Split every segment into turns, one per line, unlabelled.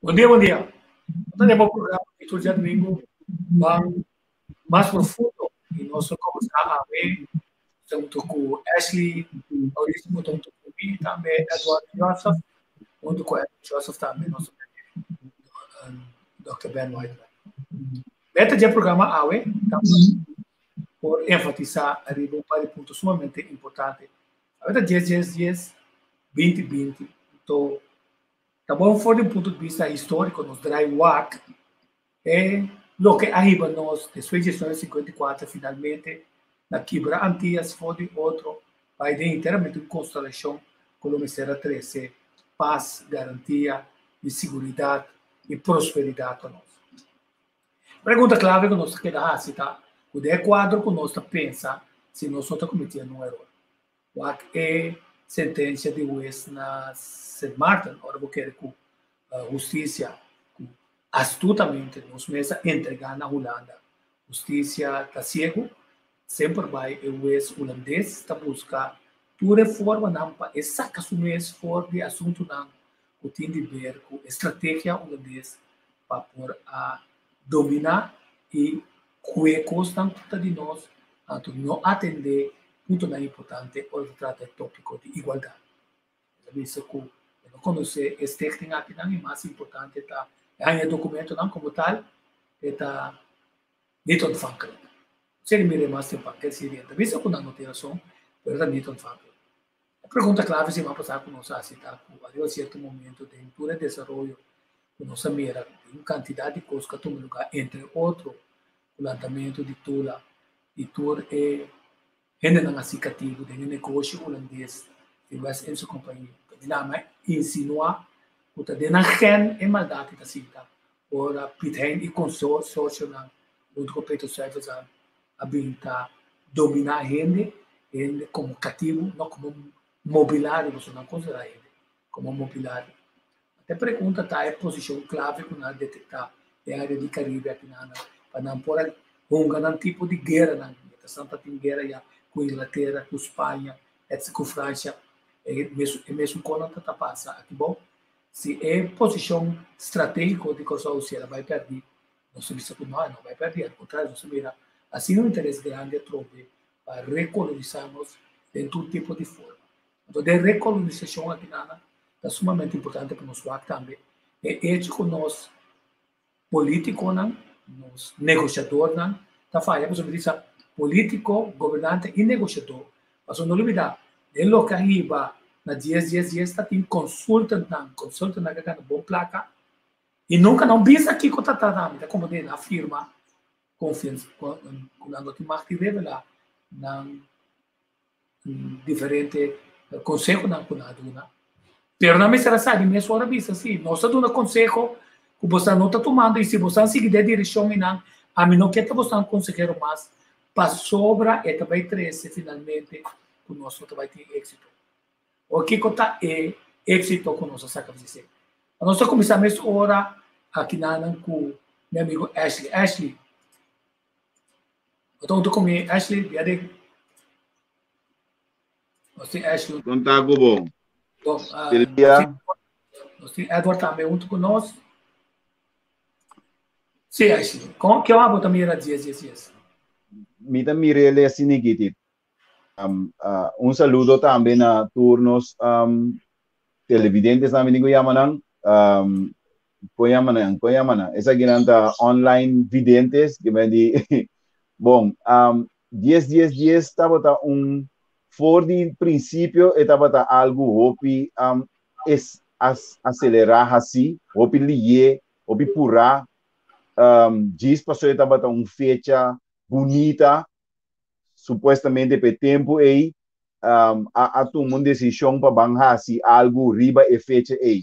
Bon dia, bon dia. Nos ta programa di tur djadumingu ban mas profundo i nos ta komensá awe huntu ku Ashley Mauricio ku ta huntu ku mi tambe Edward Joseph huntu ku Edward Joseph tambe nos ta Dr. Ben Whiteman. Meta di e programa awe ta por enfatisá riba un par di punto sumamente importante. Awe ta dies dies dies binti binti anto Ta bon for di un punto di bista historico nos draai wak e loke a hiba nos despues di 1954 finalmente na kibra Antillas for di otro bai den enteramente un constelacion cu lo mester a trece paz, garantia di siguridad y prosperidad pa nos. Pregunta clave cu nos ta keda haci ta cu den e cuadro cu nos ta pensa si nos no ta cometiendo un eror. Wak e sentensia di hues na Sint Maarten ora bo kere ku hustisia ku astutamente nos mes a entregá na Hulanda. Hustisia ta siegu, semper bai e hues hulandes ta buska tur e formanan pa e saka su mes for di asuntunan ku tin di ber ku e strategia hulandes pa por a dominá i Kue kosnan ku ta di nos, anto no atendé puntonan importante ora ta trata e tópiko di igualdat. El a bisa ku e no konosé e stichting akinan i mas importante ta e haña e dokumentonan komo tal e ta niet ontvankelijk. Seri mira e mas tempan kel siri e ta bisa ku nan no tin rason pero ta niet ontvankelijk. E pregunta klave siman pasá ku nos a hasi ta ku ariba sierto momento den tur e desaroyo ku nos a mira den un kantidat di kos ku a tuma lugá entre otro ku lantamentu di Tula i tur e hendenan a si katibu den e negoshi hulandes di West Indische Compagnie ta di lama insinuá ku ta den nan gen e maldat ta sinta ora Piet Hein i konsorsionan huntu ku Peter Stuyvesant a bin ta dominá hende, hende komo katibu, no komo mobilario, pasobra nan konsiderá hende komo mobilario. E pregunta ta e posishon klave ku nan a detektá den área di Karibe aki nan pa nan por a hunga nan tipo di gueranan. Mientras tanto ta tin guera ya ku Inglatera, ku Spaña, etc. Ku Francia, e mesun e mesun kos nan ta ta pasa aki bou. Si e posishon stratégiko di Kòrsou si el a bai pèrdí, Nos ta bisa ku no, e no bai pèrdí. Al kontrario, nos ta mira asina un interes grandi atrobe pa rekolonisá nos den tur tipo di forma. Anto den rekolonisashon aki nana ta sumamente importante pa nos wak tambe e echo ku nos polítikonan, nos negoshadornan ta faya pasobra mi bisa polítiko, gobernante i negoshadó. Pasobra no lubidá den loke a hiba na dies dies dies ta tin consultantnan, consultantnan ku a gana bon plaka. I nunka no bisa kiko ta trata, mi ta komprendé nan firma konfians ku nan no tin mag di revelá nan diferente konsehonan ku nan a duna. Pero nan mester a sa di mes ora bisa si nos a duna konseho ku boso no ta tumando i si boso a sigui den direkshon einan ami no ke ta boso konsehero mas pasobra e ta bai trese finalmente ku nos no ta bai tin éksito. O kiko ta e éksito ku nos a saka di esei? Nos ta kuminsá mes ora akinanan ku mi amigo Ashley. Ashley, bo ta huntu ku mi? Ashley, bia den. Nos tin Ashley.
Kon ta ku bo?
Bon, nos tin Edward tambe huntu ku nos. Sí, Ashley. Kon, ke ora bo ta mira dies dies dies?
Mi ta mira el asina, Kitty. Un saludo tambe na tur nos televidentes tambe tin ku yama nan. Kon yama nan? Kon yama nan? Esakinan ta online videntes ke men di bon dies dies dies tabata un for di prinsipio e tabata algu hopi es as aselerá hasi, hopi lié, hopi purá djis pasobra e tabata un fecha bunita supuestamente pa e tempu ei um, a, a tuma un desishon pa ban hasi algu riba e fecha ei.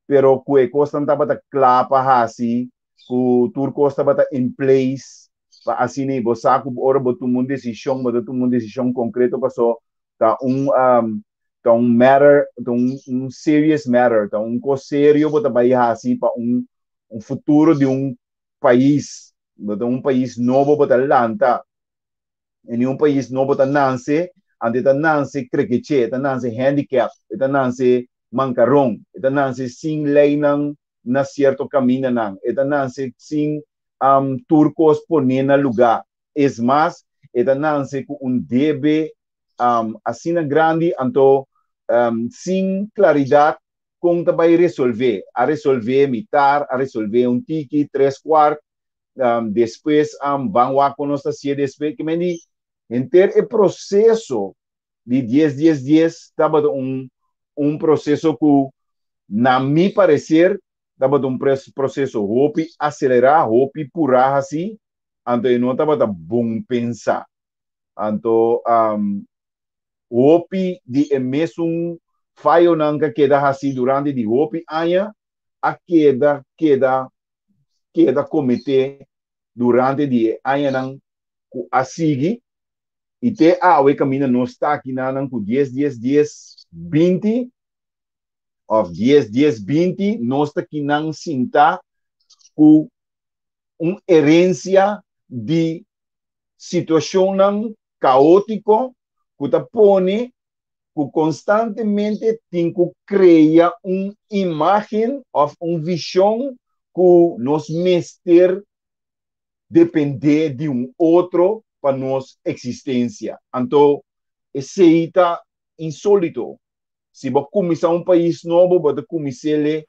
Pero ku e kosnan tabata kla pa hasi, ku tur kos tabata in place, pa asina ei bo sa ku ora bo tuma un desishon, bo ta tuma un desishon konkreto paso ta un um, ta un matter, ta un, un serious matter, ta un kos serio bo ta bai hasi pa un, un futuro di un pais, bo ta un pais nobo bo ta lanta. En un pais nobo ta nanse, ante ta nanse krekeche, ta nanse handicap, e ta nanse mankaron, e ta nanse sin leinan na sierto kamindanan, e ta nanse sin tur kos poné na lugá. Es mas, e ta nanse ku un debe asina grandi, anto sin klaridat kon ta bai resolvé. A resolvé mitar, a resolvé un tiki, tres kuart, despues ban wak kon nos ta hasié despues. Ke men di, henter e proseso di dies dies dies tabata un un proseso ku na mi pareser tabata un proseso hopi aselerá, hopi purá hasí, anto e no tabata bon pensá. Anto hopi di e mesun fayonan ku a keda hasí durante di hopi aña a keda keda keda kometé durante di e añanan ku a sigui i te awe kaminda nos ta akinanan ku dies dies dies 20 òf dies dies 20 nos ta kinan sintá ku un herensia di situashonnan kaótiko ku ta pone ku konstantemente tin ku krea un imágen òf un vishon ku nos mester dependé di un otro pa nos eksistensia. Anto esei ta insólito. Si bo kuminsá un pais nobo, bo ta kumins'é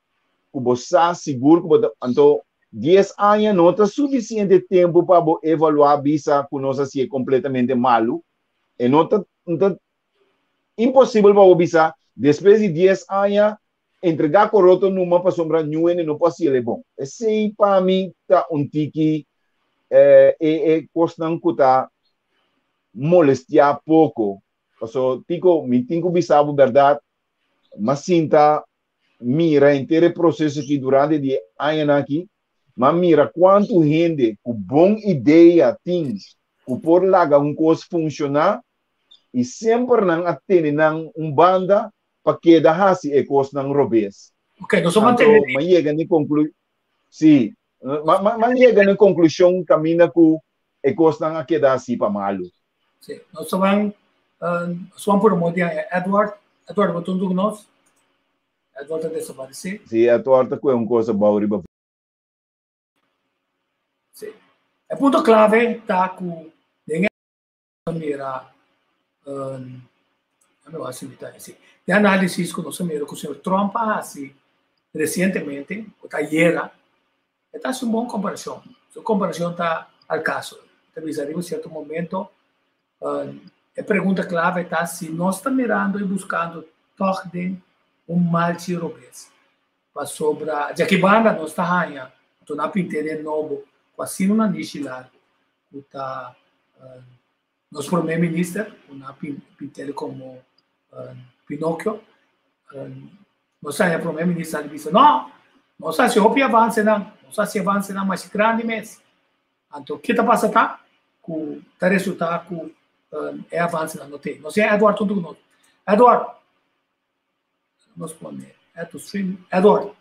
ku bo sa sigur ku bo ta. Anto 10 aña no ta sufisiente tempu pa bo evaluá bisa ku nos hasié kompletamente malu. E no ta ta imposibel pa bo bisa despues di 10 aña entregá koroto numa pasobra niun hende no por hasiel e bon. Esei pa mi ta un tiki e e kosnan ku ta molestiá poko. Paso Tico, mi tin ku bisa bo bèrdat, m'a sinta mira henter e proseso aki durante di e añanan aki, m'a mira kuantu hende ku bon idea tin ku por laga un kos funshoná i semper nan a tene nan un banda pa keda hasi e kosnan robes.
Ok, nos a mantene.
Anto m'a yega na e konklu, sí, m'a yega na e konklushon kaminda ku e kosnan a keda hasi pa malu.
Sí, nos ta ban, nos ban por modo di Edward. Edward, bo ta huntu ku nos? Edward a desaparesé.
Sí, Edward ta kue un kos abou riba.
Sí. E punto klave ta ku den e mira, mi wak si mi ta sí, den análisis ku nos a mira ku señor Trump a hasi resientemente, ku ta ayera, E ta hasi un bon komparashon. Su komparashon ta al kaso. E ta bisa riba sierto momento, e pregunta klave ta si nos ta mirando i buskando tòg den un malchi robes. Pasobra djaki banda nos ta haña anto nan pinté den nobo ku asina un nanishi largu ku ta nos promé minister ku nan pintéle komo Pinocchio. Nos haña promé minister a bisa, no, nos hasi hopi avansenan, nos hasi avansenan masha grandi mes. Anto ke ta pasa ta ku ta resultá ku e avansenan no te. Nos tin Edward huntu ku nos. Edward, nos pone add to stream. Edward,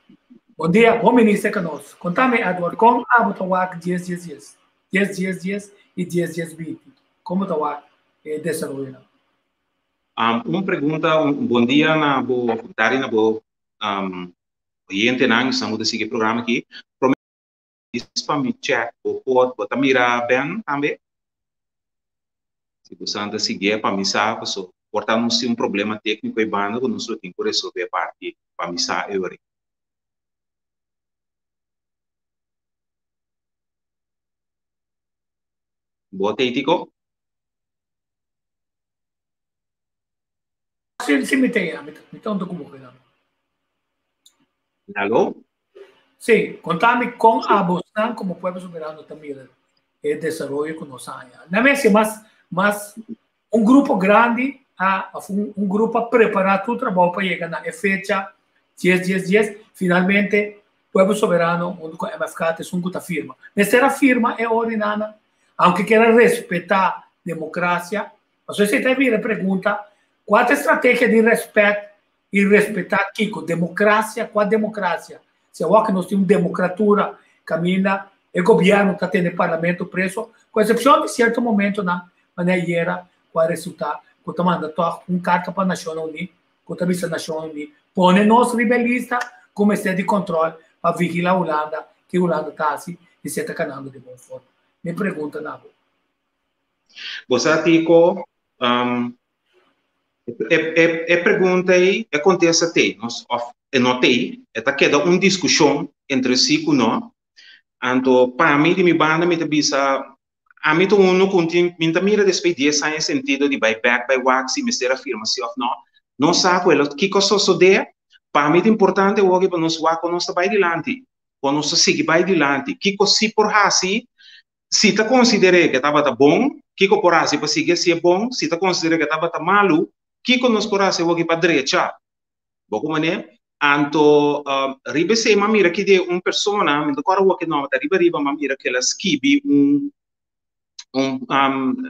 bon dia, bon minister ka nos. Kontami Edward, kon abo ta wak dies dies dies? Dies dies dies i dies dies 20. Kon bo ta wak e desaroyonan?
Un pregunta, un bon dia na bo dari na bo oyentenan esnan ku ta sigui e programa aki. Prome pa mi check bo por bo ta mira Ben tambe? Si bo san ta siguié pa mi sa paso por ta nos tin un problema tékniko ei banda ku nos lo tin ku resolvé parti pa mi sa e ora. Bo ta ei Tico?
Sí, sí, mi te, mi, mi ta unto como que
Aló?
Sí, contame con abosnan como pueblo soberano ta mira e desaroyo ku nos haña. Na mesi mas mas un grupo grandi a of un grupo a prepará tur trabou pa yega na e fecha 10 10 10 finalmente pueblo soberano hunto ku MFK ta esun ku ta firma. Mester a firma e ordinana aunke kier a respetá demokrasia. Pasobra esei ta bira e pregunta, kua ta e strategia di rèspèt i respetá kiko? Demokrasia? Kua demokrasia? Si awor ku nos tin un demokratura kaminda e gobièrnu ta tene parlamento preso, ku eksepshon di sierto momentonan manera ayera ku a resultá ku ta manda tòg un karta pa Nashonnan Uní ku ta bisa Nashonnan Uní pone nos riba e lista ku mester di kòntròl. pa vigilá Hulanda ke Hulanda ta hasi i si e ta kanando di bon forma. Mi pregunta na bo.
Bo sa kiko, e pregunta ei, e kontesta t'ei, nos òf e no t'ei, e ta keda un diskushon entre si ku no. Anto pa mi di mi banda mi ta bisa Ami ta unu ku tin, mi ta mira despues dies aña e sentido di bai bek bai wak si mester a firma si òf nò. Nos sa ku el kiko a sosodé. Pa mi ta importante awor pa nos wak kon nos ta bai dilanti, kon nos ta sigui bai dilanti, kiko si por hasi, si ta konsider'é ku e tabata bon, kiko por hasi pa sigui hasié bon, si ta konsider'é ku e tabata malu, kiko nos por hasi awor pa drecha. Bo ku manera? Anto riba esei m'a mira ki di un persona, mi no ta kòrda wak e nòmber, ta riba riba m'a mira ku el a skibi un un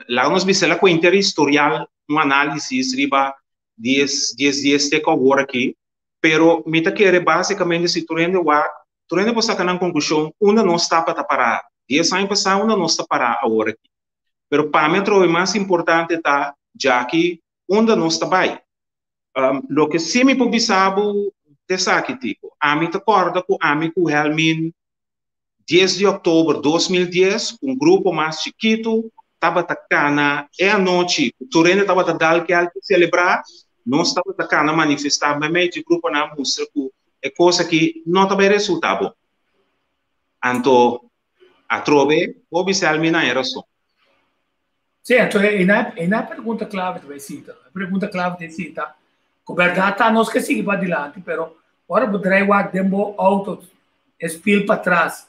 laga nos bisa el a kuenta e historial, un análisis riba dies dies dies te ku awor aki, pero mi ta kere básikamente si tur hende wak, tur hende por saka nan konklushon unda nos tabata pará dies aña pasá, unda nos ta pará awor aki. Pero pa mi atrobe mas importante ta djaki unda nos ta bai. Loke sí mi por bisa bo ta esaki, Tico. Ami ta kòrda ku ami ku Helmin dies di òktober 2010, un grupo mas chikitu tabata kana e anochi ku tur hende tabata dal kèlki selebrá, nos tabata kana manifestá meimei dje gruponan mustra ku e kos aki no ta bai resultá bon. Anto atrobe bo bisa Helmin haña rason.
Sí, anto e na e na pregunta clave ta bai sita. E pregunta clave ta sita ku berdad ta nos ke sigui pa dilanti, pero ora bo drai wak den bo auto e spiel patras,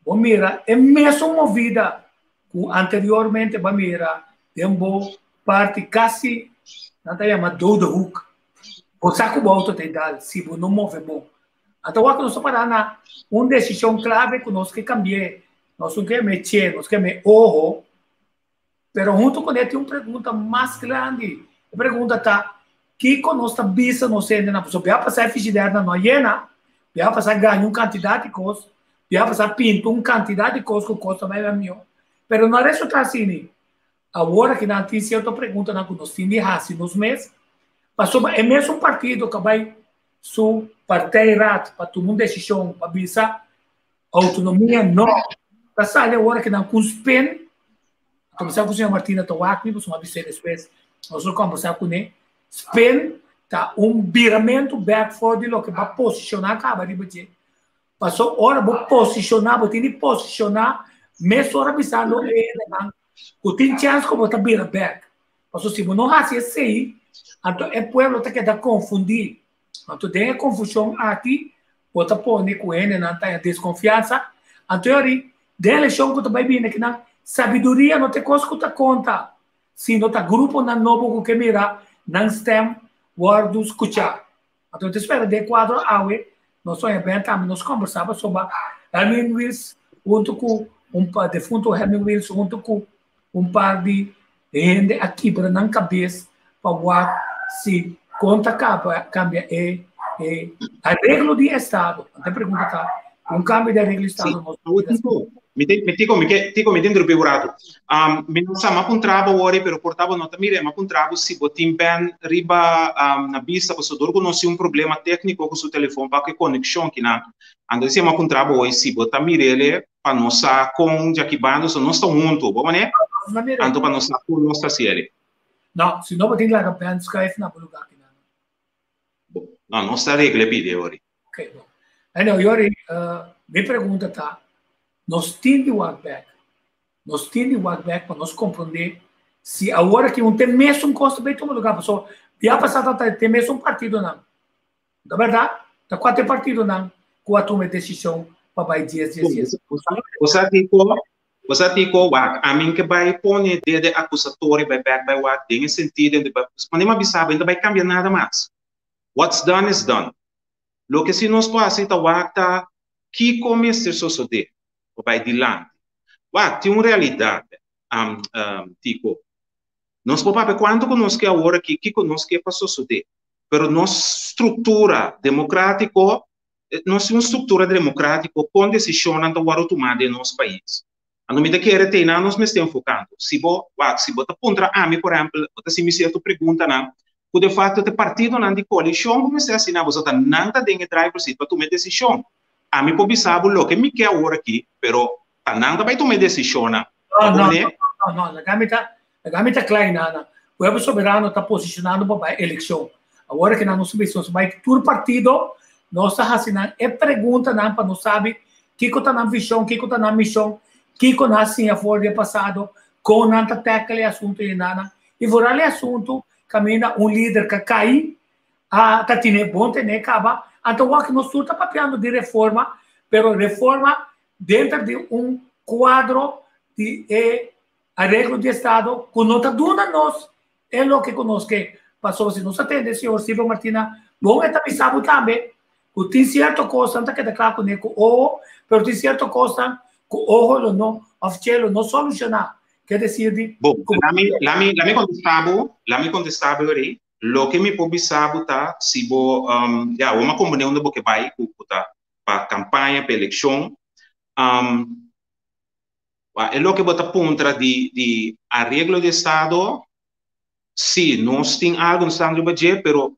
bo mira e mesun movida ku anteriormente bo mira den bo parti kasi nan ta yama dode hoek. Bo sa ku bo auto ta dal si bo no move bon. Anto wak nos ta para na un desishon clave ku nos ke kambi'é. Nos no ke meche, nos ke me oho. Pero hunto con e tin un pregunta mas grandi. E pregunta ta, kiko nos ta bisa nos hendenan? Pasobra bia pasa e frigidernan no a yena, bia pasa gaña un cantidad di cos, bia pasa pinta un cantidad di cos cu cos ta bai mihó. Pero no a resulta asina. Awor aki nan tin cierto preguntanan cu nos tin di haci nos mes, pasobra e mesun partido cu a bai su partijraad pa tuma un decision pa bisa Autonomia no. Ta sali awor ki nan ku un spin. A komensá ku señor Martina ta wak mi, pasobra mi a bis'é despues. Nos lo kombersá kuné. Spin ta un biramentu bèk for di loke bo a posishoná kaba riba dje. Paso ora bo posishoná, bo tin di posishoná mesora bisando e hendenan ku tin chèns ku bo ta bira bèk. Paso si bo no hasi esei, anto e pueblo ta keda konfundí. Anto den e konfushon aki bo ta pone ku hendenan ta haña deskonfiansa. Anto yori, den elekshon ku ta bai bini akinan, sabiduria no ta e kos ku ta konta, sino ta gruponan nobo ku ke mira nan stèm wòrdu skuchá. Anto mi ta spera den e kuadro awe nos ta haña bèn tambe nos kòmbersá pasobra Herman Wiels huntu ku un par defuntu Herman Wiels huntu ku un par di hende a kibra nan kabes pa wak si kon ta kambia e e areglo di estado. Anto e pregunta ta, un kambio di areglo di estado nos
por bira asina? Mi tin, mi Tico, mi ke, Tico, mi tin drupi un ratu. Um, mi no sa, m'a puntra bo wori, pero por ta bo no ta mira, m'a puntra bo si bo tin Ben riba um, na bista, pasobra dor ku nos tin un problema tékniko ku su telefon pa ku e konekshon kinan. Anto esei m'a puntra bo woi si bo ta mir'ele pa nos sa kon djaki banda, so nos ta huntu, bo manera? Anto pa nos sa kon nos ta hasiel.
No, si no bo tin laga Ben schuif na bo lugar kinan.
Bo, no, nos ta regla e video ori.
Ok, bo. Anyway, Yori, mi pregunta ta, nos tin di wak bek, nos tin di wak bek pa nos komprondé si awor aki un te mesun kos ta bay tuma lugar, pasobra bia pasá ta te mesun partidonan. Ta berdad? Ta cua ta e partidonan cu a tuma e decision pa bay dies dies dies?
Bo sa kico? Bo sa kico? Wak, ami ke bay pone dede acusatorio bay bek bay wak den e sentido di bay pone mi a bisa bo, e no ta bay cambia nada mas. What's done is done. Loke si nos por haci ta wak ta kico mester sosode pa bay dilanti. Wak, tin un realidad, Tico. Nos por papia cuanto cu nos ke awor aki, kico nos ke pa sosode, pero nos structura democratico, nos tin un structura democratico con decisionnan ta wordo tuma den nos pais. Anto mi ta kere te einan nos mester enfocando. Si bo, wak, si bo ta puntra ami, por ehempel, bo ta haci mi cierto preguntanan, cu de facto ta e partidonan di coalicion cu mester haci nan, pasobra ta nan ta den e driver seat pa tuma e decision. Ami por bisa bo loke mi ke awor aki, pero ta nan ta bai tuma e desishonnan.
No, no, no, no, laga mi ta, laga mi ta kla einan. Pueblo Soberano ta posicionando pa bai eleccion. Awor aki nan nos ta bisa, nos ta bai tur partido, nos ta hasi nan e preguntanan pa nos sabi kiko ta nan vision, kiko ta nan mision, kiko nan a siña for di e pasado, kon nan ta tackle e asunto einanan. I vooral e asunto kaminda un lider ka kai, a ta tine bon tene kaba, anto wak nos tur ta papiando di reforma, pero reforma denter di un kuadro di e areglo di estado ku no ta duna nos e loke ku nos ke. Pasobra si nos a tende señor Silvio Martina bon e ta bisa bo tambe ku tin sierto kosnan ta keda kla kuné ku oho, pero tin sierto kosnan ku oho lo no òf che lo no solushoná. Ke desir di
Bon, lami lami lami kontestá bo, lami kontestá bo ori. Loke mi por bisa bo ta si bo ya bo a komprendé unda bo ke bai ku ku ta pa kampaña pa elekshon. E loke bo ta puntra di di areglo di estado, si nos tin algu nos ta riba dje, pero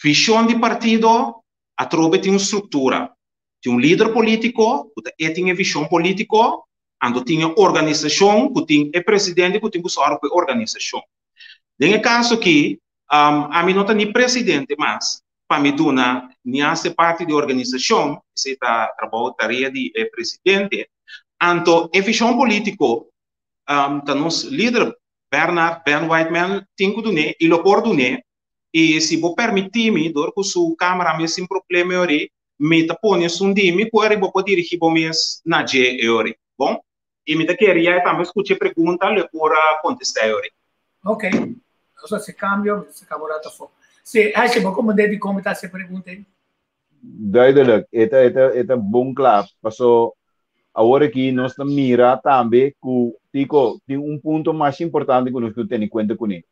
vishon di partido atrobe tin un struktura, tin un lider polítiko ku ta e tin e vishon polítiko, anto tin e organisashon ku tin e presidente ku tin ku sòru ku e organisashon. Den e kaso aki, ami no ta ni presidente mas, pa mi duna ni hasi parti di organisashon, esei ta trabou, tarea di e presidente. Anto e vishon polítiko ta nos lider Bernard Ben Whiteman tin ku dun'é i lo por dun'é. I si bo permití mi, dor ku su kámara mes sin problema e ori, mi ta pone esun di mi ku ori bo por dirigí bo mes na dje e ori. Bon? I mi ta kere ya e tambe skucha e pregunta lo e por a kontestá e ori.
Ok. Nos hasi kambio, mi ta saka bo rato afó. Sí, Ashley, bo komprendé dikon mi ta hasi e pregunta ei?
Duidelijk. E ta, e ta, e ta bon kla. Paso awor aki nos ta mira tambe ku, Tico, tin un punto mas importante ku nos ku tene kuenta kuné.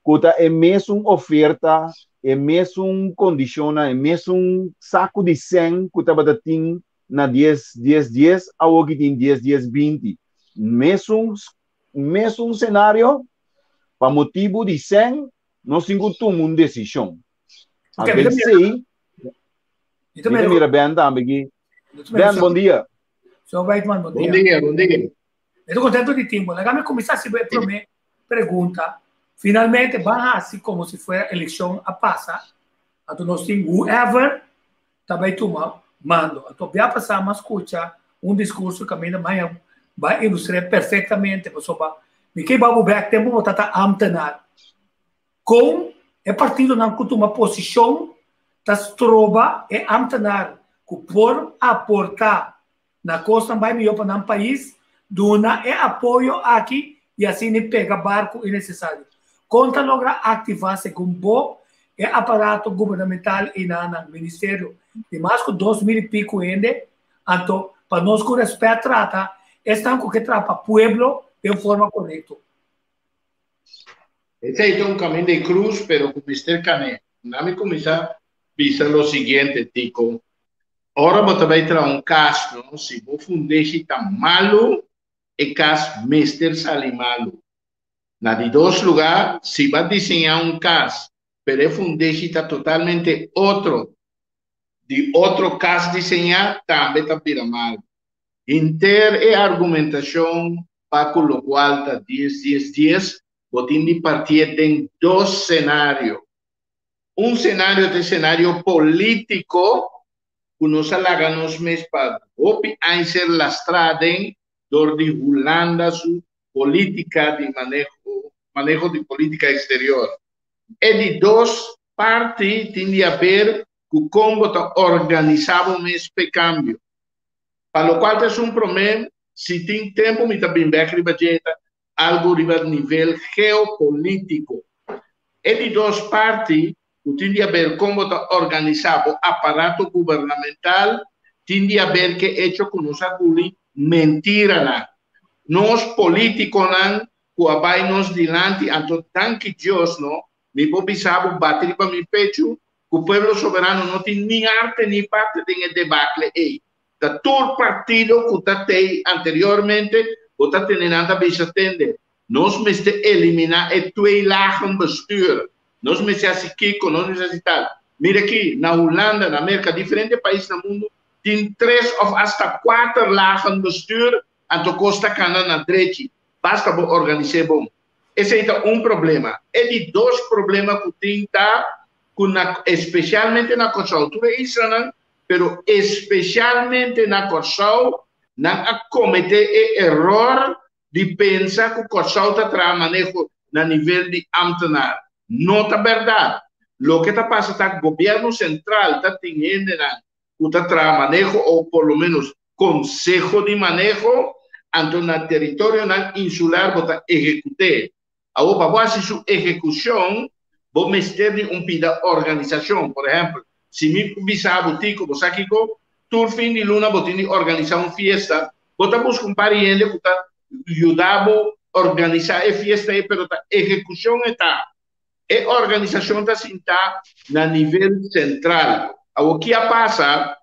Ku ta e mesun oferta, e mesun kondishonnan, e mesun saku di sèn ku tabata tin na dies dies dies awoki tin dies dies 20 mesun mesun senario pa motibu di sèn nos tin ku tuma un desishon.
Ok,
Anto
mi ta mira,
esei
mi ta
mi ta
mira,
mira Ben tambe aki.
mi ta mira
Ben, bon dia.
Señor Whiteman, bon
Bon
dia.
dia, bon dia.
Mi ta contento di tin bo. Laga mi cuminsa haci bo e prome pregunta. Finalmente ban haci como si fuera eleccion a pasa. Anto nos tin whoever ta bai tuma mando. Anto bia pasá m'a skucha un diskurso kaminda maña bai ilustr'é perfektamente pasobra mi ke hiba bo bèk tempu bo ta ta ámtenar. Kon e partidonan ku tuma posishon ta stroba e ámtenar ku por aportá na kosnan bai mihó pa nan pais, duna e apoyo aki i asina pega barku innesesario. Kon ta logra aktivá segun bo e aparato gubernamental i na nan ministerio di mas ku 2000 i piku hende? Anto pa nos ku rèspèt trata esnan ku ke traha pa pueblo den forma korekto.
Esei ta un kaminda di krus pero ku mester kané. Na mi kuminsá bisa lo siguiente, Tico. Ora bo ta bai traha un kas, no, si bo fundeshi ta malu, e kas mester sali malu. Na di dos lugá, si bo a diseñá un kas, pero e fundeshi ta totalmente otro di otro kas diseñá, tambe ta bira malu. Henter e argumentashon pa ku lokual ta dies dies dies, bo tin di partié den dos senario. Un senario ta e senario polítiko ku nos a laga nos mes pa hopi aña ser lastrá den dor di Hulanda su polítika di maneho maneho di polítika eksterior. E di dos parti tin di haber ku kon bo ta organisá bo mes p'e kambio. Pa lokual ta esun promé, si tin tempu mi ta bin bèk riba dje, ta algu riba nivel geopolítiko. E di dos parti, ku tin di haber kon bo ta organisá bo aparato gubernamental, tin di haber ke echo ku nos a guli mentiranan. Nos polítikonan ku a bai nos dilanti, anto danki Dios no, mi por bisa bo bati riba mi pechu ku Pueblo Soberano no tin ni arte ni parte den e debakle ei. Ta tur partido ku ta tei anteriormente bo ta tene nan ta bisa tende nos mester eliminá e tweelagen bestuur, nos mester hasi kiko, nos mester hasi tal. Mira aki na Hulanda, na Merka, diferente pais na mundu. Tin tres òf asta kuater lagen bestuur, anto kos ta kana na drechi. Basta bo organis'é bon. Esei ta un problema. E di dos problema ku tin ta ku na espesialmente na Kòrsou, tur e islanan, pero espesialmente na Kòrsou, nan a kometé e eror di pensa ku Kòrsou ta traha maneho na nivel di ámtenar. No ta bèrdat. Loke ta pasa ta gobièrnu sentral ta tin hendenan ku ta traha maneho o por lo ménos konseho di maneho, anto na teritorionan insular bo ta ehekut'é. Awor pa bo hasi su ehekushon bo mester di un pida organisashon. Por ehèmpel, si mi bisa bo, Tico, bo sa kiko? Tur fin di luna bo tin di organisá un fiesta. Bo ta buska un par di hende ku ta yuda bo organisá e fiesta ei, pero ta ehekushon e ta. E organisashon ta sintá na nivel sentral. Awor ki a pasa?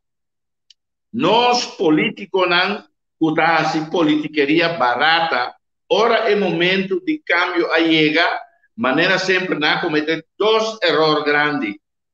Nos polítikonan ku ta hasi politikeria barata, ora e momentu di kambio a yega, manera semper nan a kometé dos eror grandi.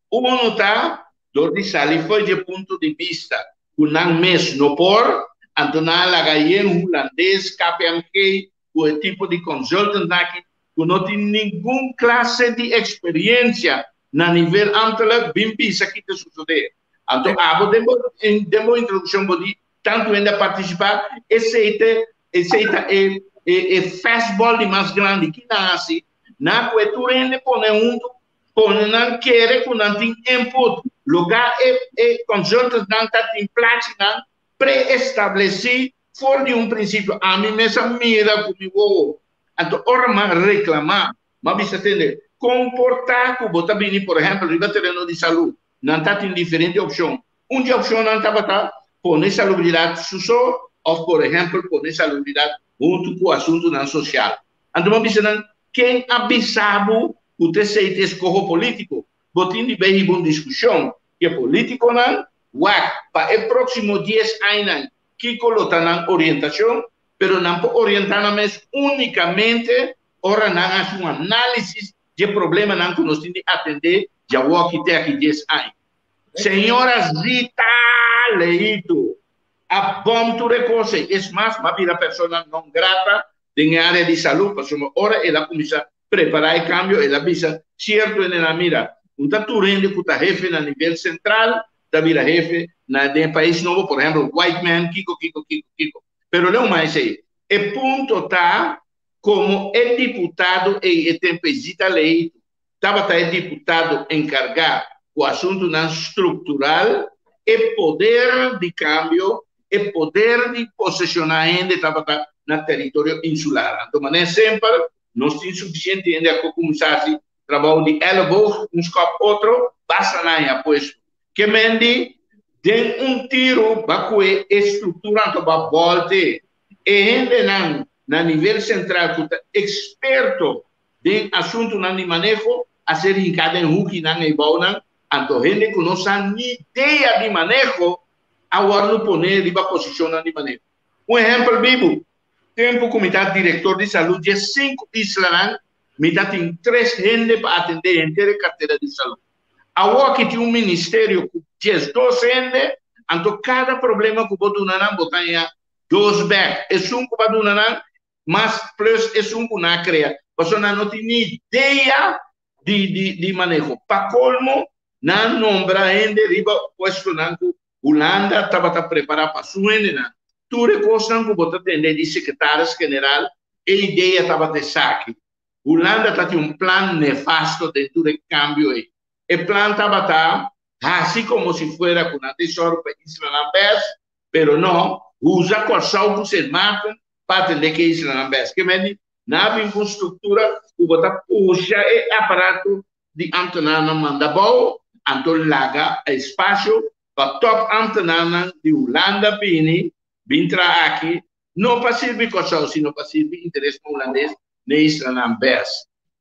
Unu ta dor di sali fo'i dje punto di bista ku nan mes no por, anto nan a laga yen hulandes, KPMG ku e tipo di consultantnan aki ku no tin ningun klase di eksperiensia na nivel ambtelijk bin bisa ki ta sosodé. Anto abo den bo den bo introdukshon bo di tantu hende a partisipá, esei ta esei ta e e e fastball di mas grandi. Ki nan hasi? Nan a kue tur hende pone huntu, pone nan kere ku nan tin input, loga e e consultantsnan ta tin plachinan preestablesí for di un prinsipio. Ami mes a mira ku mi wowo. Anto ora m'a reklamá, m'a bisa tende, kon por ta ku bo ta bini por ehèmpel riba tereno di salú? Nan ta tin diferente opshon. Un di e opshonnan tabata pone salubridat su so òf por ehèmpel pone salubridat huntu ku asuntunan sosial. Anto bo a bisa nan, Ken a bisa bo ku ta esei ta eskoho polítiko? Bo tin di bay hiba un diskushon ku e polítikonan, wak pa e próksimo dies añanan kiko lo ta nan orientashon, pero nan por orientá nan mes únikamente ora nan hasi un análisis dje problemanan ku nos tin di atendé djawoki te aki dies aña. Señora Zita Leito a bòm tur e kos ei. Es mas, m'a bira persona non grata den e área di salú, pasobra ora el a kuminsá prepará e kambio, el a bisa sierto hendenan, Mira, un ta tur hende ku ta hefe na nivel sentral ta bira hefe na den e pais nobo, por ehèmpel, white man, kiko, kiko, kiko, kiko. Pero leu mas esei. E punto ta Komo e diputado ei e tempu ei Zita Leito tabata e diputado enkargá ku asuntunan struktural, e poder di kambio, e poder di poseshoná hende tabata na teritorio insular. Anto manera semper nos tin sufisiente hende a kuminsá hasi trabou di èleboog, un skòp otro, basta nan haña puesto. Ke men di den un tiru ba kue e struktura anto ba bòlte E hendenan na nivel sentral ku ta eksperto den asuntunan di maneho a ser hinká den hukinan ei bounan, anto hende ku no sa ni idea di maneho a wòrdu poné riba posishonnan di maneho. Un ehèmpel bibu, tempu ku mi ta direktor di salú dje sinku islanan, mi ta tin tres hende pa atendé henter e kartera di salú. Awor ki tin un ministerio ku 12 hende, anto kada problema ku bo duna nan bo ta haña dos bek, esun ku bo a duna nan mas plus esun ku nan a krea, pasobra nan no tin ni idea di di di maneho. Pa kolmo nan a nombra hende riba puestonan ku Hulanda tabata prepará pa su hendenan. Tur e kosnan ku bo ta tende di sekretaris general, e idea tabata esaki. Hulanda ta tin un plan nefasto den tur e kambio ei. E plan tabata hasi komo si fuera ku nan ta e sòru pa e islanan bes, pero no, usa Kòrsou ku Sint Maarten pa atendé ku e islanan bes. Ke men di, nan a bin ku un struktura ku bo ta pusha e aparato di ámtenarnan manda abou, anto laga espasio pa tòp ámtenarnan di Hulanda bini bin traha aki, no pa sirbi Kòrsou, sino pa sirbi interesnan hulandes n'e islanan bes.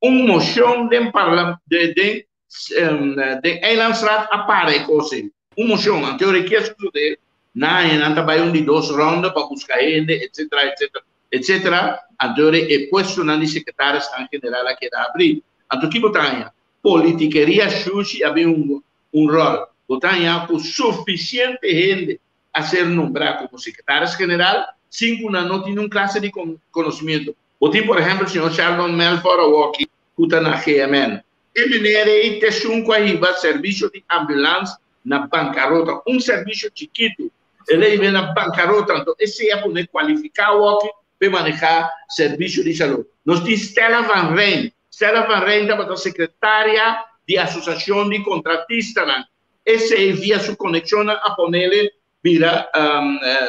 Un moshon den parla den den Eilandsraad a para e kos ei. Un moshon, anto ora ke a sosodé, nan haña nan ta bai un di dos ronda pa buska hende, etsetera, etsetera, etsetera, anto ora e puestonan di sekretarisnan general a keda abrí. Anto ki bo ta haña? Politikeria shushi a bin hunga un ròl. Bo ta haña ku sufisiente hende. a ser nombrá komo sekretaris general sin ku nan no tin un klase di konosimiento. Bo tin por ehèmpel señor Sheldon Melfor awoki ku ta na GMN. E meneer ei ta esun ku a hiba servisio di ambulans na bankarota, un servisio chikitu. El a hib'é na bankarota, anto esei a pone kualifiká awoki p'e manehá servisio di salú. Nos tin Stella van Rijn. Stella van Rijn tabata sekretaria di Asosiashon di Kontratistanan. Esei via su konekshonnan a ponele bira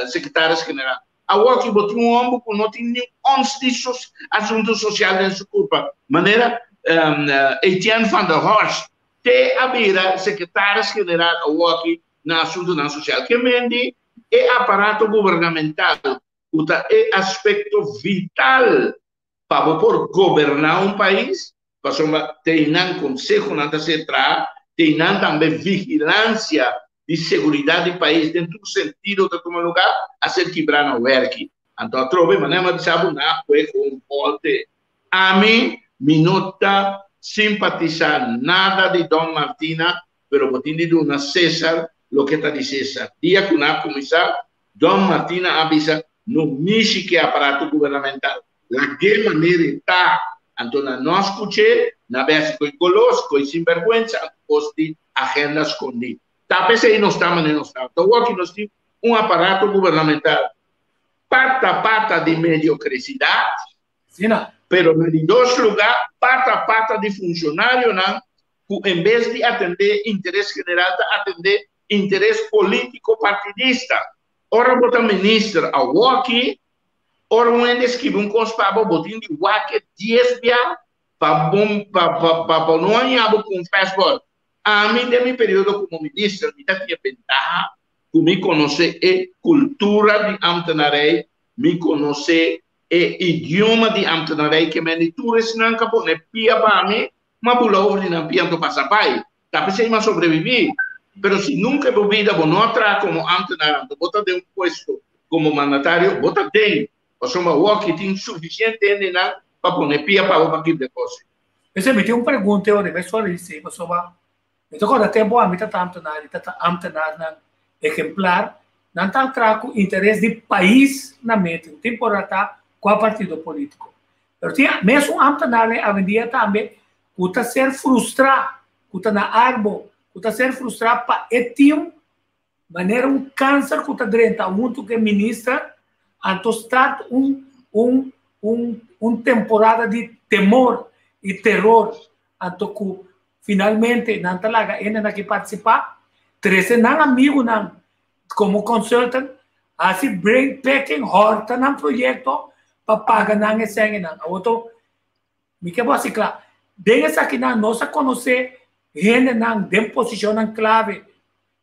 sekretaris general. Awoki bo tin un homber ku no tin niun ons di asuntu sosial den su kurpa, manera Etienne van der Horst te a bira sekretaris general awoki na asuntunan sosial. Ke men di e aparato gubernamental ku ta e aspekto vital pa bo por goberná un pais, pasobra te einan konsehonan ta ser traha, te einan tambe vigilansia di seguridat di pais den tur sentido ta tuma lugá, a ser kibrá na wèrki. Anto atrobe manera mi a bisa bo na kue ku un volte. Ami mi no ta simpatisá nada di Don Martina, pero bo tin di duna Cesar loke ta di Cesar. Dia ku nan a kuminsá, Don Martina a bisa, No mishi ku e aparato gubernamental. Lag'é manera e ta. Anto na no skuch'é, na bai hasi koi golos, koi sinbèrgwensa, anto kos di agenda skondí. Ta p'esei nos ta manera nos ta. Anto awor ki nos tin un aparato gubernamental pata pata di mediocresidat, pero na di dos lugá pata pata di funshonarionan ku en bes di atendé interes general ta atendé interes polítiko partidista. Ora bo ta minister awoki, ora un hende skibi un kos pa bo, bo tin di wak e dies bia pa bo pa pa bo no haña bo ku un fastball. Ami den mi periodo komo minister mi ta tin e bentaha ku mi konosé e kultura di ambtenarij, mi konosé e idioma di ambtenarij, ke men di tur esnan ka pone pia pa mi, m'a bula over di nan pia anto pasa bai. Ta p'esei m'a sobreviví. Pero si nunka bo bida bo no a traha komo ámtenar anto bo ta den un puesto komo mandatario, bo ta den, pasobra awor tin sufisiente hendenan pa pone pia pa bo pa kibra e kos.
P'esei mi tin un pregunta e ora mi a soli pasobra mi ta kòrda tempu ami ta ta ámtenar i ta ta ámtenarnan ehemplar, nan ta traha ku interes di pais na mente, no ta importa kua partido polítiko. Pero tin mesun ámtenarnan awendia tambe ku ta ser frustrá, ku ta na arbo, ku ta ser frustrá pa e team, manera un kanser ku ta drenta huntu ku e minister, anto start un un un un temporada di temor i teror, anto ku finalmente nan ta laga hendenan aki partisipá, trese nan amigunan komo consultant, hasi brain picking, hòrta nan proyekto pa paga nan e sèngenan. Awoto Mi ke bo hasi kla. Den esakinan nos a konosé hendenan den posishonnan klave,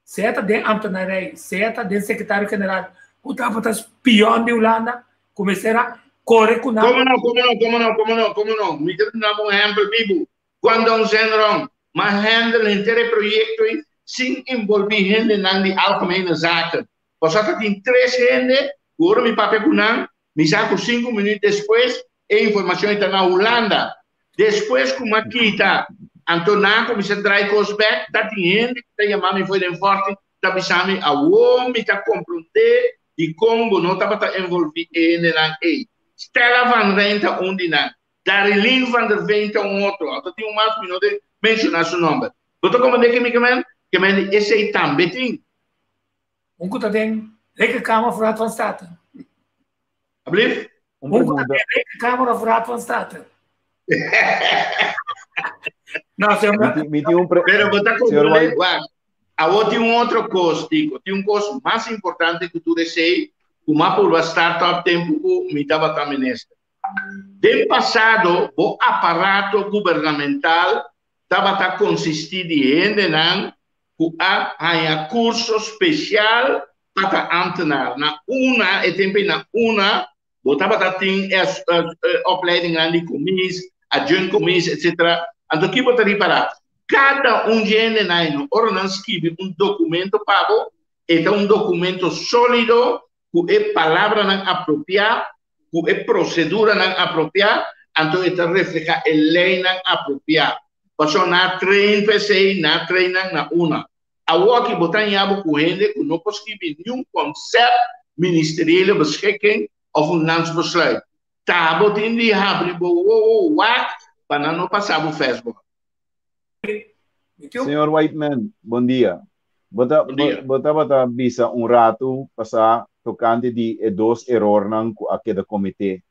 sea ta den ambtenarij, sea ta den sekretario general, ku tabata spiòn di Hulanda, ku mester a kore ku nan.
Komo no, komo no, komo no, komo no, komo no. Mi ta duna bo un ehèmpel bibu. Guangdong Zhenrong, m'a hèndel henter e proyekto ei sin involví hendenan di Algemene Zaken. Pasobra ta tin tres hende ku ora mi papia ku nan, mi sa ku sinku minüt despues E informacion ei ta na Hulanda. Despues cu m'a kita, anto nan a cuminsa draai cos bek, ta tin hende cu ta yama mi fo'i den Forti, ta bisa mi, Awor mi ta comprende dicon bo no tabata envolvi e hendenan ei. Stella van Rijn ta un di nan, Darilyn van der Veen ta un otro, anto tin un mas, mi no ta menciona su nomber. Bo ta comprende ke mi ke men? Ke men di esei tambe tin.
Un cu ta den Rekenkamer of Raad van State?
Ablief?
Un pregunta.
Rekenkamer of Raad van State? No, señor.
Mi tin un pre
Pero bo ta comprende, wak, awor tin un otro kos, Tico, tin un kos mas importante ku tur esei, ku m'a purba start up tempu ku mi tabata minister. Den pasado, bo aparato gubernamental tabata konsistí di hendenan ku a haña kurso spesial pa ta ámtenar. Na una, e tempu ei na una, bo tabata tin e opleidingnan di komis, adjunct komis, etsetera. Anto ki bo ta ripará? Kada un dje hendenan ei no, ora nan skibi un dokumento pa bo, e ta un dokumento sólido ku e palabranan apropiá, ku e proseduranan apropiá, anto e ta reflehá e leinan apropiá. Pasobra nan a train pa esei, nan a train nan na una. Awor aki bo ta haña bo ku hende ku no por skibi niun concept, ministeriële beschikking of un landsbesluit. Ta bo tin di habri bo wowo wak pa nan no pasa bo fastball.
Señor Whiteman, bon dia. Bo ta,
Bon dia.
bo tabata bisa un ratu pasá tokante di e dos erornan ku a keda kometé.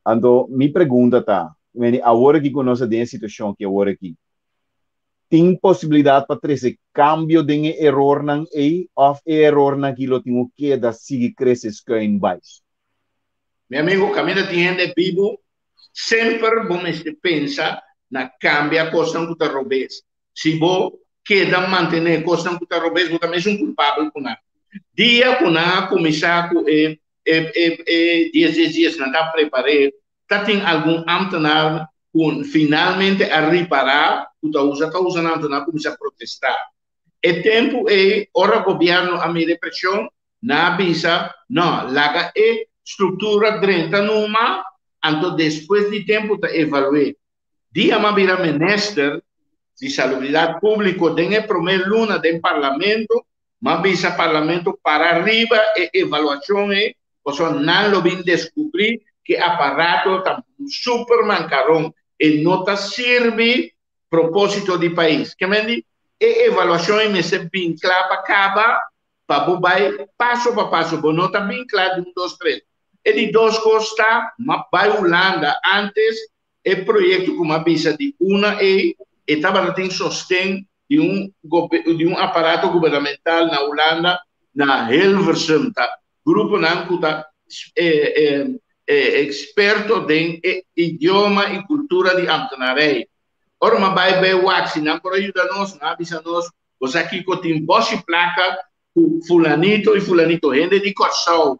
Anto mi pregunta ta, meni awor aki ku nos ta den e situashon ki awor aki, tin posibilidat pa trese kambio den e erornan ei òf e erornan aki lo tin ku keda sigui krese skuin bai?
Mi amigo, kaminda tin hende bibu, semper bo mester pensa na kambia kosnan ku ta robes. Si bo keda mantené kosnan ku ta robes, bo ta mesun kulpabel ku nan. Dia ku nan a kuminsá ku e e e e dies dies dies nan ta prepar'é, ta tin algun ámtenar ku finalmente a ripará ku ta usa ta usa nan, anto nan a kuminsá protestá. E tempu ei, ora gobièrnu a mira e preshon, Nan a bisa, No, laga e struktura drenta numa, anto despues di tempu ta evalu'é. Dia m'a bira minister di Salubridat Públiko den e promé luna den Parlamento, m'a bisa Parlamento para riba e evaluashon ei, pasobra nan lo bin deskubrí ku e aparato ta super mankaron, e no ta sirbi propósito di pais. Ke men di, e evaluashon ei mester bin kla pa kaba pa bo bai paso pa paso, bo no ta bin kla di un dos tres. E di dos kos ta, m'a bai Hulanda antes e proyekto ku m'a bisa di una ei, e tabata tin sosten di un di un aparato gubernamental na Hulanda na Hilversum, ta gruponan ku ta eksperto den e idioma i kultura di ambtenarij. Ora m'a bai bai wak si nan por a yuda nos, nan a bisa nos Bo sa kiko tin boshi plaka ku fulanito i fulanito, hende di Kòrsou,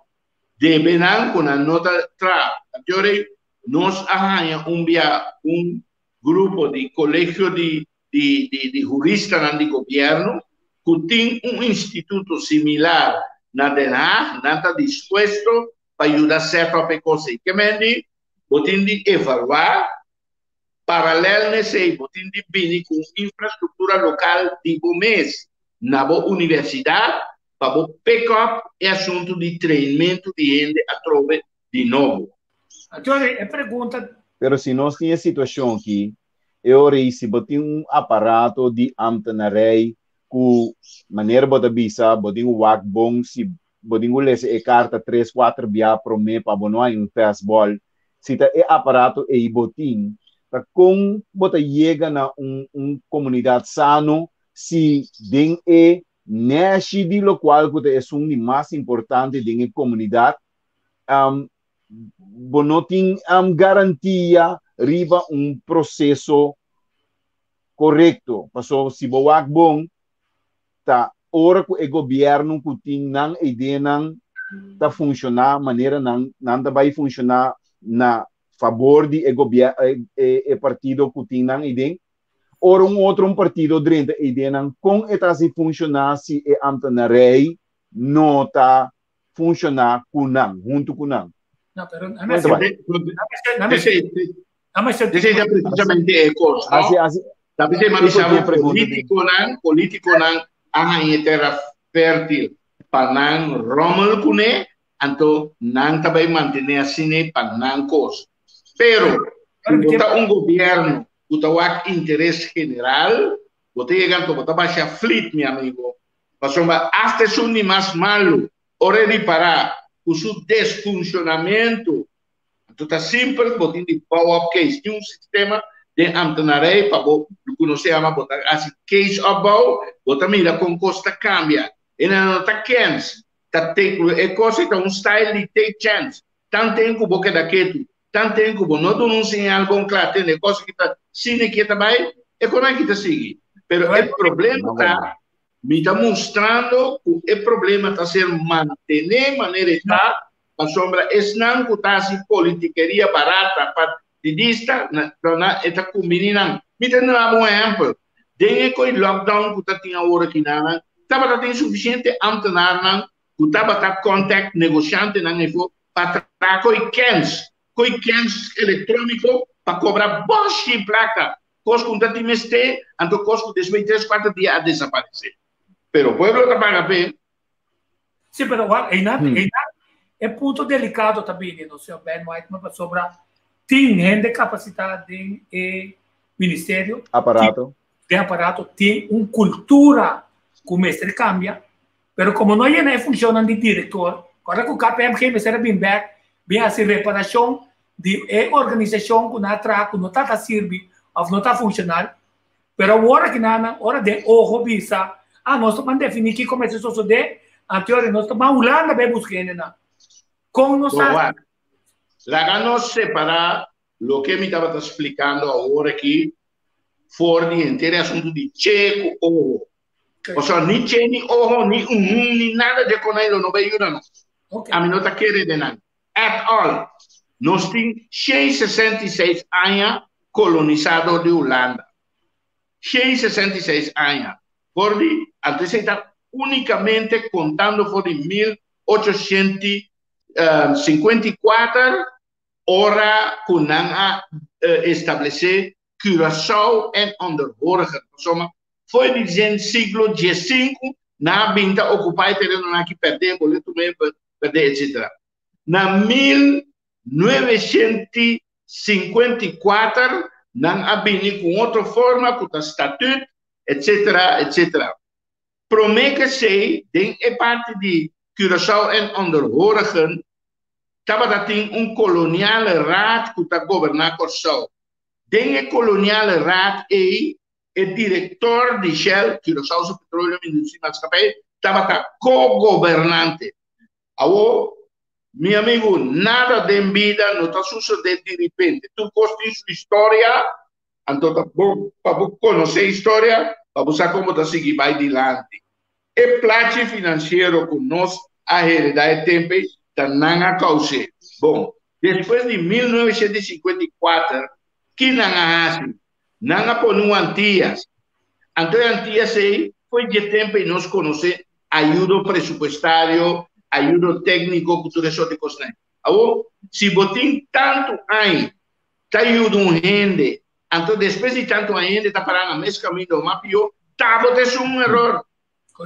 debe nan ku nan no ta traha. Anteorei nos a haña un bia un grupo di kolegio di di di huristanan di gobièrnu ku tin un instituto similar na Den Haag, nan ta dispuesto pa yuda set up e kos ei. Ke men di bo tin di evaluá Paralel n'esei bo tin di bini ku un infrastruktura lokal di bo mes na bo universidat pa bo pick up e asuntu di trainmentu di hende atrobe di nobo.
Antonio, e pregunta.
Pero si nos tin e situashon aki, e ora ei si bo tin un aparato di ambtenarij ku manera bo ta bisa bo tin ku wak bon si bo tin ku lesa e karta tres kuater bia promé pa bo no haña un fastball. Si ta e aparato ei bo tin, ta kon bo ta yega na un un komunidat sano si den e nèshi di lokual ku ta esun di mas importante den e komunidat bo no tin garantia riba un proseso korekto. Pasobra si bo wak bon ta ora ku e gobièrnu ku tin nan ideanan ta funshoná manera nan nan ta bai funshoná na fabor di e gobiè e e partido ku tin nan iden, ora un otro un partido drenta e ideanan kon e ta hasi funshoná si e ambtenarij no ta funshoná ku nan, huntu ku nan?
No, pero
Kon ta bai?
Esei ta precisamente e kos, no?
Asi, asi.
Ta bisa ma
Kiko
bisa
tin e pregunta di?
politikonan, politikonan a haña e tera fértil pa nan rommel kuné, anto nan ta bai mantené asina pa nan kos. Pero, si bo ta un gobièrnu ku ta wak interes general, bo ta yega anto bo ta basha flit, mi amigo. Pasobra asta esun di mas malu, ora e ripará ku su desfunshonamentu Anto ta simpel, bo tin di bouw op case. Tin un sistema den ambtenarij pa bo, ku nos ta yama bo ta hasi case opbouw, bo ta mira kon kos ta kambia. E nan no ta kens, ta take, e kos ei ta un style di take chance. Tanten ku bo keda ketu, tanten ku bo no duna un señal bon kla, tende e kos aki ta sine ke ta bai, e kon aki ta sigui. Pero e problema ta, mi ta mustrando ku e problema ta ser mantené manera e ta, Pasobra esnan ku ta hasi politikeria barata partidista na na e ta kumbini nan. Mi ta duna bo un ehèmpel, Den e koi lockdown ku ta tin awor aki na nan, tabata tin sufisiente ámtenarnan ku tabata kòntèkt negoshantenan efo pa traha koi kens, koi kens elektróniko pa kobra bòshi plaka, kos ku no ta tin mester, anto kos ku despues di tres kuater dia a desaparesé. Pero pueblo ta paga p'e.
Sí, pero wak, einan, einan e punto delicado ta bini, no, señor Ben Whiteman, pasobra tin hende capacitá den e ministerio.
Aparato.
Den aparato, tin un cultura cu mester cambia, pero como no yena e funcionnan di director, ora cu KPMG mester a bin bek, bin haci reparacion di e organisacion cu nan a traha cu no ta ta sirbi of no ta funcional, Pero awor aki nan, ora den ojo bisa, ah, nos ta ban definí kiko mester sosodé, anto ora nos ta ban Hulanda bai buska hendenan. Kon nos
ta. Bon, laga nos separá loke mi tabata splikando awor aki for di henter e asuntu di che ku ojo. Pasobra ni che ni ojo, ni uhun, ni nada dje konai lo no bai yuda nos. Ami no ta kere den nan. At all. Nos tin 166 aña kolonisá dor di Hulanda. 166 aña. For di, anto esei ta únikamente kontando for di 1854 ora ku nan a establesé Curaçao en Onderhorigen. Pasobra for di den siglo diesinku nan a bin ta okupá e terenonan aki pèrdè, boleto mei pèrdè etsetera. Na 1954 nan a bini ku un otro forma ku ta statut etsetera etsetera. Promé ku esei den e parti di Curaçao en Onderhorigen tabata tin un koloniale raad ku ta goberná Kòrsou. Den e koloniale raad ei e direktor di Shell, Curaçaose Petroleum Industrie Maatschappij, tabata ko-gobernante. Awor, mi amigu, nada den bida no ta sucede di ripente. Tur cos tin su historia, anto ta bon pa bo conoce historia pa bo sa con bo ta sigui bay dilanti. E plachi financiero cu nos a hereda e tempo ey ta nan a caus'e. Bon, despues di 1954, ki nan a haci? Nan a pone un Antillas. Anto e Antillas ei foi dje tempo ei nos conoce ayudo presupuestario, ayudo tecnico cu tur e soort di cosnan. Awor, si bo tin tanto aña ta yuda un hende, anto despues di tanto aña hende ta para na mes caminda o mas pio, ta bo ta esun un error.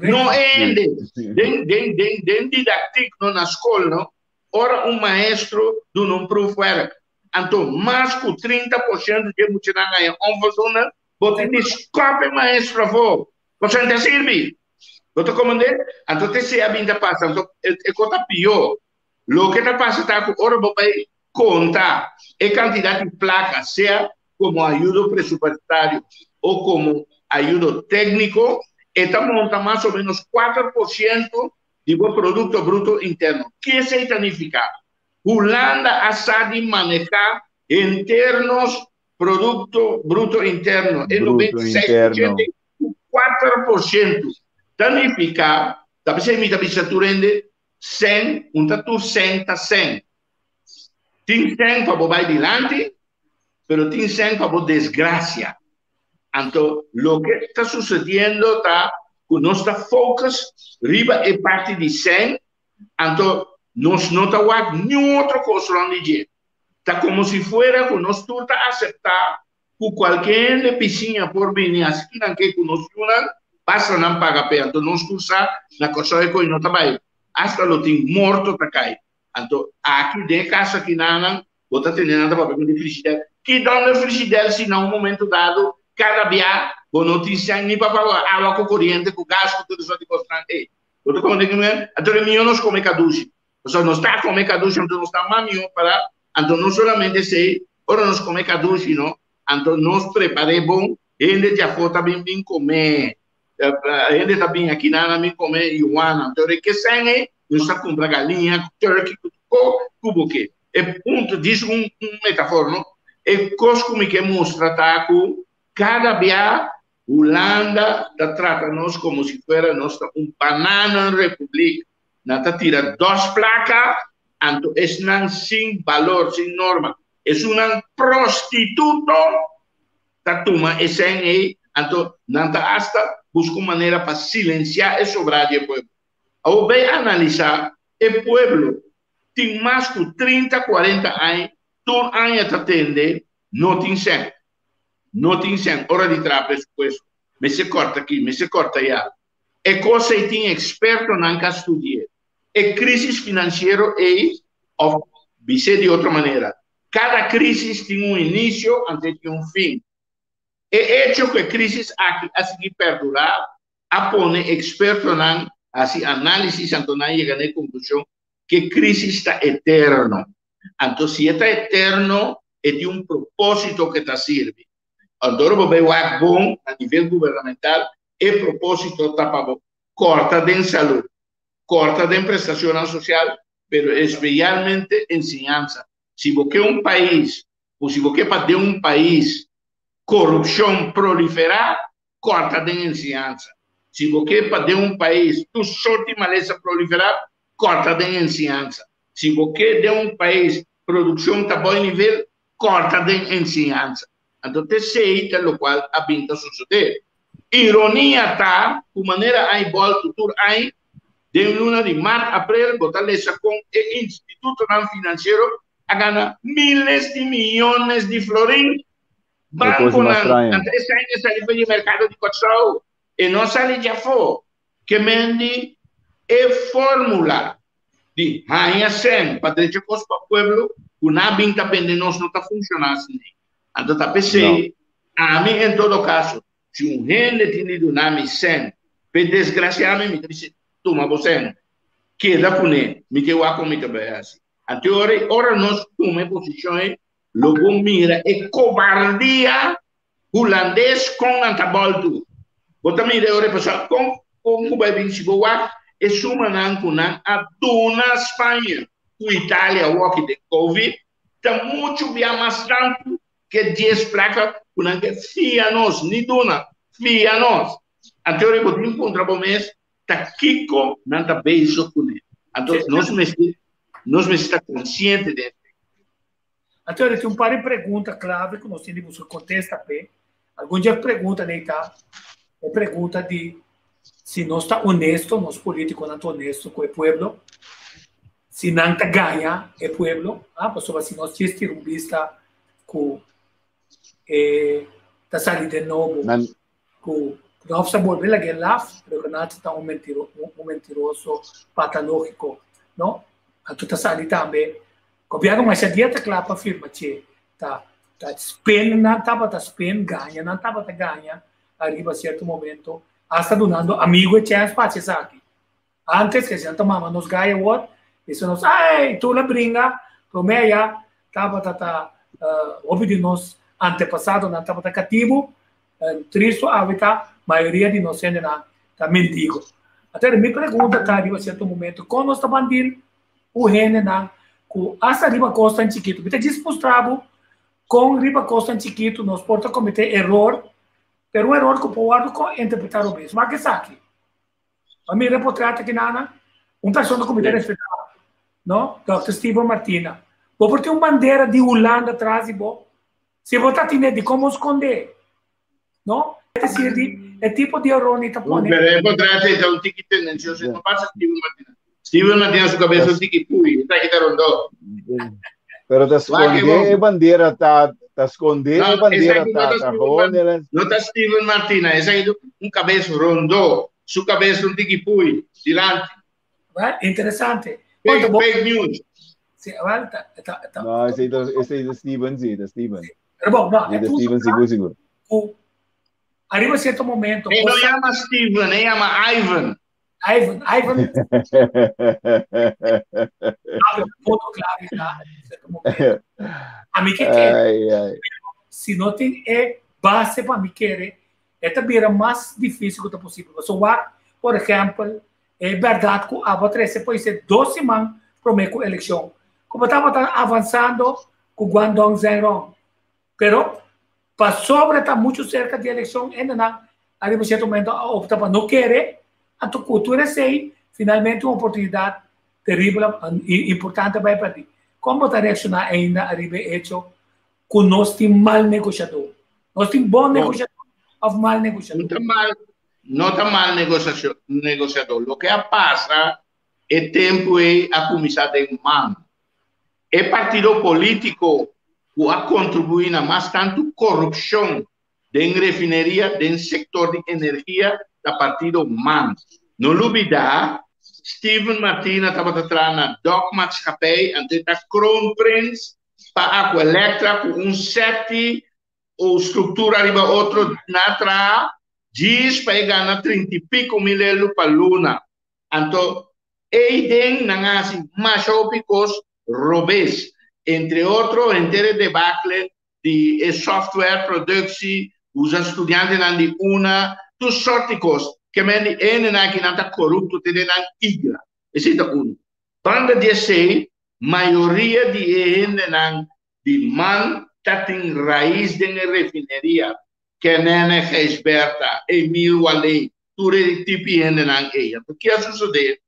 No e hende. Den, den, den, den didactiek, no, na scol, no, ora un maestro duna un proefwerk, Anto mas ku 30% di e muchanan haña onvoldoende, bo tin di skòp e maestro afó. Pasobra no ta sirbi. Bo ta komprendé? Anto te esei a bin ta pasa. Anto e kos ta pió. Loke ta pasa ta ku ora bo bai konta e kantidat di plaka, sea komo ayudo presupuestario o komo ayudo tékniko, e ta monta mas o ménos 4% di bo produkto bruto interno. Ke esei ta nifiká? Hulanda a sa di maneha henter nos Producto Bruto Interno, e 96% ku 4%. Ta nifica, ta p'esei mi ta bisa tur hende, sèn, un ta tur sèn ta sèn. Tin sèn pa bo bai dilanti, pero tin sèn pa bo desgracia. Anto, loke ta sucediendo ta ku nos ta focus riba e parti di sèn, Anto nos no ta wak niun otro kos rònt di dje. Ta komo si fuera ku nos tur ta aseptá ku kualke hende bisiña por bini hasi kinan ke ku nos yunan, basta nan paga p'e. Anto nos tur sa na Kòrsou e koi no ta bai, asta lo tin morto ta kai. Anto aki den e kas akinanan bo ta tene nan ta papia ku di frishidèr. Ki dònde frishidèr si na un momento dado kada bia bo no tin sèn ni pa paga awa ku koriente ku gas ku tur e sort di kosnan ei. Bo ta komprende ki men? Anto e mihó nos kome kadushi. Pasobra nos ta kome kadushi, anto nos ta mas mihó para. Anto no solamente esei, ora nos kome kadushi no, anto nos prepar'é bon, hende di afó ta bin bin kome. Hende ta bin aki nan bin kome yuana. Anto e kesèn ei, nos ta kumpra galiña, turkey, ku tur ku bo ke. E punto, dis un metafor no, e kos ku mi ke mustra ta ku kada bia Hulanda ta trata nos como si fuera nos ta un bananenrepubliek. Nan ta tira dos placa, anto esnan sin balor, sin norma. Esunnan prostituto ta tuma e sèn ei, anto nan ta hasta busca un manera pa silencia e sobra di e pueblo. Awor bay analisa, e pueblo tin mas cu 30, 40 aña, tur aña ta tende no tin sèn. No tin sèn ora di traha presupuesto. Mester kòrta aki, mester kòrta ayá. E kos ei tin ekspertonan ku a studi'é. E krísis finansiero ei, òf bis'é di otro manera, kada krísis tin un inisio anto e tin un fin. E echo ku e krísis aki a sigui perdurá a pone ekspertonan hasi análisis anto nan yega na e konklushon ku e krísis ta eterno. Anto si e ta eterno, e tin un propósito ku e ta sirbi. Anto ora bo bai wak bon na nivel gubernamental, e propósito ta pa bo kòrta den salú, kòrta den prestashonnan sosial, pero espesialmente enseñansa. Si bo ke un pais, o si bo ke pa den un pais korupshon proliferá, kòrta den enseñansa. Si bo ke pa den un pais tur sort di malesa proliferá, kòrta den enseñansa. Si bo ke den un pais produkshon ta boi nivel, kòrta den enseñansa. Anto t'esei ta lokual a bin ta sosodé. Ironia ta ku manera ai bòltu tur ai, den luna di mart, aprel bo ta lesa kon e institutonan finansiero a gana miles di miyones di florin. Bankonan, anto esei a sali for di merkado di Kòrsou, e no a sali djafó. Ke men di e fórmula di haña sèn pa drecha kos pa pueblo ku nan a bin ta bende nos no ta funshoná asina. Anto ta p'esei ami en todo kaso si un hende tin di duna mi sèn p'e desgrasiá mi, mi ta bisa tuma bo sèn keda kuné mi ke wak kon mi ta bai hasi. Anto ora ora nos tuma e posishon ei lo bo mira e kobardia Hulandes kon nan ta bòltu. Bo ta mira e ora e pasá kon kon ku bai bin si bo wak e sumanan ku nan a duna Spaña ku Italia awoki den covid ta muchu bia mas tantu ke dies plaka ku nan ke fia nos ni duna fia nos. Anto ora bo tin puntra bo mes ta kiko nan ta bezig kuné. Anto nos mester nos mester ta konsiente den esei.
Anto tin un par di pregunta clave cu nos tin di busca contesta p'e. Algun dje pregunta nei ta e pregunta di si nos ta honesto, nos politiconan ta honesto cu e pueblo, si nan ta gaña e pueblo, ah, pasobra si nos djis tira un bista cu e ta sali den nobo cu Knops a bolbe laga e laf, pero Renato ta un mentiro, un mentiroso patalogico, no? Anto ta sali tambe, gobierno masha dia ta cla pa firma che ta ta spend nan tabata spend, gaña nan tabata gaña ariba cierto momento, hasta dunando amigo e chance pa haci esaki. Antes que nan ta mama nos gaya awor, bisa nos, ay, tur la bringa, prome aya tabata ta hopi di nos antepasadonan tabata katibu, tristu awe ta mayoria di nos hendenan ta mendigo. Anto mi pregunta ta riba sierto momento, kon nos ta ban dil ku hendenan ku asta riba kosnan chikitu? Mi ta djis mustra bo kon riba kosnan chikitu nos por ta kometé eror, pero un eror ku por wòrdu interpretá robes. Wak esaki. Pa mira portret aki nana, un persona ku mi ta respetá, no? Dòkter Steven Martina. Bo por tin un bandera di Hulanda tras di bo? Si bo ta tine, dikon bo skondé? No? Es desir, di e tipo di eror ni ta pone.
Pero e portret ei ta un tiki tendensioso, no pasa Steven Martina. Steven Martina su kabes un tiki pui, e ta kita rondó.
Pero ta skonde e bandera ta ta skonde e bandera ta ta gewoon
No ta Steven Martina, esaki un kabes rondó, su kabes un tiki pui dilanti.
Well, interesante.
Fake, fake news.
Sí, well, ta, ta,
ta, no, esei ta, esei ta Steven, sí, ta Steven.
Pero bon, no,
e Steven sigur, sigur.
Ku arriba cierto momento.
E no llama Steven, e llama Ivan.
Ivan, Ivan. Punto clave ta cierto momento. A mi ke kere, si no tin e base pa mi kere, e ta bira mas difícil ku ta posibel. So wak, por ehempel, e bèrdat ku abo a trese poi dos siman promé ku elekshon. Ku tabata avansando ku Guangdong Zhengrong. Pero pasobra ta muchu serka di elekshon hendenan ariba sierto momento a opta pa no kere, anto ku tur esei finalmente un oportunidat teribel i importante a bai pèrdí. Kon bo ta reakshoná ainda ariba e echo ku nos tin mal negoshadó? Nos tin bon negoshadó òf mal negoshadó?
No ta mal, no ta mal negosiadó. Loke a pasa e tempu ei a kuminsá den man. E partido polítiko ku a kontribuí na mas tantu korupshon den refineria, den sektor di energia, ta partido man. No lubidá, Steven Martina tabata traha na Dokmaatschappij, anto e ta kroonprins pa Aqualectra ku un sèti o struktura riba otro na traha djis pa e gana trinta i piko mil elu pa luna. Anto ei den nan a hasi masha hopi kos robes, entre otro henter e debakle di e software productie, usa studiantenan di una, tur sort di kos. Ke men di e hendenan aki nan ta korupto te den nan igra. Esei ta unu. Banda di esei, mayoria di e hendenan di man ta tin rais den e refineria, Kenene Gijsbertha, Emil Waley, tur e tipi hendenan ei. Anto ke a sosodé?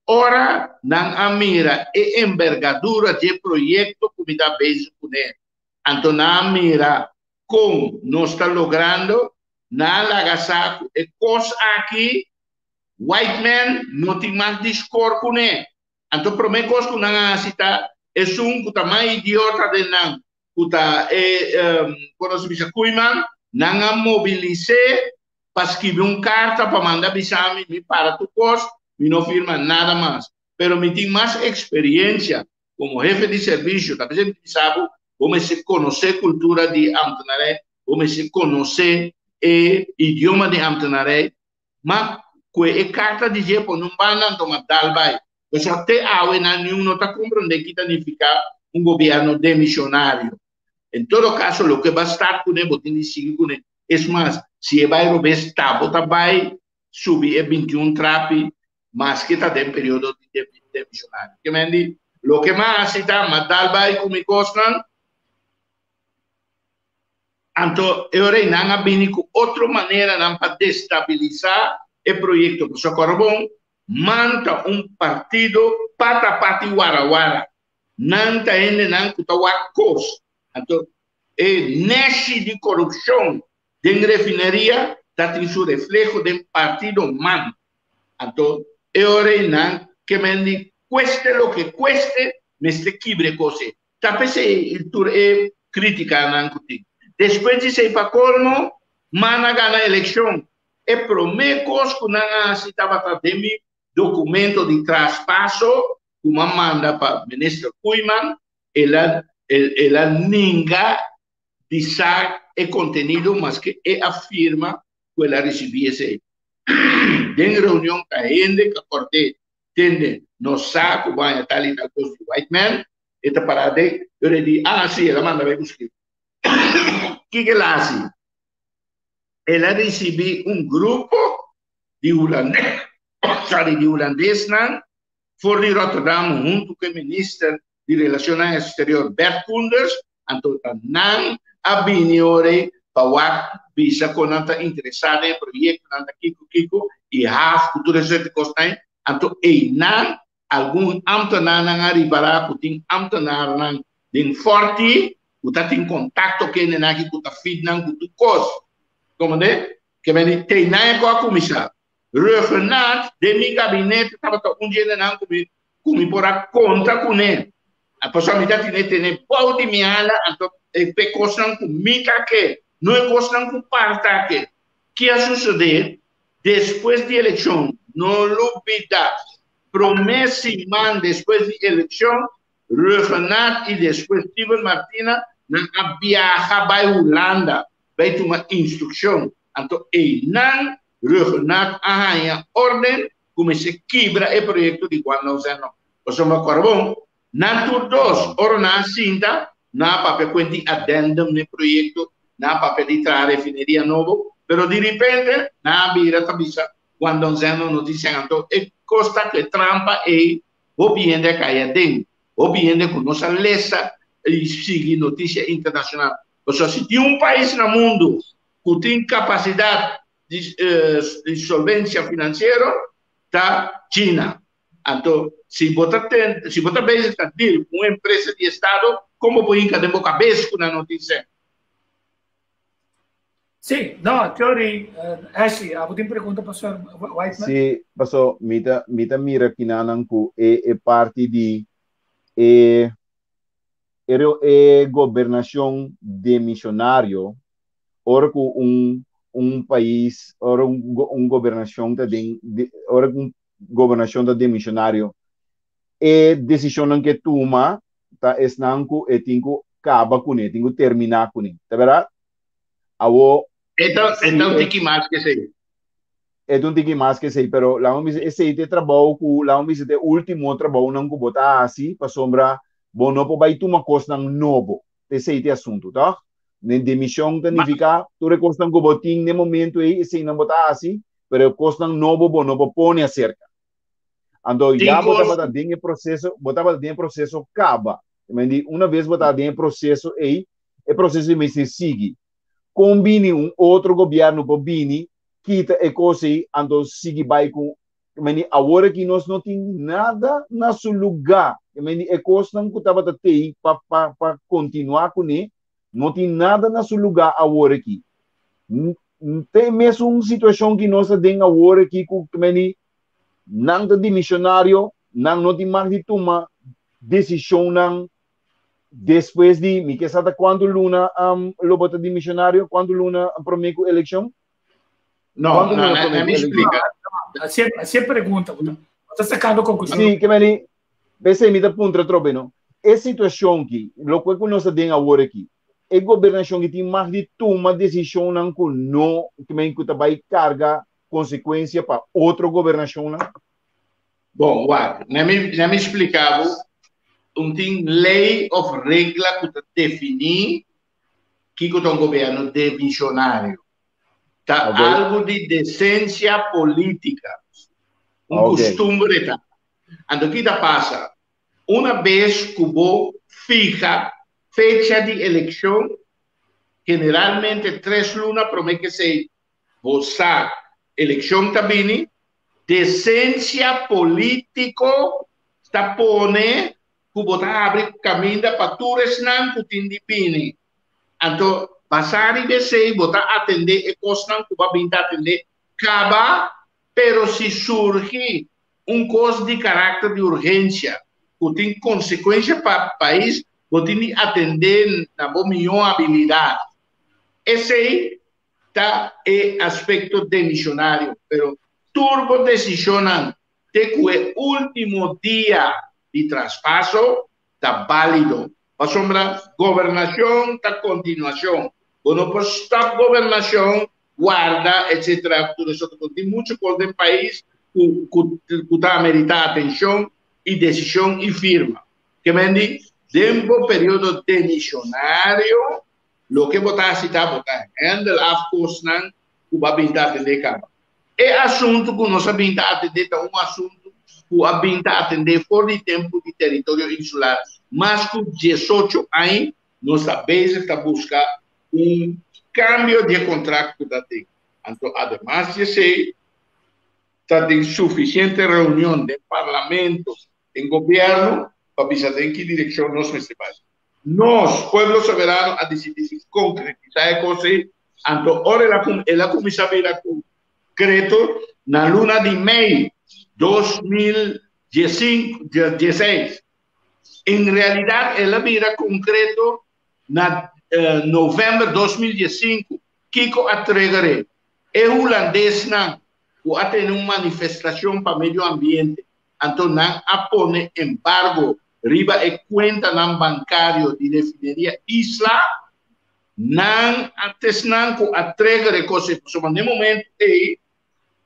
Ora nan a mira e embergadura dje proyekto ku mi ta bezig kuné, anto nan a mira kon nos ta logrando, nan a laga sa ku e kos aki white man no tin mas di skor kuné. Anto promé kos ku nan a hasi ta esun ku ta mas idiota den nan, ku ta e kon nos ta bisa Koeiman, nan a mobilis'é pa skibi un karta pa manda bisa mi, mi para tur kos, mi no firma nada mas. Pero mi tin mas eksperiencia komo hefe di servisio, ta p'esei mi ta bisa bo, bo mester konosé kultura di ambtenarij, bo mester konosé e idioma di ambtenarij, Ma ku e karta di dje pone un banda anto ma dal bai. Pasobra te awe nan niun no ta komprondé ki ta nifiká un gobièrnu demisionario. En todo kaso loke bo a start kuné bo tin di sigui kuné. Es mas, si e bai robes ta bo ta bai subi e 21 trapi maske ta den periodo di demisionario. Ke men di loke m'a hasi ta m'a dal bai ku mi kosnan. Anto e ora ei nan a bini ku otro maneranan pa destabilisá e proyekto. Pasobra kòrda bon, man ta un partido pata pati wara wara. Nan ta hendenan ku ta wak kos. Anto e nèshi di korupshon den refineria ta tin su refleho den partido man. Anto e ora ei nan ke men di kueste loke kueste mester kibra e kos ei. Ta p'esei tur e krítikanan ku tin. Despues di esei pa kolmo, man a gana elekshon. E promé kos ku nan a hasi tabata den mi dokumento di traspaso ku m'a manda pa Minister Koeiman, el a el a ninga di sa e kontenido maske e a firma ku el a risibí esei. Den reunion ta hende ku a kòrd'é tende nos sa ku baña tal i tal kos di white man, e ta pará den, pero e di, ah, sí, el a manda bai busk'é. Kiko el a hasi? El a risibí un grupo di hulandes, sorry, di hulandesnan for di Rotterdam huntu ku e minister di Relacionnan Exterior Bert Koenders, anto ta nan a bini ora ei pa wak bisa kon nan ta interesá den e proyektonan ta kiko kiko i haf ku tur e suerte kosnan ei, anto einan algun ámtenarnan a ripará ku tin ámtenarnan den Fòrti ku ta tin kontakto ku hendenan aki ku ta fit nan ku tur kos. Komprendé? Ke men di teinan e ku a kuminsá. Rhuggenaath den mi gabinete tabata un di hendenan ku mi ku mi por a konta kuné. Pasobra mi ta tene tene bou di mi ala anto e pe kosnan ku mi ta ke, no e kosnan ku par ta ke. Ki a sosodé despues di elekshon? No lubidá, promé siman despues di elekshon, Rhuggenaath i despues Steven Martina nan a biaha bai Hulanda bai tuma instrukshon. Anto einan Rhuggenaath a haña órden ku mester kibra e proyekto di Guandong Zeno. Pasobra kòrda bon, nan tur dos ora nan a sinta, nan a papia ku di addendum n'e proyekto, nan a papia di traha refineria nobo, pero di ripente nan a bira ta bisa Guandong Zeno no tin sèn. Anto e kos ta ku e trampa ei hopi hende a kai aden, hopi hende ku no sa lesa i sigui notisia internashonal. Pasobra si tin un pais na mundu ku tin kapasidat di solvencia financiero ta China. Anto si bo ta ten, si bo ta bezig ta deal cu un empresa di estado, con bo por hinca den bo cabes cu nan no tin cen?
Sí, no, Theory, Ashley, abo tin pregunta pa Sir Whiteman?
Sí, paso mi ta mi ta mira kinanan ku e e parti di e e e gobernashon demisionario ora ku un. un pais, ora un, un gobernashon ta den, de, ora un gobernashon ta demisionario, e desishonnan ku e tuma ta esnan ku e tin ku kaba kuné, tin ku terminá kuné. Ta bèrdat? Awo,
E ta, e ta un tiki mas ku esei.
E ta un tiki mas ku esei, pero laga mi bisa esei ta e trabou ku, laga mi bisa ta e último trabounan ku bo ta hasi pasobra bo no por bai tuma kosnan nobo. Esei ta e asuntu, tòg? Den demishon ta nifiká tur e kosnan ku bo tin na e momentu ei, eseinan bo ta hasi, pero e kosnan nobo bo no por pone aserka. Anto ya bo tabata den e proseso, bo tabata den e proseso kaba. Di una bes bo ta den e proseso ei, e proseso ei mester sigui. Kon bini un otro gobièrnu por bini kita e kos ei anto sigui bai ku meni awor aki nos no tin nada na su lugá. Meni e kosnan ku tabata tei pa pa pa kontinuá kuné no tin nada na su lugá awor aki. Ta e mesun situashon ki nos ta den awor aki ku meni nan ta dimisionario, nan no tin mag di tuma desishonnan despues di mi ke sa ta kuantu luna um, lo bo ta dimisionario, kuantu luna promé ku elekshon?
No, no, no, no, mi explica.
Así, así pregunta, bo ta sacando conclusión.
Sí, ke meni, p'esei mi ta puntra atrobe, no? E situashon ki, loke ku nos ta den awor aki, e gobernashon ki tin mag di tuma desishonnan ku no, ke meni ku ta bai karga konsekuensia pa otro gobernashonnan?
Bon, wak, na mi, na mi splika bo, un tin lei of regla ku ta definí kiko ta un gobierno demisionario. Ta okay. algo di decencia política. Un okay. costumbre ta. Anto ki ta pasa? Una vez ku bo fija fecha di eleccion, generalmente tres luna prome ke sei bo sa eleccion ta bini, Desensia polítiko ta pone ku bo ta habri kaminda pa tur esnan ku tin di bini. Anto, basá riba esei bo ta atendé e kosnan ku bo a bin ta atendé kaba, pero si surgi un kos di karakter di urgensia ku tin konsekuensia pa pais, bo tin di atendé na bo mihó abilidat. Esei ta e aspekto demisionario, pero tur bo desishonnan te ku e último dia di traspaso ta bálido, pasobra gobernashon ta kontinuashon. Bo no por stòp gobernashon, warda, etcetera, tur esotro kos. Tin muchu kos den pais ku ku ku ta ameritá atenshon i desishon i firma. Ke men di, den bo periodo demisionario, Loke bo ta hasi ta bo ta handle af kosnan ku bo a bin ta atendé kaba. E asuntu ku nos a bin ta atendé ta un asuntu ku a bin ta atendé for di tempu di Teritorio Insular. Mas ku diesocho aña nos ta bezig ta buska un kambio di e kontrakt ku ta tin. Anto ademas di esei ta tin sufisiente reunion den parlamento, den gobièrnu pa bisa den ki direkshon nos mester bai. Nos, Pueblo Soberano, a disidí di konkretisá e kos ei, anto ora el a el a kuminsá bira konkreto na luna di mei 2015, dieseis. En realidat el a bira konkreto na novèmber 2015. Kiko a trigger e hulandesnan ku a tene un manifestashon pa medio ambiente Anto nan a pone embargo riba e kuentanan bankario di Refineria Isla. Nan a tesnan ku a trigger e kos ei, pasobra na e momento ei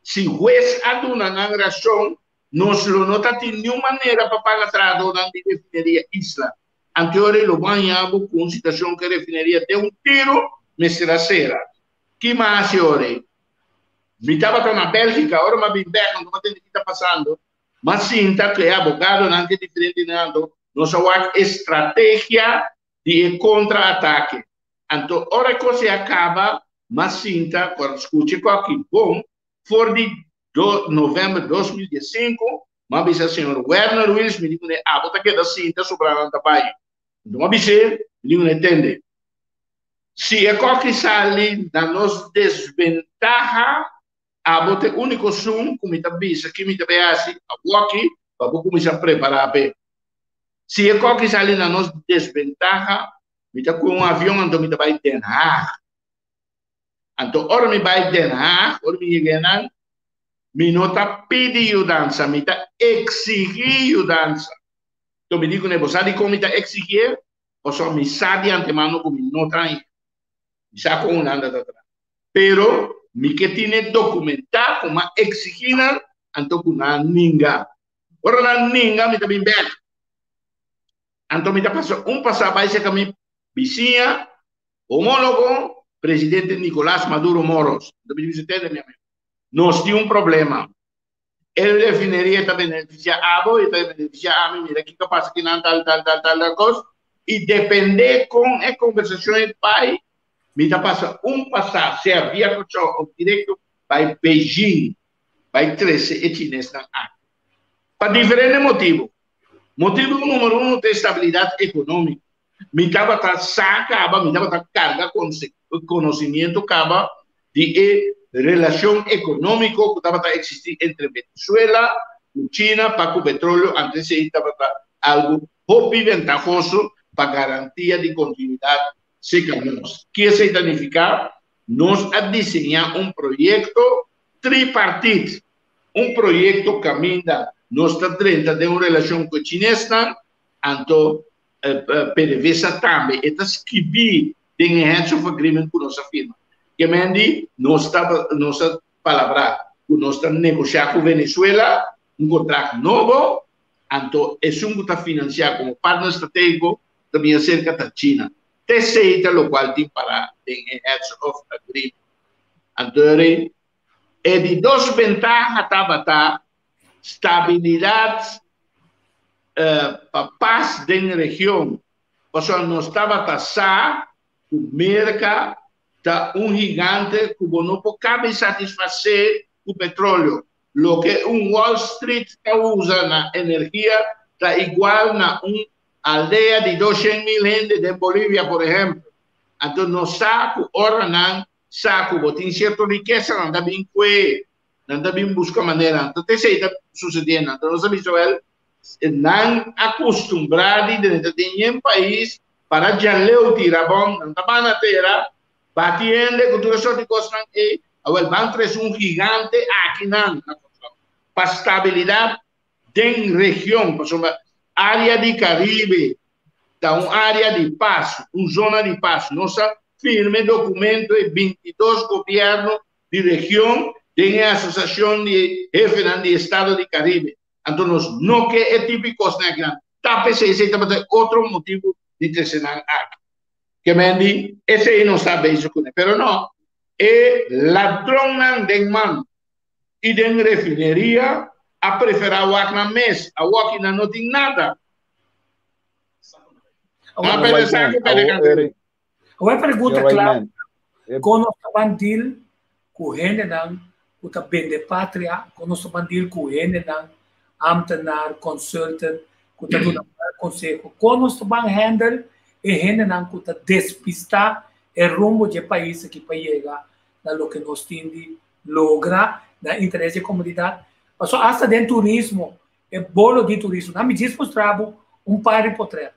si hues a duna nan rason, nos lo no ta tin niun manera pa paga trahadónan di Refineria Isla. Anto ora ei lo bo haña bo ku un situashon ku e refineria den un tiru mester a sera. Ki mas e ora ei? Mi tabata na Bélgica, ora mi a bin bek, anto mi a tende ki ta pasando. Mi a sinta ku e abogadonan ku e diferentenan, anto nos a wak e strategia di e kontra-atake. Anto ora e kos ei a kaba, mi a sinta, ku a skucha e kòki bon, for di do novèmber 2015, mi a bisa señor Werner Wiels, mi di kuné, abo ta keda sinta sobra nan ta bai. Anto mi a bis'é, mi di kuné, tende, Si e koki sali na nos desbentaha, abo ta e úniko sun ku mi ta bisa ki mi ta bai hasi awoki pa bo kuminsá prepará p'e. Si e koki sali na nos desbentaha, mi ta kue un avion anto mi ta bai Den Haag. Anto ora mi bai Den Haag, ora mi yega einan, mi no ta pidi yudansa, mi ta eksigí yudansa. Anto mi di kuné, bo sa dikon mi ta eksigié? Pasobra mi sa di antemano ku mi no ta hañ'é. Mi sa kon Hulanda ta traha. Pero mi ke tine dokumentá ku mi a eksigí nan, anto ku nan a ninga. Ora nan a ninga, mi ta bin bèk. Anto mi ta pasa un pasá bai serka mi bisiña, homólogo, presidente Nicolás Maduro Moros. Anto mi di bisa, Tende mi amigo, nos tin un problema. E refineria ta beneficia abo y ta beneficia ami, mira kiko pasa kinan tal tal tal tal tal kos. Y depende kon e conversacion e bai, mi ta pasa un pasá, sea via Kòrsou of directo, bai Beijing, bai trese e chinesnan aki. Pa diferente motibu. Motibu numero uno ta estabilidat ekonómiko. Mi tabata sa kaba, mi tabata karga konosimiento kaba di e relashon ekonómiko ku tabata eksistí entre Venezuela ku China pa ku petróleo, anto esei tabata algu hopi ventahoso pa garantia di kontinuidat seka nos. Ki esei ta nifiká? Nos a diseñá un proyekto tripartit, un proyekto kaminda nos ta drenta den un relashon ku e chinesnan, anto PDVSA tambe e ta skibí den e heads of agreement ku nos a firma. Ke men di nos ta nos a palabrá ku nos ta negoshá ku Venezuela un kontrakt nobo, anto esun ku ta finansiá komo partner stratégiko ta bin aserka ta China. T'esei ta lokual tin pará den e heads of agreement. Anto e di dos bentaha tabata stabilidat pa pas den region, pasobra nos tabata sa ku Merka ta un gigante ku bo no por kabe satisfasé ku petróleo. Loke un Wall Street ta usa na energia ta igual na un aldea di 200.000 hende den Bolivia, por ehèmpel. Anto nos sa ku ora nan sa ku bo tin sierto rikesa, nan ta bin kue. Nan ta bin buska manera. Anto ta esei ta susediendo. Anto nos a bisa wel, nan a kustumbrá di drenta den yen pais para djaleu tira bòm, nan ta bana tera, bati hende ku tur e sort di kosnan ei. Awel ban trese un gigante akinan na Kòrsou pa stabilidat den region, pasobra área di Karibe ta un área di pas, un zona di pas. Nos a firma e dokumento e 22 gobièrnu di region den e Asosiashon di Hefenan di Estado di Karibe. Anto nos no ke e tipo di kosnan akinan. Ta p'esei esei tabata e otro motibu di trese nan aki. Ke men di esei nos ta bezig kuné. Pero no, e ladronnan den man i den refineria a preferá wak nan mes. Awor aki nan no tin nada. Nan a perde saku, perde kantidad.
Awor e pregunta kla, kon nos ta ban deal ku hendenan ku ta bende patria, kon nos ta ban deal ku hendenan, ambtenaar, consultant, ku ta duna mal konseho, kon nos ta ban handle e hendenan ku ta despistá e rumbo dje pais aki pa yega na loke nos tin di logra na interes dje komunidat. Pasobra asta den turismo, e bolo di turismo, nan mi djis mustra bo un par di potret.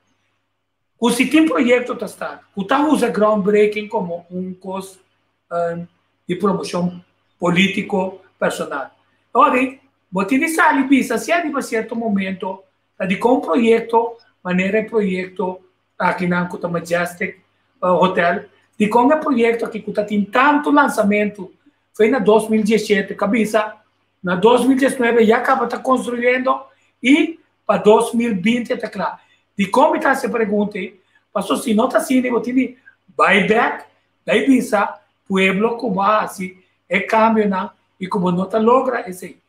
Ku si tin proyekto ta start ku ta usa groundbreaking komo un kos di promoshon polítiko personal. Ora bo tin di sali bisa si ariba sierto momento ta dikon un proyekto manera e proyekto akinan ku ta Majestic Hotel, dikon e proyekto aki ku ta tin tantu lansamentu foi na 2017 ku a bisa na 2019 ya kaba ta konstruyendo i pa 2020 ta kla. Dikon mi ta hasi e pregunta ei? Pasobra si no ta asina bo tin di bai bek bai bisa pueblo ku bo a hasi e kambionan i ku bo no ta logra esei.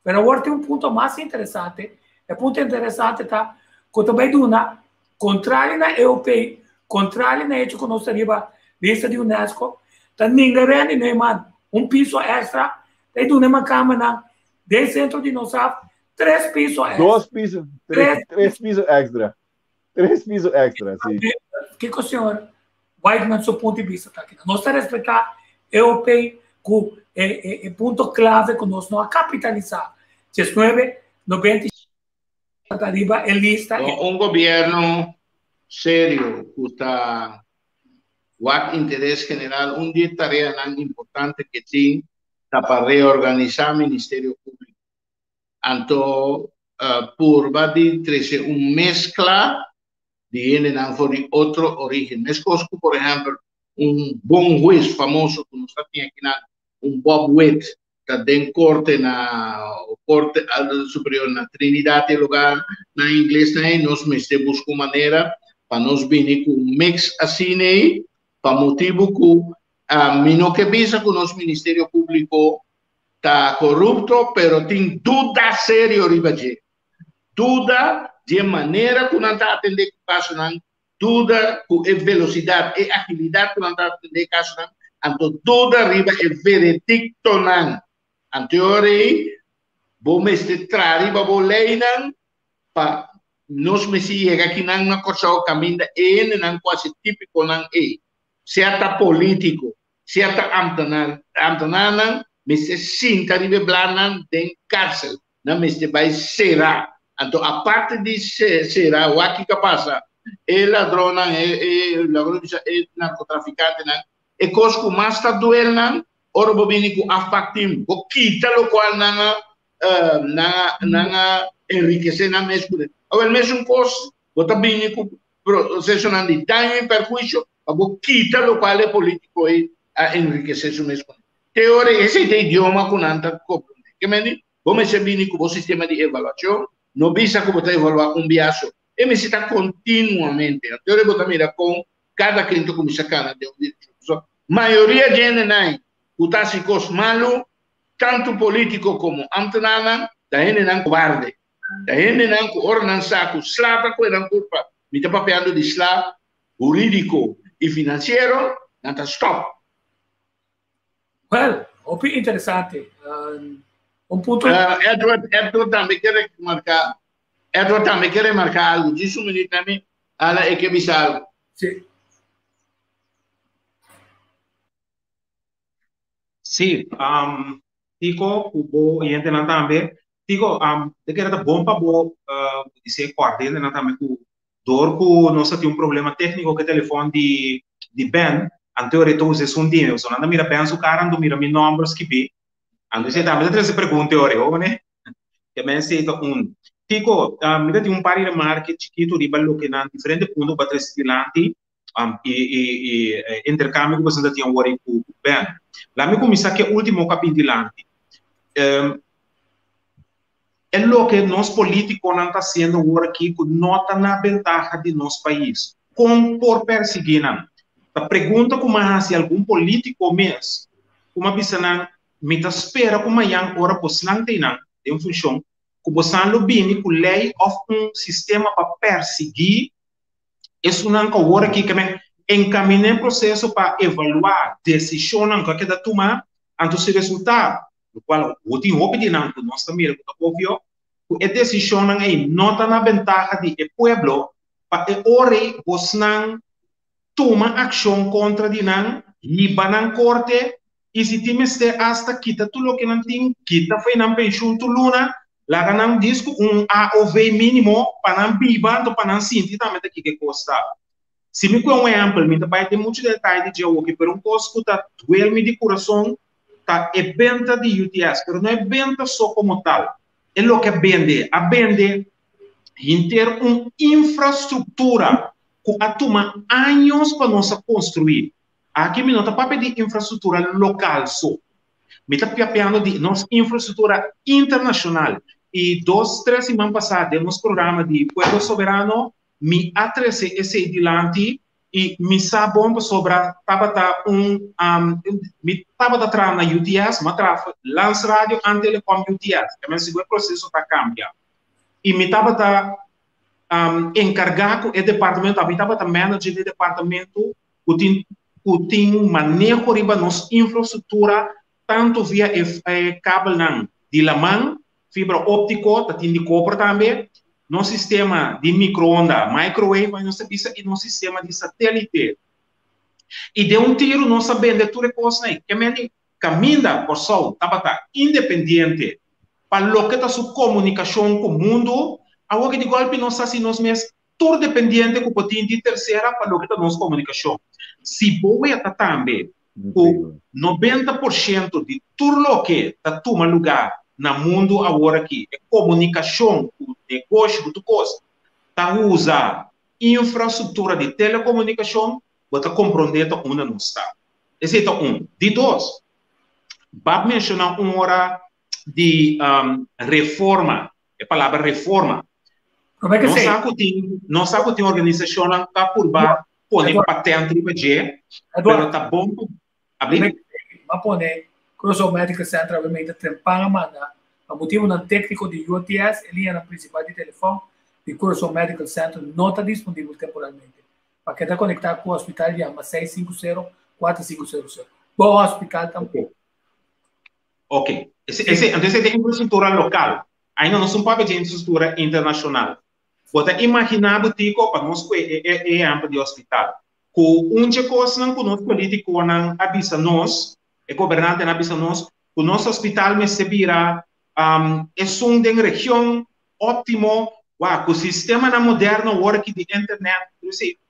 Pero awor tin un punto mas interesante. E punto interesante ta ku ta bai duna kontrali na EOP, kontrali na hecho ku nos ta riba lista di UNESCO, ta ninga Randy Neumann un piso extra, ta duna e makamanan den sentro di nos haf tres piso extra.
Dos piso, tres, tres piso extra. Tres piso extra, sí.
Kiko señor Whiteman su punto di vista ta aki? Nos ta respetá EOP ku e, e, e punto clave ku nos no a kapitalisá. 19, 90 ta riba e lista.
Un gobierno serio ku ta. Wak interes general, un di e tareanan importante ku e tin ta pa reorganisá Ministerio Públiko. Anto purba di trese un meskla di hendenan for di otro orígen. Meskos ku por ehèmpel un bon hues famoso ku nos ta tin akinan, un Bob Witt, ta den korte na Korte Superior na Trinidad e lugar na ingles na ei, nos mester buska un manera pa nos bini ku un mix asina ei, pa motibu ku mi no ke bisa ku nos Ministerio Públiko ta korupto, pero tin duda serio riba dje. Duda di e manera ku nan ta atendé ku kasonan, duda ku e velosidat, e agilidat ku nan ta atendé e kasonan, anto duda riba e verediktonan. Anto e ora ei bo mester traha riba bo leinan pa nos mester yega akinan na Kòrsou kaminda e hendenan ku hasi típikonan ei, sea ta polítiko, sea ta ámtenar, ámtenarnan mester sinta riba e blannan den kársel. Nan mester bai será. Anto aparte di será, wak kiko a pasa? E ladronnan, e e ladron bisa e narkotrafikantenan, e kos ku mas ta duel nan, ora bo bini ku afpakting, bo kita lokual nan a nan a nan a enrikesé nan mes kuné. Awel mesun kos bo ta bini ku prosesonan di daño i perhuisio pa bo kita lokual e polítiko ei a enrikesé su mes kuné. Te ora esei ta idioma ku nan ta komprondé. Ke mende? Bo mester bini ku bo sistema di evaluashon, no bisa ku bo ta evaluá un bia so. E mester ta kontinuamente. Anto ora bo ta mira kon kada ken ta kuminsá kana den un direkshon. Pasobra mayoria di hendenan ku ta hasi kos malu, tantu polítiko komo ámtenarnan, ta hendenan kobarde. Ta hendenan ku ora nan sa ku sla ta kue nan kurpa, mi ta papiando di sla hurídiko i finansiero, nan ta stòp.
Well, hopi interesante. Un punto.
Edward, Edward tambe ke remarká, Edward tambe ke remarká algu. Djis un minuut na mi, ala e ke bisa algu.
Sí.
Sí, um, Tico, ku bo oyentenan tambe. Tico, um, de kere ta bon pa bo uh, dise kòrda hendenan tambe ku Dor ku nos a tin un problema tékniko ku e telefòn di di Ben, anto e ta usa esun di mi. Pasobra nan ta mira Ben su kara, anto mira mi nòmber skibí. Anto esei tambe ta trese pregunta e ora ei, hopi ne? Ke men esei ta un. Kiko, mi ta tin un par di remarke chikitu riba loke nan diferente punto ku a trese dilanti i i i e interkambio ku boso ta tin awor ei ku Ben. Laat mi kuminsá ku e último ku a bin dilanti. E loke nos politiconan ta haciendo awor aki cu no ta na bentaha di nos pais. Con por persigui nan? Ta pregunta cu m'a haci algun politico mes cu m'a bisa nan, mi ta spera cu mañan ora bosnan ta einan den funcion, cu bosan lo bini cu ley of un sistema pa persigui esunnan cu awor aki ke men encamina e proceso pa evalua decisionnan cu a keda tuma, anto si resulta lokual bo tin hopi di nan ku nos ta mira ku ta obvio ku e desishonnan ei no ta na bentaha di e pueblo, pa e ora ei bosnan tuma akshon kontra di nan, hiba nan korte i si tin mester asta kita tur loke nan tin, kita fo'i nan penshun tur luna, laga nan dis ku un AOV mínimo pa nan biba anto pa nan sinti tambe ta kiko e kos ta. Si mi kue un ehèmpel, mi ta bai den muchu detaye di dje awoki, pero un kos ku ta duel mi di kurason ta e benta di UTS, pero no e benta so komo tal, e loke a bende, a bende henter un infrastruktura ku a tuma años pa nos a konstruí. Aki mi no ta papia di infrastruktura lokal so, mi ta papiando di nos infrastruktura internashonal. I dos, tres siman pasá den nos programa di Pueblo Soberano mi a trese esei dilanti I mi sa bon pasobra tabata un mi tabata traha na UTS, mi a traha Lans Radio an Telecom UTS, e men sigur e proseso ta kambia. I mi tabata enkargá ku e departamento, ami tabata manager di e departamento ku tin ku tin maneho riba nos infrastruktura tantu via e kabelnan di laman Fibra óptiko ta tin di koper tambe. Nos sistema di mikroonda, microwave, nos ta bisa i nos sistema di satélite. I den un tiru nos a bende tur e kosnan ei. Ke men di kaminda Kòrsou tabata independiente pa loke ta su komunikashon ku mundu, awor ki di gòlpi nos hasi nos mes tur dependiente ku por tin di tersera pa loke ta nos komunikashon. Si bo weta tambe ku 90% di tur loke ta tuma lugá na mundu awor aki, e komunikashon ku negoshi ku tur kos, ta usa infrastruktura di telekomunikashon, bo ta komprondé ta unda nos ta. Esei ta un. Di dos, b'a menshoná un ora di reforma, e palabra reforma. Nos sa ku tin, nos sa ku tin organisashonnan ta purba pone patent riba dje, pero ta bon ku
Abli? M'a pone Curaçao Medical Center awe ta trempan a manda pa motibunan tékniko di UTS e liñanan prinsipal di telefòn di Curaçao Medical Center no ta disponibel temporalmente. Pa keda konektá ku hospital yama 650 4500. Bo hospital tampoko.
Ok. Ese, ese, anto ese ta infrastruktura lokal. Ainda nos un papia dje infrastruktura internashonal. Bo ta imaginá bo Tico, pa nos kue e e ehèmpel di hospital, ku un dje kosnan ku nos politikonan a bisa nos, e gobernantenan a bisa nos, ku nos hospital mester bira esun den region óptimo, wak, ku sistemanan moderno awor aki di internet, tur esei.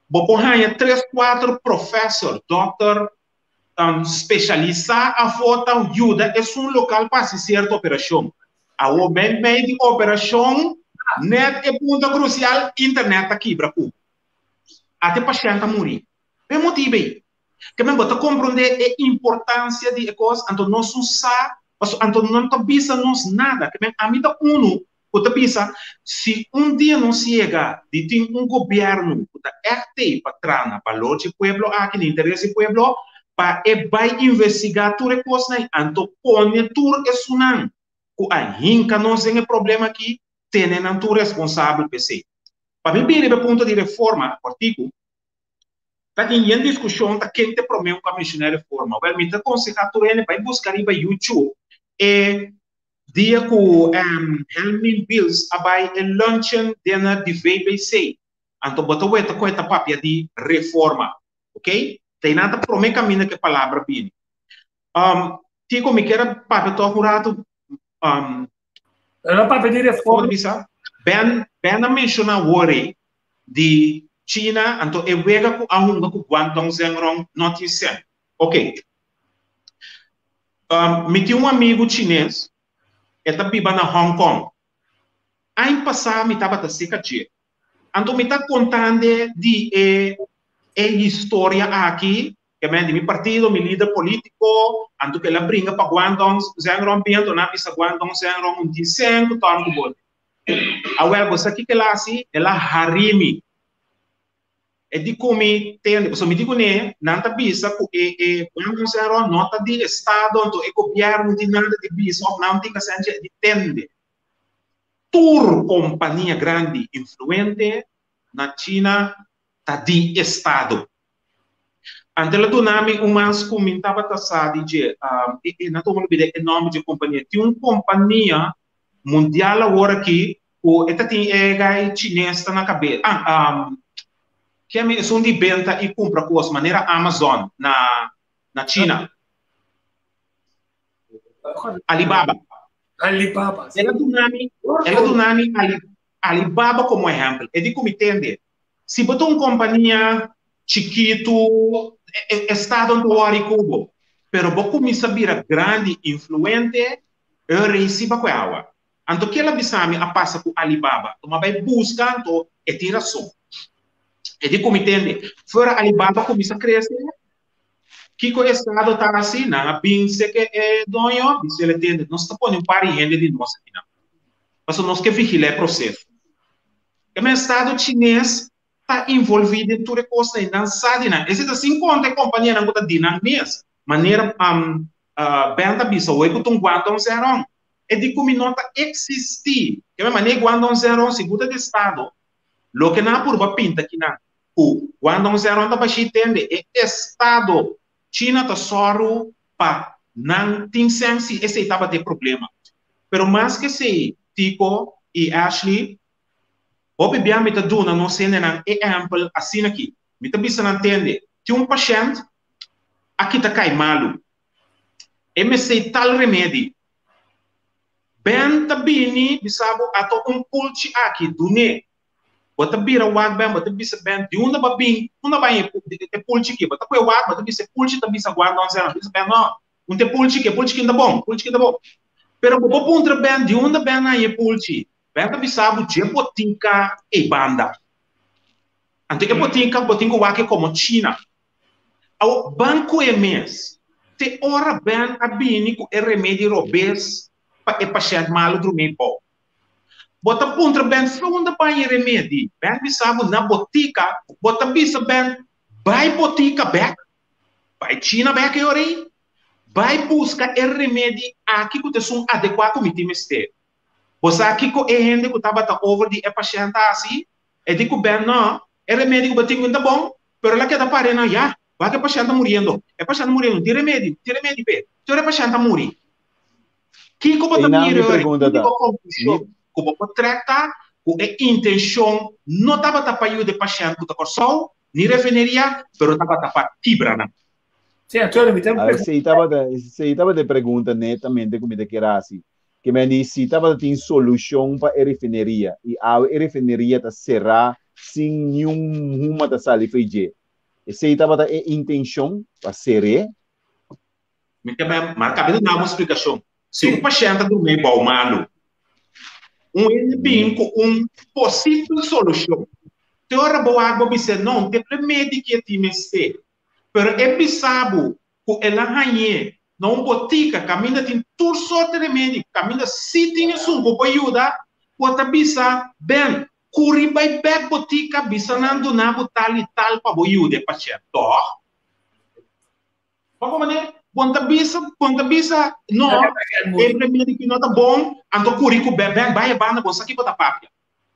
Bo por haña tres, kuater profèsor, dòkter, spesialisá afó ta yuda esun lokal pa hasi sierto operashon. Awor meimei di operashon, nèt e punto krusial, internet ta kibra ku ate pashènt ta muri. P'e motibu ei, ke men bo ta komprondé e importansia di e kos, anto nos no sa, pasobra anto nan ta bisa nos nada. Ke men ami ta unu ku ta bisa, si un dia nos yega di tin un gobièrnu ku ta ègt ei pa traha na balor dje pueblo aki, na interes di pueblo, pa e bai investigá tur e kosnan ei, anto pone tur esunnan ku a hinka nos den e problema aki, tene nan tur responsabel p'esei. Pa mi bini riba e punto di reforma, kòrtiku, ta tin yen diskushon ta ken ta e promé ku a menshoná e reforma. Wèl, mi ta konsehá tur hende bai buska riba YouTube e Dia ku Helmin Bills a bai e luncheon dinner di VBC, anto bo ta weta ku e ta papia di reforma, ok? Ta einan ta prome kaminda ku e palabra bini. Tico, mi kier a papia tòg un ratu.
Pero no papia di reforma.
Bisa? Ben, Ben a menshoná awor ei di China, anto e wega ku a hunga ku Guangdong Zhengrong no tin sèn. Ok. Mi tin un amigu chines, e ta biba na Hong Kong. Aña pasá mi tabata seka dje. Anto mi ta kontand'e di e e historia aki, ke men di mi partido, mi lider polítiko, anto ku el a bringa pa Guangdong Zhengrong bin, anto nan a bisa Guangdong Zhengrong un tin sen ku tòrn ku bo. Awèl, bo sa kiko el a hasi? El a hari mi. E di ku mi tende, pasobra mi di kuné, nan ta bisa ku e e Guangdong Zhenrong no ta di estado, anto e gobièrnu no tin nada di bisa òf nan tin kase anchi di tende. Tur kompania grandi influente na China ta di estado. Anto el a duna mi un mas ku mi tabata sa di dje, e e nan ta olbida e nòmber dje kompania. Tin un kompania mundial awor aki Ku e ta tin e gai chines ta na kabes. Ah, ke mi esun di benta i kumpra kos manera Amazon na na China. Alibaba.
Alibaba.
El a duna mi, el a duna mi Ali, Alibaba komo ehèmpel. E di ku mi tende, si bo ta un kompania chikitu, e estado no ta wòri ku bo, pero bo kuminsá bira grandi, influente, e rei si ba ku e awa. Anto kel a bisa mi a pasa ku Alibaba. Anto m'a bai buska, anto e tin rason. E di ku mi tende, fuera Alibaba kuminsá krese, kiko estado ta hasi? Nan a bin seke e doño, bisa el e tende, nos ta pone un par di hende di nos akinan, pasobra nos ke vigilá e proseso. E men estado chines ta involví den tur e kosnan i nan sa di nan. Esei ta sin konta e kompanianan ku ta di nan mes. Manera Ben ta bisa, Hoy ku ta un Guangdong Zhenrong. E di ku mi no ta eksistí. Ke men manera Guangdong Zhenrong sigur ta di estado. Loke nan a purba pinta kinan ku Guangdong Zhenrong ta bashí tende e estado China ta sòru pa nan tin sèn si esei tabata e problema. Pero mas ke esei, Tico i Ashley, hopi bia mi ta duna nos hendenan e ehèmpel asina aki. Mi ta bisa nan tende, tin un pashènt a kita kai malu. E mester tal remedi. Ben ta bini bisa bo ato un pulchi aki, dun'é. Bo ta bira wak ben, bo ta bisa ben, di unda bo a bin, unda bai e pulchi aki? Bo ta kohe wak, bo ta bisa e pulchi ta bisa guardon sena, bo ta bisa ben, no, un ta e pulchi aki, e pulchi aki ta bon, e pulchi aki ta bon. Pero bo por puntra ben, di unda ben haña e pulchi? Ben ta bisa bo dje botika ei banda. Anto e botika bo tin ku wak e komo China. Awor, ban ku e mes, te ora Ben a bini ku e remedi robes pa e pashènt malu drumí bou. Bo ta puntra Ben si unda bai e remedi. Ben bisa bo na botika, bo ta bisa Ben bai botika bèk, bai China bèk e ora ei, bai buska e remedi aki ku ta esun adekuá ku mi tin mester. Bo sa kiko e hende ku tabata over di e pashènt a hasi? E di ku Ben no, e remedi ku bo tin ku ta bon, pero el a keda pare nan, ya, wak e pashènt ta muriendo, e pashènt ta muriendo, no tin remedi, no tin remedi p'e, tur e pashènt a muri. Kiko bo ta
Einan
mira
mi
ora?
pregunta
Úniko
ta,
konklushon
mi,
ku bo por trèk ta ku e intenshon no tabata pa yuda e pashènt ku ta Kòrsou, ni refineria, pero tabata pa kibra nan.
Sí, Antonio, mi ta
a ver, esei tabata, esei tabata e pregunta netamente ku mi ta kier hasi. Ke men di si tabata tin solushon pa e refineria i awe e refineria ta será sin niun huma ta sali fo'i dje. Esei tabata e intenshon pa ser'é?
Mi ta bai marka mi ta duna bo un splikashon. Si un pashènt ta durmi bou malu, un hende bin ku un posibel solushon. Te ora bo wak bo bis'é, No, un te remedi ki e tin mester. Pero e bisa bo ku el a hañ'é na un botika kaminda tin tur sorti remedi, kaminda si tin esun ku por yuda, bo ta bisa, Ben, kuri bai bèk botika, bisa nan duna bo tal i tal pa bo yuda e pashènt, tòg? Poko manera, bon ta bisa, bon ta bisa, no, e remedi ki no ta bon, anto kuri ku bèk bèk bai e banda, bon sa ki bo ta papia.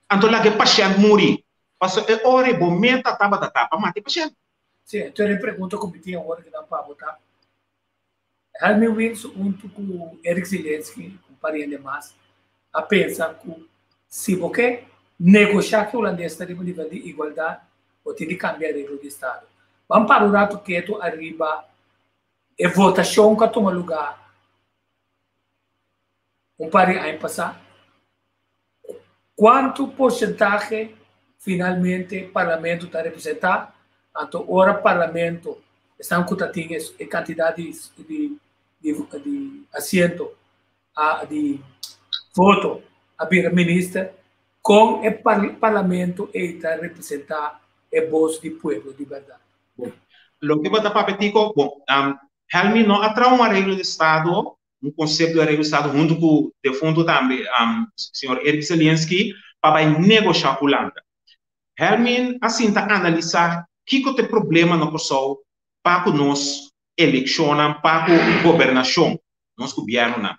Anto laga e pashènt muri. Paso e ora ei bo meta tabata ta pa mata e pashènt.
Sí, anto e pregunta ku mi tin awor ki nan pa bo ta, Helmin Wiels huntu ku Eric Zielinski, un par di hende mas, a pensa ku si bo ke negoshá ku e hulandesnan riba nivel di igualdat, bo tin di kambia areglo di estado. Ban para un ratu ketu ariba e votashon ku a tuma lugá un par di aña pasá. Kuantu porsentahe finalmente parlamento ta representá? Anto ora parlamento esnan ku ta tin e kantidat di di di asiento a di voto a bira minister, kon e parlamento ei ta representá e bos di pueblo di bèrdat?
Bon, loke bo ta papia Tico, bon, Helmi no a traha un areglo di estado, un konsepto di areglo di estado huntu ku defuntu tambe señor Eric Zelinsky pa bai negoshá Hulanda. Helmin a sinta analisá kiko ta e problema na Kòrsou pa ku nos elekshonnan, pa ku gobernashon, nos gobièrnunan.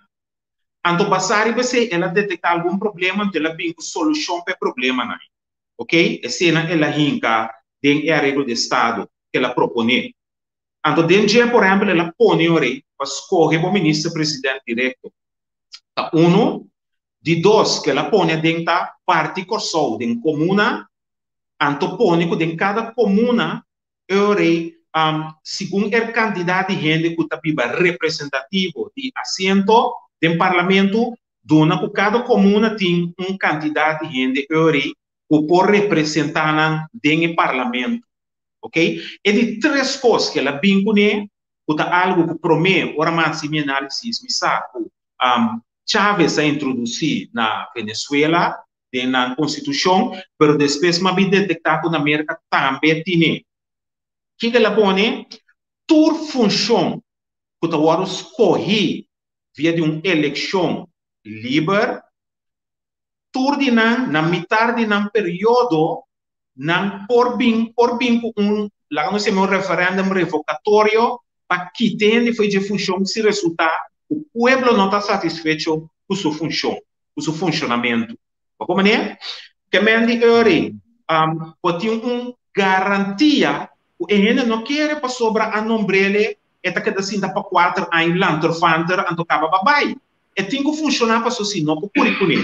Anto basá riba esei el a detektá algun problema anto el a bin ku solushon pa e problemanan. Oke, eseinan el a hinka den e areglo di estado ku el a proponé. Anto den dje, por ehèmpel, el a pone ori pa skohe bo minister president direkto. Ta unu. Di dos, ku el a pone aden ta parti Kòrsou den komuna, anto pone ku den kada komuna ori segun e kantidat di hende ku ta biba representativo di asiento den parlamento, duna ku kada komuna tin un kantidat di hende ori ku por representá nan den e parlamento. Ok? E di tres kos ku el a bin kuné, ku ta algu ku promé ora mi a hasi mi análisis mi sa ku Chávez a introdusí na Venezuela den nan konstitushon, pero despues mi a bin detektá ku na Merka tambe tine. Kiko el a pone? Tur funshon ku ta wòrdu skohí via di un elekshon liber, tur di nan, na mitar di nan periodo, nan por bin por bin ku un, laga nos yama un referendum revokatorio pa kita hende fo'i dje funshon si resultá ku pueblo no ta satisfecho ku su funshon, ku su funshonamentu. Bo por manera? Ke men di ori bo tin un garantia ku e hende no kere pasobra a nombr'ele e ta keda sinta pa kuater aña lanterfanter anto kaba babai. E tin ku funshoná paso si no por kuri kuné.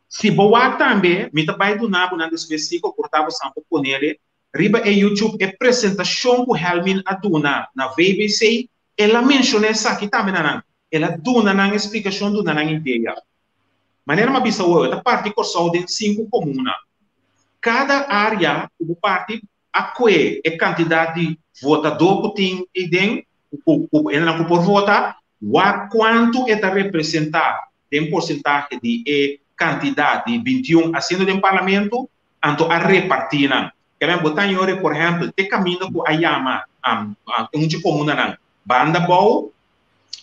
Si bo wak tambe, mi ta bai duna bo nan despues si ku por ta bo san por ponele riba e YouTube e presentashon ku Helmin a duna na VBC, el a menshoná esaki tambe na nan. El a duna nan e splikashon, duna nan idea. Manera mi a bisa awor, e ta parti Kòrsou den sinku komuna. Kada área ku bo parti a kue e kantidat di votadó ku tin eiden, ku hendenan ku por vota, wak kuantu e ta representá den porsentahe di e kantidat di bintiun asiento den parlamento, anto a repartí nan. Kèmen bo ta yori, por ehèmpel, te kaminda ku a yama un dje komunanan Banda Bou,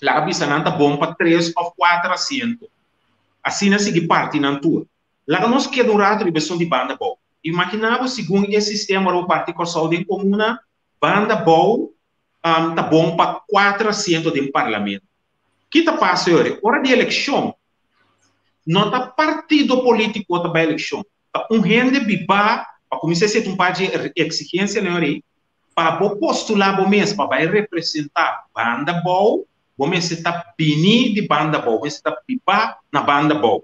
laga bisa nan ta bon pa tres òf kuater asiento. Asina sigui parti nan tur. Laga nos keda un ratu riba esun di Banda Bou. Imaginá bo segun e sistema ora bo parti Kòrsou den komuna, Banda Bou ta bon pa kuater asiento den parlamento. Ki ta pasa yori? Ora di elekshon, no ta partido polítiko ta bai elekshon, ta un hende bibá, pa kuminsá esei ta un par di eksigensianan yori, pa bo postulá bo mes pa bai representá Banda Bou, bo mester ta bini di Banda Bou, bo mester ta bibá na Banda Bou.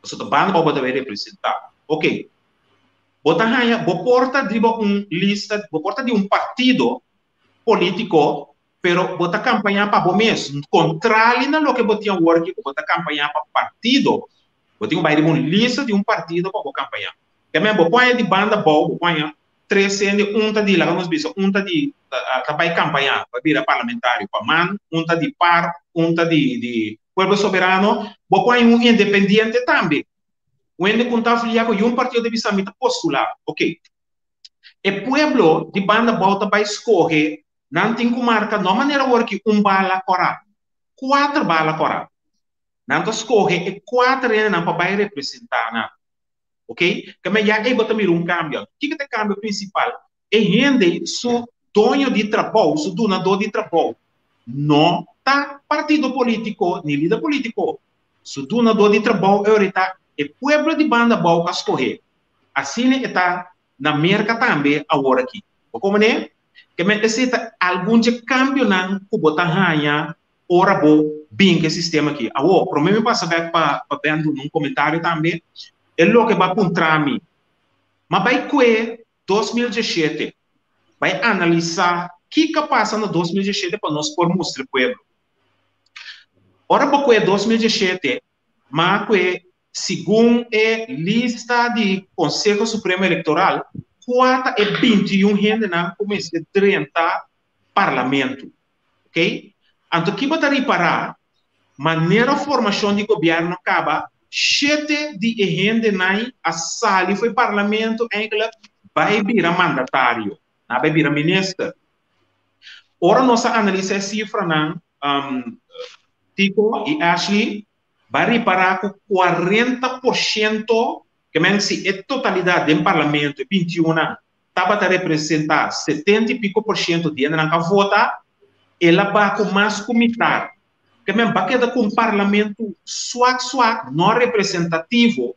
Pasobra ta Banda Bou bo ta bai representá. Oke, bo ta haña, bo por ta riba un lista, bo por ta di un partido polítiko, pero bo ta kampañá pa bo mes. Kontrali na loke bo tin awor aki ku bo ta kampañá pa partido, bo tin ku bai riba un lista di un partido pa bo kampañá. Tambe bo por haña di Banda Bou, bo por haña tres hende, un ta di, laga nos bisa, un ta di ta bai kampañá pa bira parlamentario pa man, un ta di par, un ta di di Pueblo Soberano, bo por haña un independiente tambe. Un hende ku no ta afiliá ku niun partido ta bisa mi ta postulá. Oke. E pueblo di Banda Bou ta bai skohe, nan tin ku marka no manera awor ki un bala kòrá, kuater bala kòrá. Nan ta skohe e kuater hendenan pa bai representá nan. Ok, keme ya ei bo ta mira un kambio. Kiko ta e kambio prinsipal? E hende su doño di trabou, su dunadó di trabou, no ta partido polítiko ni lider polítiko. Su dunadó di trabou e ora ta e pueblo di banda abou a skohé. Asina e ta na Merka tambe awor aki. Bo komprendé? Keme esei ta algun dje kambionan ku bo ta haña ora bo bin ku e sistema aki. Awor, promé mi pasa bèk pa pa Ben duna un komentario tambe, e loke bo a puntra mi, ma bai kue 2017, bai analisá kiko a pasa na 2017 pa nos por mustra e pueblo. Ora bo kue 2017, ma kue segun e lista di Konseho Supremo Elektoral, kua ta e 21 hendenan ku mester drenta parlamento. Ok? Anto ki bo ta ripará? Manera formashon di gobièrnu kaba, shete di e hendenan a sali for e parlamento eigenlijk bai bira mandatario, nan a bai bira minister. Ora nos a analisá e sifranan, Tico i Ashley, bai ripará ku 40%, ke men si e totalidat den parlamento, e 21 nan, tabata representá 70 i piko por shento di hendenan ku a vota, el a baha ku mas ku mitar. Ke men ba keda ku un parlamento suak suak, no representativo,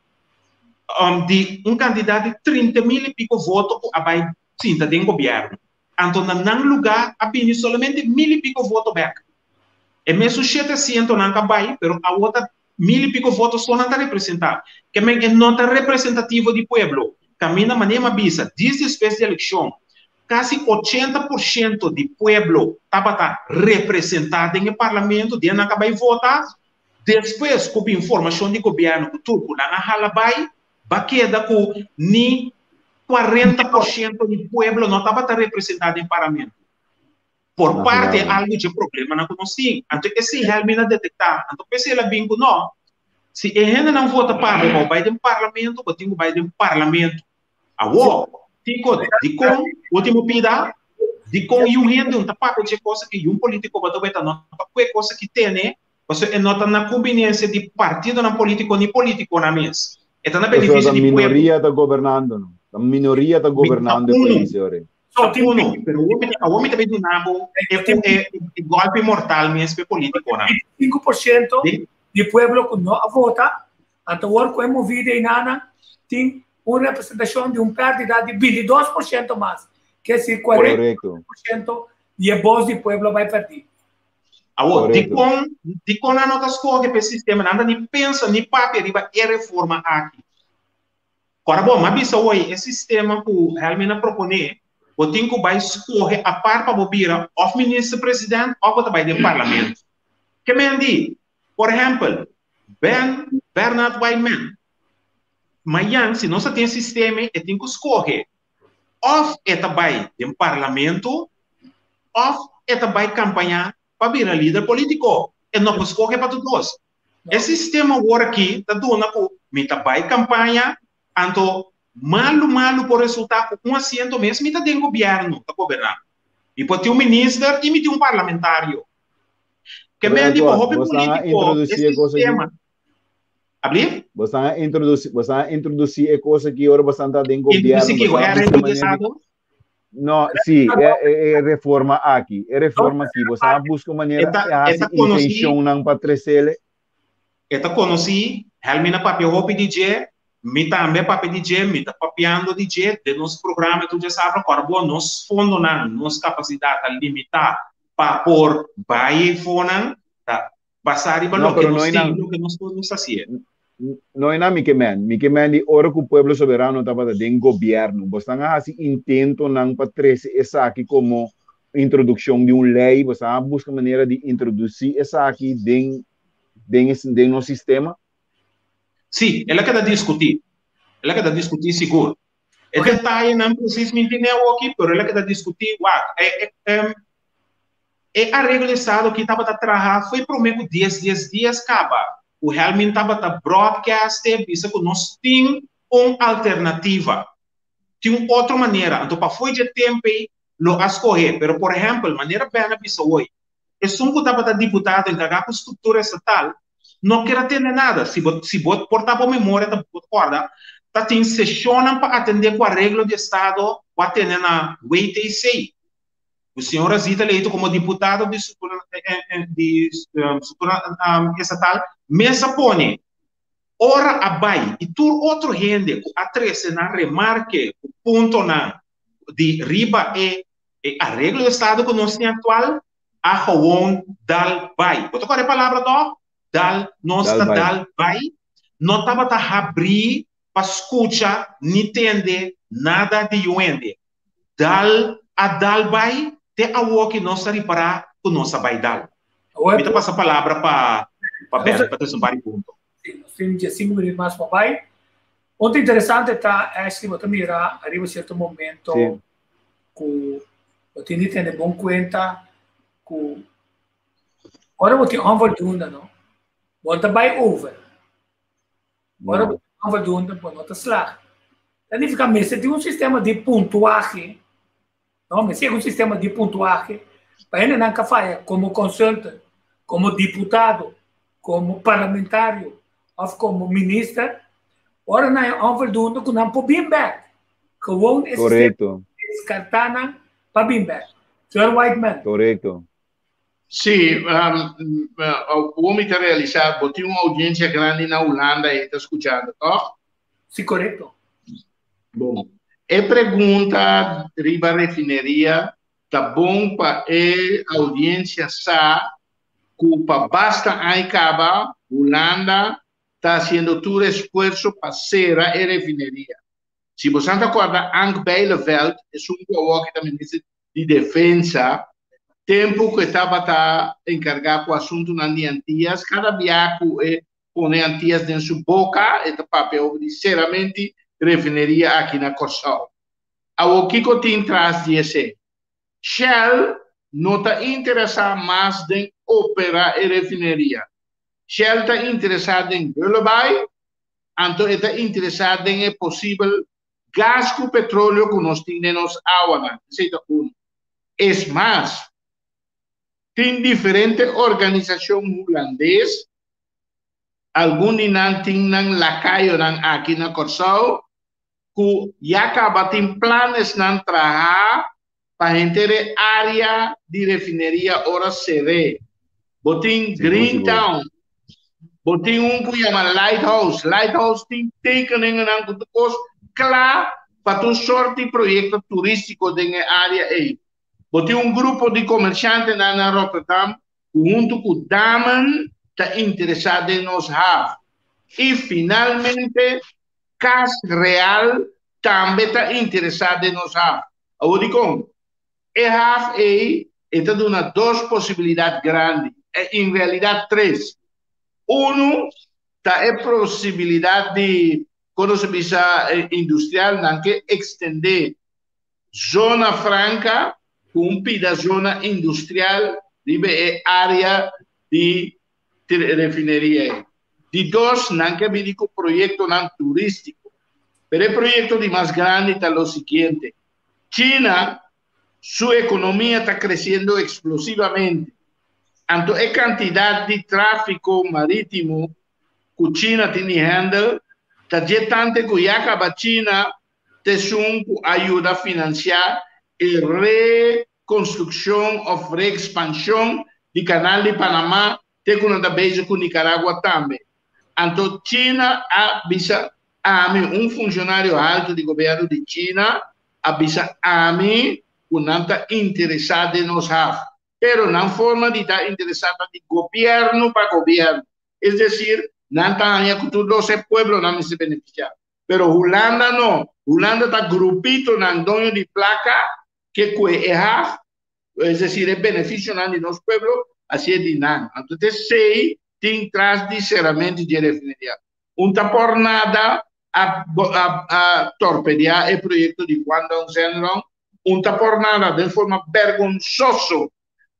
di un kantidat di 30 mil i piko voto ku a bai sinta den gobièrnu. Anto na nan lugá a bini solamente mil i piko voto bèk. E mesun shete asientonan ku a bai, pero awor ta mil i piko voto so nan ta representá. Ke men e no ta representativo di pueblo. Kaminda manera mi a bisa, dis despues di elekshon, kasi 80% di pueblo tabata representá den e parlamento, den nan ka bai vota. Despues ku bin formashon di gobièrnu ku tur ku nan a hala bai, ba keda ku ni 40% di pueblo no tabata representá den parlamento. Por parte algu dje problemanan ku nos tin. Anto esei Helmin a detektá. Anto p'esei el a bin ku no, si e hendenan vota pa bo pa bo bai den parlamento, bo tin ku bai den parlamento. Awor, Tico, dikon, último pida, dikon yu hende un ta papia dje kos aki, yu un polítiko bo ta weta no ta kue kos aki tene, pasobra e no ta na kumbiniensia di partidonan polítiko ni polítikonan mes. E ta na
benefisio
di pueblo.
Minoria ta gobernando, no? Ta minoria ta gobernando e pais ora.
So, uno, pero awor mi ta bay duna bo e golpe mortal mes p'e politiconan.
25% di pueblo cu no a vota, anto awor cu e movida eynana tin un representacion di un perdida di 22% mas, ke si 40% di e bos di pueblo bay perdi.
Awor, dikon, dikon nan no ta scoge p'e sistema? Nan ta ni pensa ni papia riba e reforma aki. Ora bo, m'a bisa hoy, e sistema ku Helmin a proponé, bo tin ku bai skohe apart pa bo bira òf minister president òf bo ta bai den parlamento. Ke men di? Por ehèmpel, Ben Bernard Wijman. Mañan, si nos ta tin e sistema ei, e tin ku skohe òf e ta bai den parlamento òf e ta bai kampañá pa bira lider polítiko. E no por skohe pa tur dos. E sistema awor aki ta duna ku mi ta bai kampaña, anto malu malu por resultá ku un asiento mes mi ta den gobièrnu ta goberná. Mi por tin un minister i mi tin un parlamentario. Ke
Pero
men di pa
Antoine,
hopi
bo stan a
polítiko e
introdusí e kos aki?
sistema. Ablief?
Bo stan a introdusí, bo stan a introdusí e kos aki ora bo stan ta den
Introdusí
gobièrnu, bo
kiko?
stan
E
a
arreglo
buska
di
manera di
estado?
No, sí, e, e, e reforma aki, e reforma aki, bo stan a buska
E
manera
ta,
e
e
hasi
ta konosí,
intenshonnan pa tresele.
e ta konosí, Helmin a papia hopi di dje, mi tambe a papia di dje, mi ta papiando di dje den nos programa i tur dje sabra, kòrda bo nos fondonan, nos kapasidat ta limitá pa por bai e fonan, ta basá riba
No,
loke
pero no
nos
e
tin,
nan,
loke nos por nos hasié.
no e nan mi ke men, mi ke men di ora ku Pueblo Soberano tabata den gobièrnu, bosnan a hasi intentonan pa trese esaki komo introdukshon di un lei, bosnan a buska manera di introdusí esaki den den den nos sistema?
Sí, el a keda diskutí. El a keda diskutí sigur. E detayenan presis mi ntende awoki, pero el a keda diskutí. Wak, e, e, e areglo di estado ki tabata traha foi promé ku dies dies dies kaba. Ku Helmin tabata broadcast e bisa ku nos tin un alternativa. Tin un otro manera. Anto pa foi dje tempu ei lo a skohe. Pero por ehèmpel, manera Ben a bisa hoy, esun ku tabata diputado enkargá ku struktura estatal no ker a tende nada. Si bo si bo por ta bo memoria ta bo kòrda, ta tin seshonnan pa atendé ku areglo di estado ku a tene na WTC. Ku señora Zita Leito komo diputado di struktura di struktura estatal mes a pone. Ora a bai i tur otro hende ku a trese nan remarke ku puntonan di riba e E areglo di estado ku nos tin aktual a gewoon dal bai. Bo ta kòrda e palabra tòg? Dal, nos
Dal
ta
bai.
dal bai. No tabata habrí pa skucha ni tende nada di yu hende. Dal a dal bai te awoki nos ta ripará ku nos a bai dal.
Awor
Mi ta pasa palabra pa pa
nos
Ben pa trese un par di punto.
Sí, nos tin diesinku minüt mas pa bai. Punto interesante ta, Ashley, bo ta mira ariba sierto momento
Sí.
ku bo tin di tene bon kuenta ku ora bo tin onvoldoende no, bo no ta bai over. Ora bo tin onvoldoende bo no ta slaag. Ta nifiká mester tin un sistema di puntuahe, no, mester un sistema di puntuahe pa hendenan ka faya komo consultant, komo diputado, komo parlamentario òf komo minister, ora nan e onvoldoende ku nan por bin bèk. Gewoon e
Correcto.
descartá nan pa bin bèk. Señor Whiteman.
Correcto.
Sí, um, uh, mi ta realisá, bo tin un audiencia grandi na Hulanda e ta skuchando, toch?
Sí, correcto.
Bon. E pregunta riba refineria ta bon pa e audiencia sa ku pa basta aña kaba Hulanda ta hasiendo tur esfuerso pa sera e refineria. Si bosan ta kòrda Ank Bijleveld, esun ku awor ki ta minister di Defensa, tempu ku e tabata enkargá ku asuntunan di Antias, kada bia ku e pone Antias den su boka, e ta papia over di seramenti refineria aki na Kòrsou. Awor kiko tin tras di esei? Shell no ta interesá mas den operá e refineria. Shell ta interesá den Bullenbaai, anto e ta interesá den e posibel gas ku petroleo ku nos tin den nos awanan. Esei ta unu. Es mas, tin diferente organisashon hulandes, algun di nan tin nan lakayonan aki na Kòrsou, ku ya kaba tin planesnan traha pa henter e área di refineria ora ser'é. Bo tin
Sigur,
Green
sigur.
Town, bo tin un ku yama Lighthouse. Lighthouse tin tekeningennan ku tur kos kla pa tur sort di proyekto turístiko den e área ei. Bo tin un grupo di komershantenan na Rotterdam ku huntu ku Damen ta interesá den nos haf. I finalmente Cas Real tambe ta interesá den nos haf. Awor dikon? E haf ei e ta duna dos posibilidat grandi, en realidat tres. Unu ta e posibilidat di Kon se bisa industrial, nan ke ekstendé zona franka ku un pida zona industrial riba e área di refineria ei. Di dos, nan ke bini ku proyektonan turístiko. Pero e proyekto di mas grandi ta lo siguiente, China su ekonomia ta kresiendo eksplosivamente, anto e kantidat di tráfiko marítimo ku China tin di handle ta dje tante ku ya kaba China ta esun ku a yuda finansiá e rekonstrukshon òf reekspanshon di Kanal di Panamá te ku nan ta bezig ku Nicaragua tambe. Anto China a bisa ami, un funshonario haltu di gobièrnu di China a bisa ami ku nan ta interesá den nos haf, pero nan forma di ta interesá ta di gobièrnu pa gobièrnu, es desir, nan ta haña ku tur dos e pueblonan mester benefisiá. Pero Hulanda no, Hulanda ta grupitonan doño di plaka ke kue e haf, es desir e benefisionan di nos pueblo, hasié di nan. Anto ta esei tin tras di seramentu di e refineria. Un ta por nada a a torpedeá e proyekto di Guangdong Zhenrong, un ta por nada den forma bergonsoso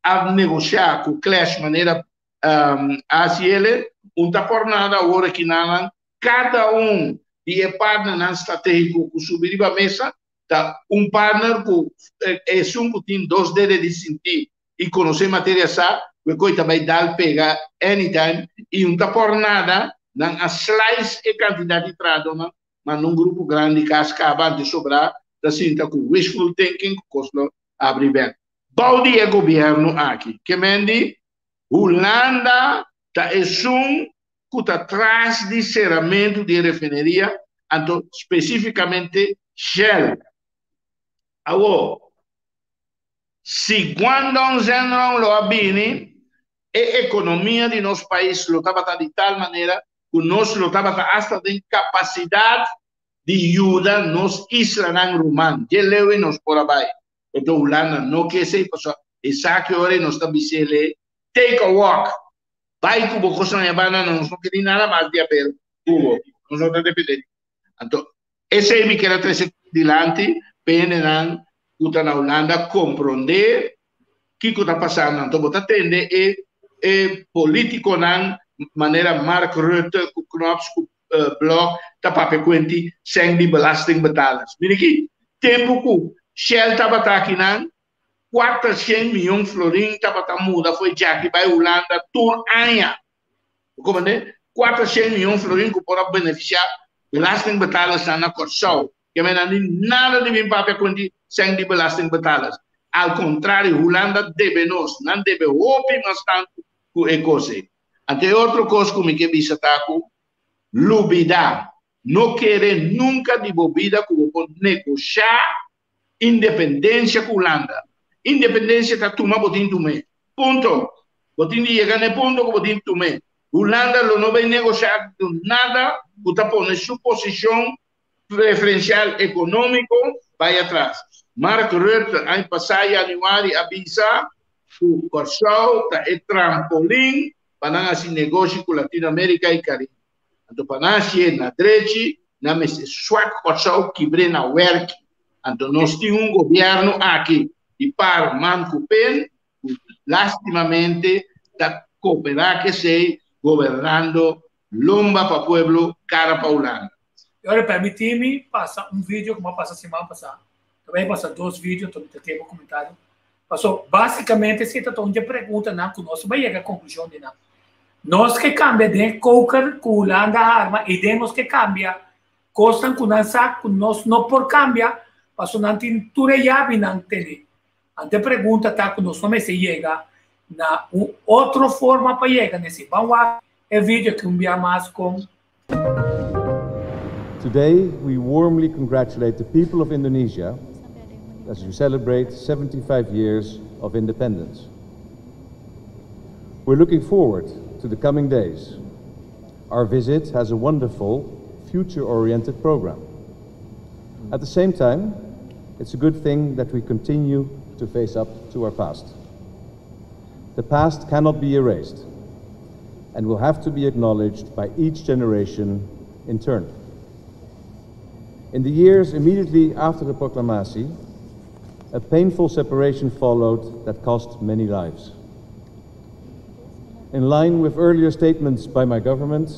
a negosiá ku Clash manera ACL, un ta por nada awor aki nanan kada un di e partnernan stratégiko ku subi riba mesa ta un partner ku esun ku tin dos dede di sintí i konosé materia sa ku e koi ta bai dal pega anytime i un ta por nada nan a slice e kantidat di trahadonan manda un grupo grandi kas kaba antes sobrá ta sinta ku wishful thinking ku kos lo abri bek bou di e gobièrnu aki ke men di Hulanda ta esun ku ta tras di seramentu di e refineria anto spesifikamente Shell awor. Si Guangdong Zhenrong lo a bini, e ekonomia di nos pais lo tabata di tal manera ku nos lo tabata asta den kapasidat di yuda nos islanan ruman. Dje leu ei nos por a bai. Enton Hulanda no ke esei pasobra esaki ora ei nos ta bis'el take a walk, bai ku bo kosnan e banda, nos no ke di nada mas di haber ku bo, nos no ta depende di bo. Anto esei mi kier a trese dilanti pa hendenan ku ta na Hulanda komprondé kiko ta pasando. Anto bo ta tende e e politikonan manera Mark Rutte ku Knops ku Blok ta papia kuenti sèn di belastingbetalers. Mira aki, tempu ku Shell tabata akinan, 400 miyon florin tabata muda fo'i djaki bai Hulanda tur aña. Bo komprendé? 400 miyon florin ku por a benefisiá belastingbetalersnan na Kòrsou. Ke men nan di nada di bin papia konti sèn di belastingbetalers. Al kontrario, Hulanda debe nos. Nan debe hopi mas tantu ku e kos ei. Anto e otro kos ku mi ke bisa ta ku lubidá, no kere nunka di bo bida ku bo por negoshá independensia ku Hulanda. Independensia ta tuma bo tin tum'é. Punto. Bo tin di yega na e punto ku bo tin tum'é. Hulanda lo no bay negoshá ku nada ku ta pone su posishon preferensial ekonómiko bay atras. Mark Rutte aña pasá yanüari a bisa ku Kòrsou ta e trampolin pa nan hasi negoshi ku Latinoamérika i Karibe. Anto pa nan hasié na drechi, nan mester swak Kòrsou kibr'é na wèrki. Anto nos tin un gobièrnu aki di par man ku pen ku lastimamente ta koperá ku esei gobernando lomba pa pueblo, kara pa Hulanda.
I ora permití mi pasa un video ku mi a pasa siman pasá. Ta bai pasa dos video, anto mi ta tene bo komentario. Paso básikamente si ta un dje preguntanan ku nos bai yega konklushon di nan. Nos ke kambia den koker ku Hulanda arma i den nos ke kambia kosnan ku nan sa ku nos no por kambia paso nan tin tur e yabinan tene. Anto e pregunta ta ku nos no mester yega na un otro forma pa yega na esei. Ban wak e video aki un bia mas kon.
Today we warmly congratulate the people of Indonesia as you celebrate 75 years of independence. We're looking forward to the coming days. Our visit has a wonderful, future-oriented program. At the same time, it's a good thing that we continue to face up to our past. The past cannot be erased and will have to be acknowledged by each generation in turn. In the years immediately after the proclamatie, a painful separation followed that cost many lives. In line with earlier statements by my government,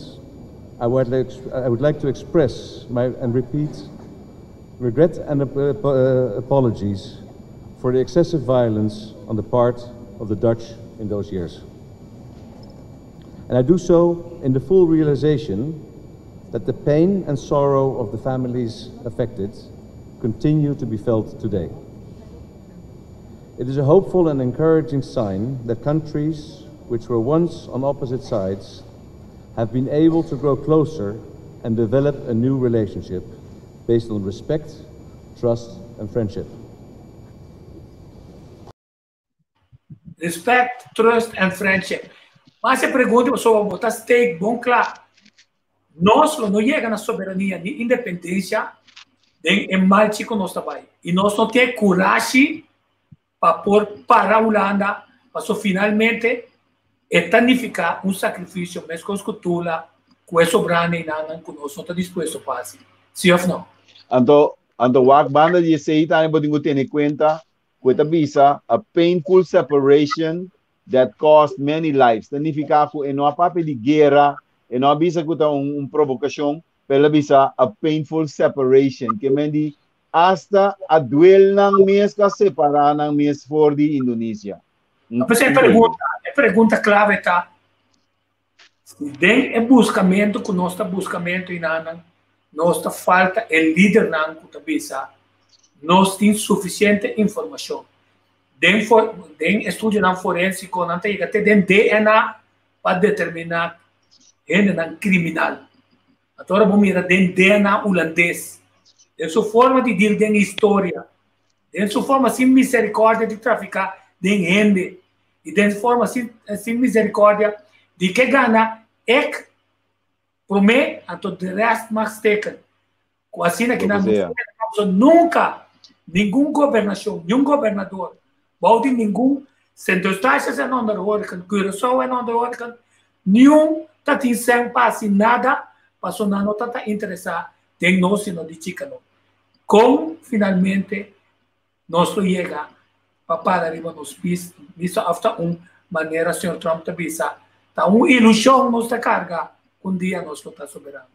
I would like, I would like to express my, and repeat regret and uh, apologies for the excessive violence on the part of the Dutch in those years. And I do so in the full realization that the pain and sorrow of the families affected continue to be felt today. It is a hopeful and encouraging sign that countries which were once on opposite sides have been able to grow closer and develop a new relationship based on respect, trust, and friendship.
Respect, trust and friendship. Mas e pregunta pasobra bo ta state bon kla. Nos lo no yega na soberania ni independensia den e malchi ku nos ta bai. I nos no tin e kurashi pa por para Hulanda paso finalmente e ta nifiká un sakrifisio meskos ku Tula ku e sobrá neinannan ku nos no ta dispuesto pa hasi. Si òf no?
Anto, anto wak banda di esei tambe bo tin ku tene kuenta ku e ta bisa a painful separation that cost many lives. Ta nifiká ku e no a papia di guera, e no a bisa ku ta un, un provokashon, pero el a bisa a painful separation. Ke men di hasta a duel nan mes ku a separá nan mes for di Indonesia.
Pues e pregunta, e pregunta klave ta, si den e buskamentu ku nos ta buskamentu inanan, nos ta falta e lidernan ku ta bisa nos tin sufisiente informashon. Den for, den estudionan forensiko nan ta yega te den DNA pa determiná hendenan kriminal. Anto ora bo mira den DNA hulandes, den su forma di deal den historia, den su forma sin misericordia di trafiká den hende, i den su forma sin, sin misericordia di ke gana ek promé, anto de rest mag steken. Ku asina ki nan no nunka ningun gobernashon, niun gobernador, bou di ningun Sint Eustatius en onderhorigen, Curaçao en onderhorigen, niun ta tin sèn pa hasi nada, paso nan no ta ta interesá den nos sino di chikano. Kon finalmente nos lo yega pa para riba nos pis, bisa òf ta un manera señor Trump ta bisa, ta un ilushon nos ta karga ku un dia nos lo ta soberano.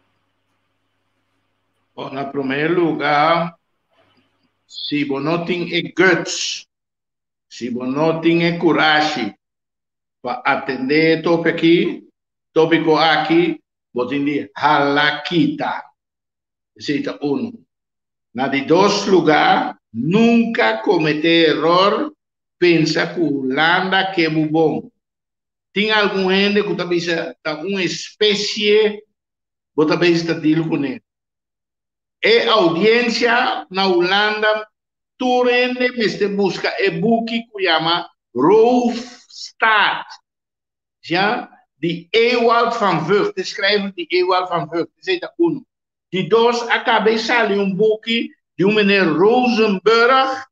Bon, na promé lugá, si bo no tin e guts, si bo no tin e kurashi pa atendé e topi aki, tópiko aki, bo tin di hala kita. Esei ta unu. Na di dos lugá, nunka kometé eror pensa ku Hulanda ke bo bon. Tin algun hende ku ta bisa ta un espesie bo ta bezig ta deal kuné. E audiensia na Hulanda tur hende mester buska e buki ku yama Roofstaat, ya, di Ewald van Vught, e schrijver di Ewald van Vught, esei ta unu. Di dos, a kaba e sali un buki di un meneer Rosenburg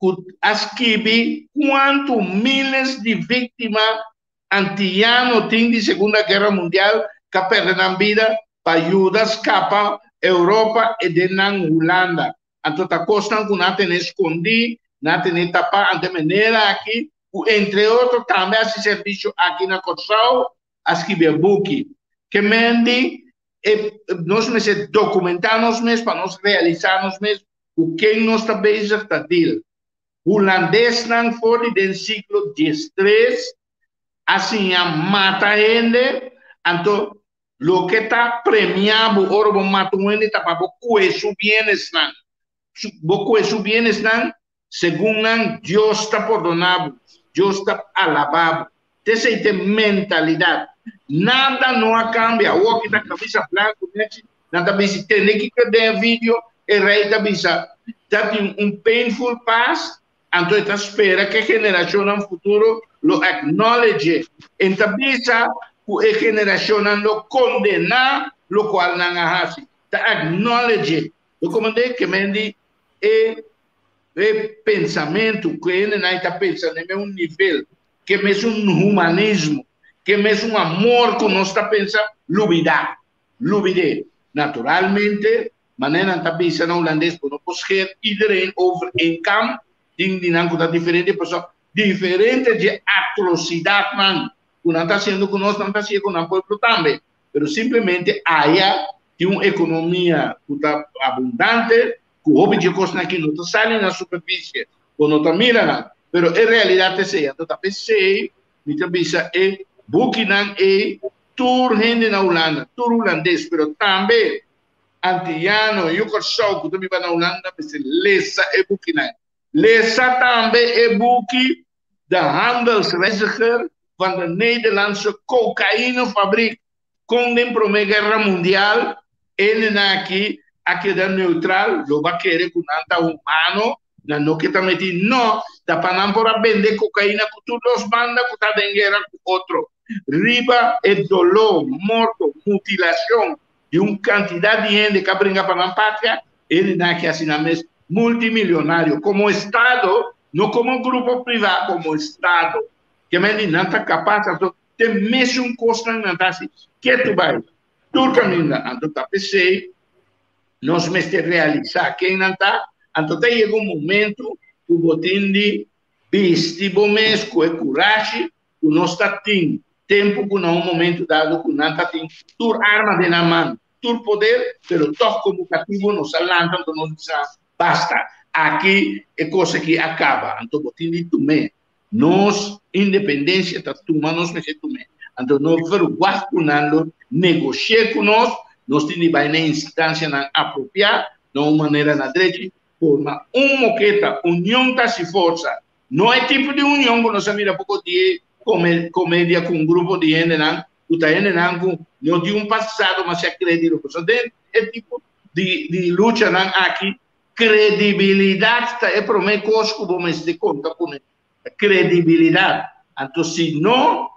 ku a skibi kuantu miles di víktima antiyano tin di Segunda Guera Mundial ku a pèrdè nan bida pa yuda skapa Europa e den nan Hulanda. Anto ta kosnan ku nan a tene skondí, nan a tene tapá ante manera aki ku entre otro tambe a hasi servisio aki na Kòrsou a skibi e buki. Ke men di e nos mester dokumentá nos mes pa nos realisá nos mes ku ken nos ta bezig ta deal. Hulandesnan for di den siglo diestres a siña mata hende, anto loke ta premiá bo ora bo mata un hende ta pa bo kue su bienesnan. Bo kue su bienesnan, segun nan Dios ta pordoná bo, Dios ta alabá bo. T'esei t'e mentalidat. Nada no a kambia. Awor ki ta kamisa blanku nechi, nan ta bisa tende kiko den e video, e rei ta bisa ta tin un painful past, anto e ta spera ku e generashonnan futuro lo acknowledge. E ta bisa ku e generashonnan lo kondená lokual nan a hasi. Ta acknowledge. Lo komand'é ke men di e e pensamentu ku e hendenan ta pensa na e mes un nivel, ke mesun humanismo, ke mesun amor ku nos ta pensa, lubidá, lubid'é. Naturalmente, Manera nan ta bisa na hulandes, bo no por scher iedereen over één kam, tin di nan ku ta diferente, pasobra diferente dje atrosidatnan ku nan ta hasiendo ku nos, nan ta hasié ku nan pueblo tambe. Pero simplemente aya tin un ekonomia ku ta abundante, ku hopi dje kosnan aki no ta sali na superfisie, bo no ta mira nan, pero e realidat ta esei. Anto ta p'esei mi ta bisa e bukinan ei tur hende na Hulanda, tur hulandes, pero tambe antiyano, yu Kòrsou ku ta biba na Hulanda mester lesa e bukinan. Lesa tambe e buki De Handelsreiziger van de Nederlandse Cocaïnefabriek, kon den Promé Guerra Mundial hendenan aki a keda neutral, lo bo a kere ku nan ta humano, nan no ke ta meti, no, ta pa nan por a bende kokaina ku tur dos banda ku ta den guera ku otro. Riba e doló, morto, mutilashon di un kantidat di hende ku a bringa pa nan patria, hendenan aki hasi nan mes multimilionario komo estado, no komo grupo privá, komo estado. Ke men di nan ta kapas, anto te mesun kosnan nan ta hasi ketu bai tur kaminda. Anto ta p'esei nos mester realisá ken nan ta, anto ta yega un momento ku bo tin di bisti bo mes ku e kurashi ku nos ta tin tempu ku na un momento dado ku nan ta tin tur arma den nan man, tur poder, pero tòg komo katibu nos a lanta anto nos bisa basta, aki e kos aki a kaba, anto bo tin di tum'é. Nos independensia ta tuma nos mester tum'é. Anto no verwagt ku nan lo negoshi'é ku nos, nos tin di bai na instansianan apropiá, na un manera na drechi, forma un moketa, union ta hasi forsa. No e tipo di union ku nos a mira poko di komedia ku un grupo di hendenan ku ta hendenan ku no tin un pasado masha kredido. Pasobra den e tipo di luchanan aki Kredibilidat ta e promé kos ku bo mester konta kuné. Kredibilidat. Anto si no,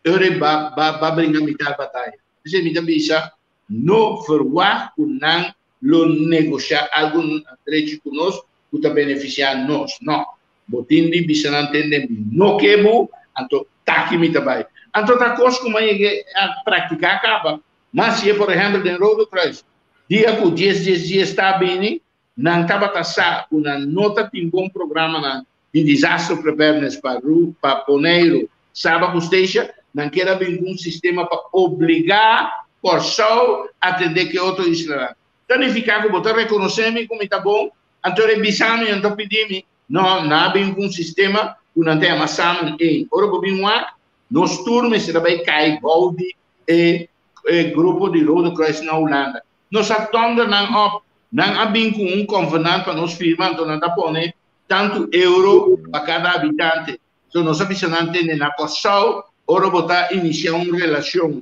ora e ba ba ba bringa mitar bataya. P'esei mi ta bisa, no verwagt ku nan lo negoshá algu drechi ku nos ku ta benefisiá nos. No. Bo tin di bisa nan tende mi no ke bo, anto taki mi ta bai. Anto ta kos ku mi a yega a praktiká kaba. Mas si e por ehèmpel den Rode Kruis, dia ku dies dies dies ta bini, nan tabata sa ku nan no ta tin bon programanan di disaster preparedness pa Ru, pa Boneiru, Saba ku Statia, nan kier a bin ku un sistema pa obligá Kòrsou atendé ku e otro islanan. Ta nifiká ku bo ta rekonosé mi ku mi ta bon, anto e bisa mi, anto pidi mi. No, nan a bin ku un sistema ku nan ta yama Samen Eén. Ora bo bin wak, nos tur mester a bai kai bou di e e grupo di Rode Kruis na Hulanda. Nos a tonder nan op. Nan a bin ku un konvenant pa nos firma, anto nan ta pone tantu euro pa kada habitante. So nos a bisa nan tende na Kòrsou ora bo ta inisiá un relashon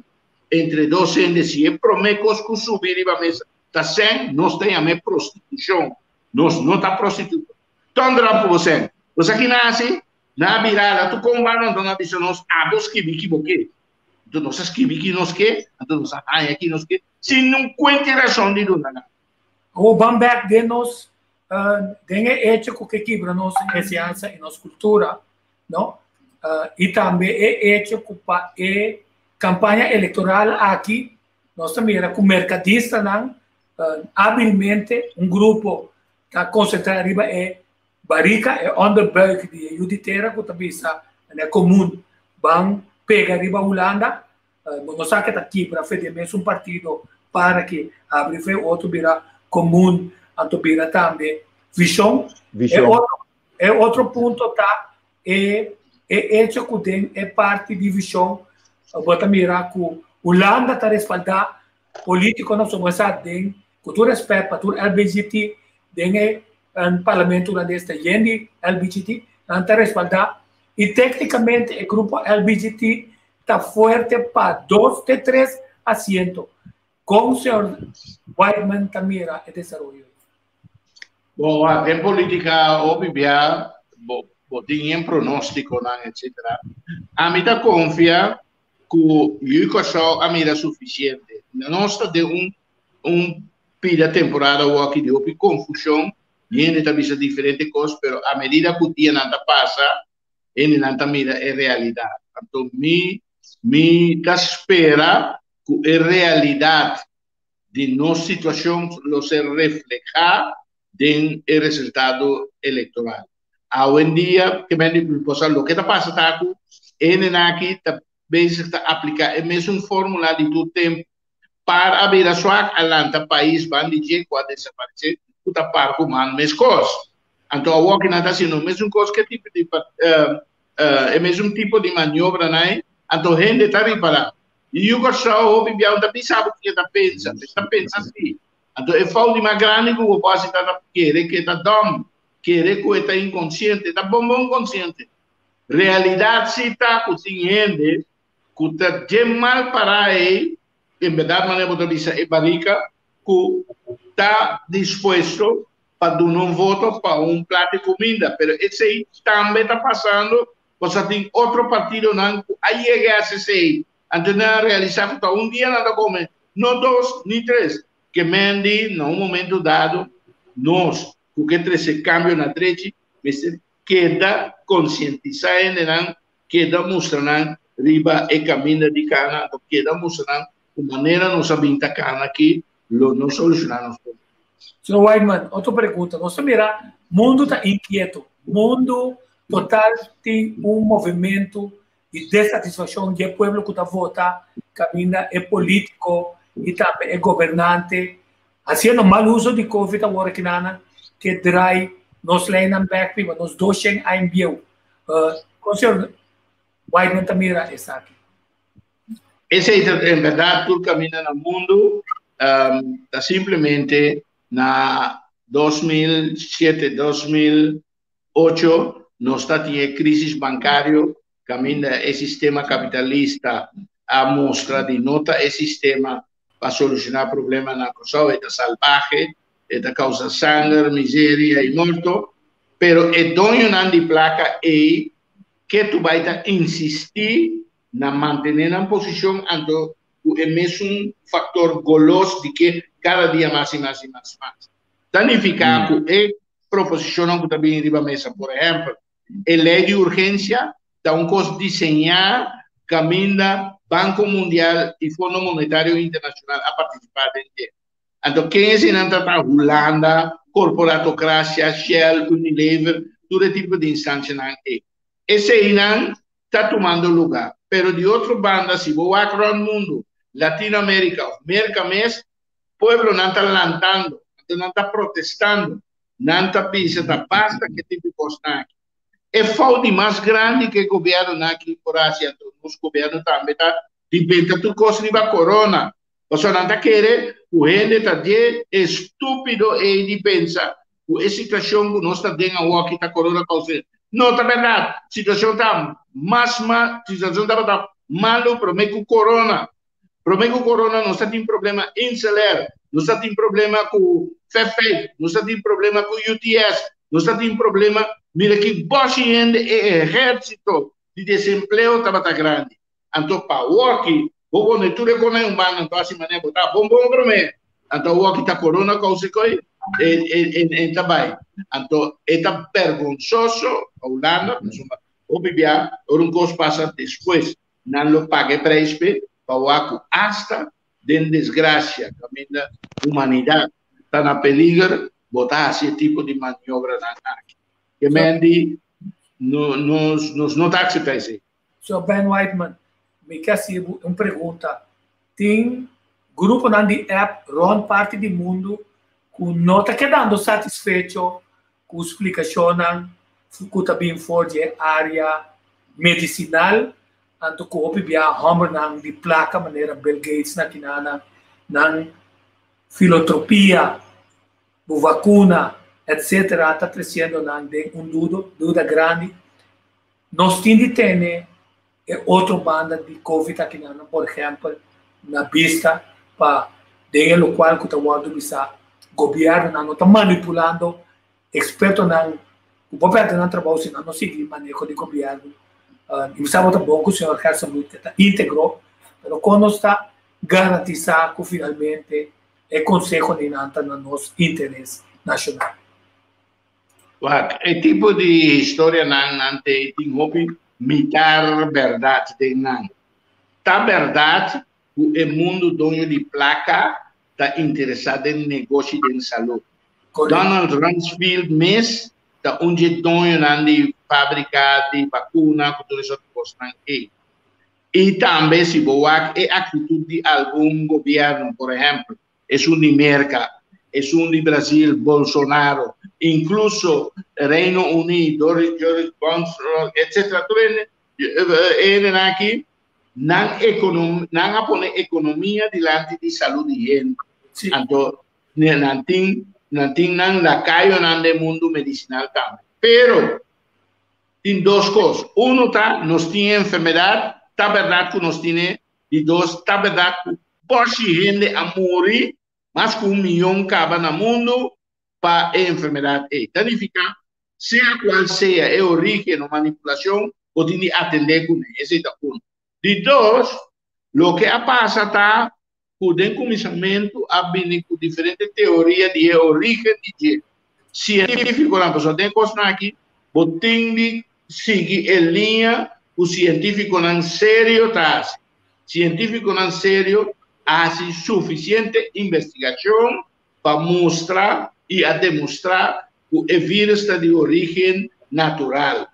entre dos hende si e promé kos ku subi riba mesa ta sèn, nos ta yam'é prostitushon. Nos no ta prostituta. Tonder op ku bo sèn. Bo sa ki nan hasi? Nan a bira ala tur kon banda anto nan a bisa nos abo skibi ki bo ke. Anto nos a skibi ki nos ke, anto nos a haña ki nos ke, sin nun kuenti rason di duna nan.
Awor ban bek den nos, den e echo ku ke kibra nos enseñansa i nos kultura, no? I tambe e echo ku pa e kampaña elektoral aki nos ta mira ku merkadistanan abilmente un grupo ta konsentrá riba e Barika, e onderbuik di e yu di tera ku ta bisa na e komun ban pega riba Hulanda, bo no sa ke ta kibra fe di e mesun partido para ke habri fe otro bira komun anto bira tambe vishon. E otro e otro punto ta e e echo ku den e parti di vishon bo ta mira ku Hulanda ta respaldá politikonan somo sa den ku tur rèspèt pa tur LBGT den e parlamento hulandes ta yen di LBGT, nan ta respaldá i téknikamente e grupo LBGT ta fuerte pa dos te tres asiento. Kon señor Whiteman ta mira e desaroyo ei?
Bon, wak, den polítika hopi bia bo bo tin yen pronóstikonan etcétera. Ami ta konfia ku Yu Kòrsou a mira sufisiente. Nos ta den un un pida temporada awor aki di hopi konfushon, hende ta bisa diferente kos, pero a medida ku dianan ta pasa, hendenan ta mira e realidat. Anto mi mi ta spera ku e realidat. di nos situashon lo ser reflehá den e resultado elektoral. Awendia, ke men di cosa loke ta pasa ta ku hendenan aki ta bezig ta apliká e mesun fórmula di tur tempu. Par a bira swak, a lanta pais ban di dje ku a desaparesé ku ta par ku man meskos. Anto awor ki nan ta hasiendo mesun kos ku e tipo di e mesun tipo di maniobranan ei, anto hende ta ripará. Yu Kòrsou hopi bia un ta bisa bo kiko e ta pensa, e ta pensa si. Anto e fout di mas grandi ku bo por hasi ta ta kere ku e ta dòm, kere ku e ta inkonsiente, e ta bon bon konsiente. Realidat si ta ku tin hende ku ta dje mal pará ei, en bèrdat manera bo ta bisa e barika, ku ta dispuesto pa duna un voto pa un plat di kuminda. Pero esei tambe ta pasando pasobra tin otro partidonan ku a yega hasi esei. Anto nan a realisá ku ta un dia nan ta kome, no dos ni tres. Ke men di na un momento dado nos ku ke trese kambio na drechi mester keda konsientisá hendenan, keda mustra nan riba e kaminda di kana, anto keda mustra nan ku manera nos a bin ta kana aki lo no solushoná nos problema.
Señor Whiteman, otro pregunta. Nos ta mira mundu ta inkieto, mundu total tin un movementu di desatisfakshon di e pueblo ku ta vota kaminda e polítiko i tambe e gobernante hasiendo mal uso di covid awor aki nan ke drai nos leinan bek riba nos doshen aña bieu. Kon señor Whiteman ta mira esaki?
Esei ta en bèrdat tur kaminda na mundu ta simplemente na 2007, 2008 nos ta tin e crisis bancario caminda e sistema capitalista a mustra di no ta e sistema pa soluciona problema na Corsou, e ta salbahe, e ta causa sanger, miseria y morto, pero e doñonan di placa ey ketu bay ta insisti na mantene nan posicion anto cu e mesun factor golos di ke cada dia mas y mas y mas y mas. Ta nifica cu e proposicionnan cu ta bini riba mesa, por ehempel, e ley di urgencia ta un cos diseña caminda Banco Mundial y Fondo Monetario Internacional a participa den dje. Anto ken eseinan ta ta? Hulanda, corporatocracia, Shell, Unilever, tur e tipo di instancianan ei. Eseinan ta tumando luga. Pero di otro banda si bo wak rond mundo, Latinoamerica of Merca mes, pueblonan ta lantando, anto nan ta protestando, nan ta bisa ta basta ke tipo di kosnan aki. E fout di mas grandi ke gobiernonan aki por hasi, anto nos gobierno tambe ta di benta tur kos riba corona, pasobra nan ta kere ku hende ta dje estupido ei di pensa ku e situashon ku nos ta den awoki ta corona kousa. No ta bèrdat, situashon ta mas mal, situashon tabata malu promé ku corona. Promé ku corona nos ta tin problema InselAir, nos ta tin problema ku Fefeit, nos ta tin problema ku UTS, nos ta tin problema, mira ki bòshi hende e ehérsito di desempleo tabata grandi. Anto pa awoki bo pone tur e kona en un banda anto hasi manera bo ta bon bon promé. Anto awoki ta corona kousa koi e e e ta bai. Anto e ta bergonsoso pa Hulanda pasobra hopi bia ora un kos pasa despues Nan lo paga e prijs p'e pa wak ku asta den desgrasia kaminda humanidat ta na peliger, bo ta hasi e tipo di maniobranan aki. Ke men di no nos nos no ta akseptá esei.
Señor Ben Whiteman, mi ke hasi bo un pregunta. Tin gruponan di app rònt parti di mundu ku no ta kedando satisfecho ku splikashonnan ku ta bin for di e área medisinal, anto ku hopi bia hòmbernan di plaka manera Bill Gates na kinana nan filotropia, bo vakuna, etsetera ta tresiendo nan den un dudo, duda grandi. Nos tin di tene e otro banda di covid akinana, por ehèmpel, na bista pa den e lokual ku ta wòrdu bisá gobièrnunan no ta manipulando ekspertonan ku por pèrdè nan trabou si nan no sigui maneho di gobièrnu. I mi sa bo ta bon ku señor Gerstenbluth ta íntegro, pero kon nos ta garantisá ku finalmente e konseho di nan ta na nos interes nashonal?
Wak, e tipo di historianan nan te tin hopi mitar bèrdat den nan. Ta bèrdat ku e mundu doño di plaka. ta interesá den negoshi den salú. Donald Rumsfeld mes ta un dje doñonan di fábrika di bakuna ku tur e sort kosnan ei. I tambe si bo wak e aktitut di algun gobièrnu, por ehèmpel, esun di Merka, esun di Brasil, Bolsonaro, inkluso Reino Uní, Doris Joris Johnson, etcétera, tur e hendenan aki, nan ekonom, nan a pone ekonomia dilanti di salú di hende. Anto nan tin, nan tin nan lakayonan den mundu medisinal tambe. Pero tin dos kos. Uno ta, nos tin e enfermedat, ta bèrdat ku nos tin e. Di dos, ta bèrdat ku bòshi hende a muri, mas ku un miyon kaba na mundu pa e enfermedat ei. Ta nifiká, sea kual sea e orígen o manipulashon, bo tin di atendé kuné. Esei ta uno. Di dos, loke a pasa ta ku den kuminsamentu a bini ku diferente teoria di e orígen di dje. Sientífikonan, pasobra den e kosnan aki bo tin di sigui e liña ku sientífikonan serio ta hasi. Sientífikonan serio a hasi sufisiente investigashon pa mustra i a demostrá ku e vírus ta di orígen natural.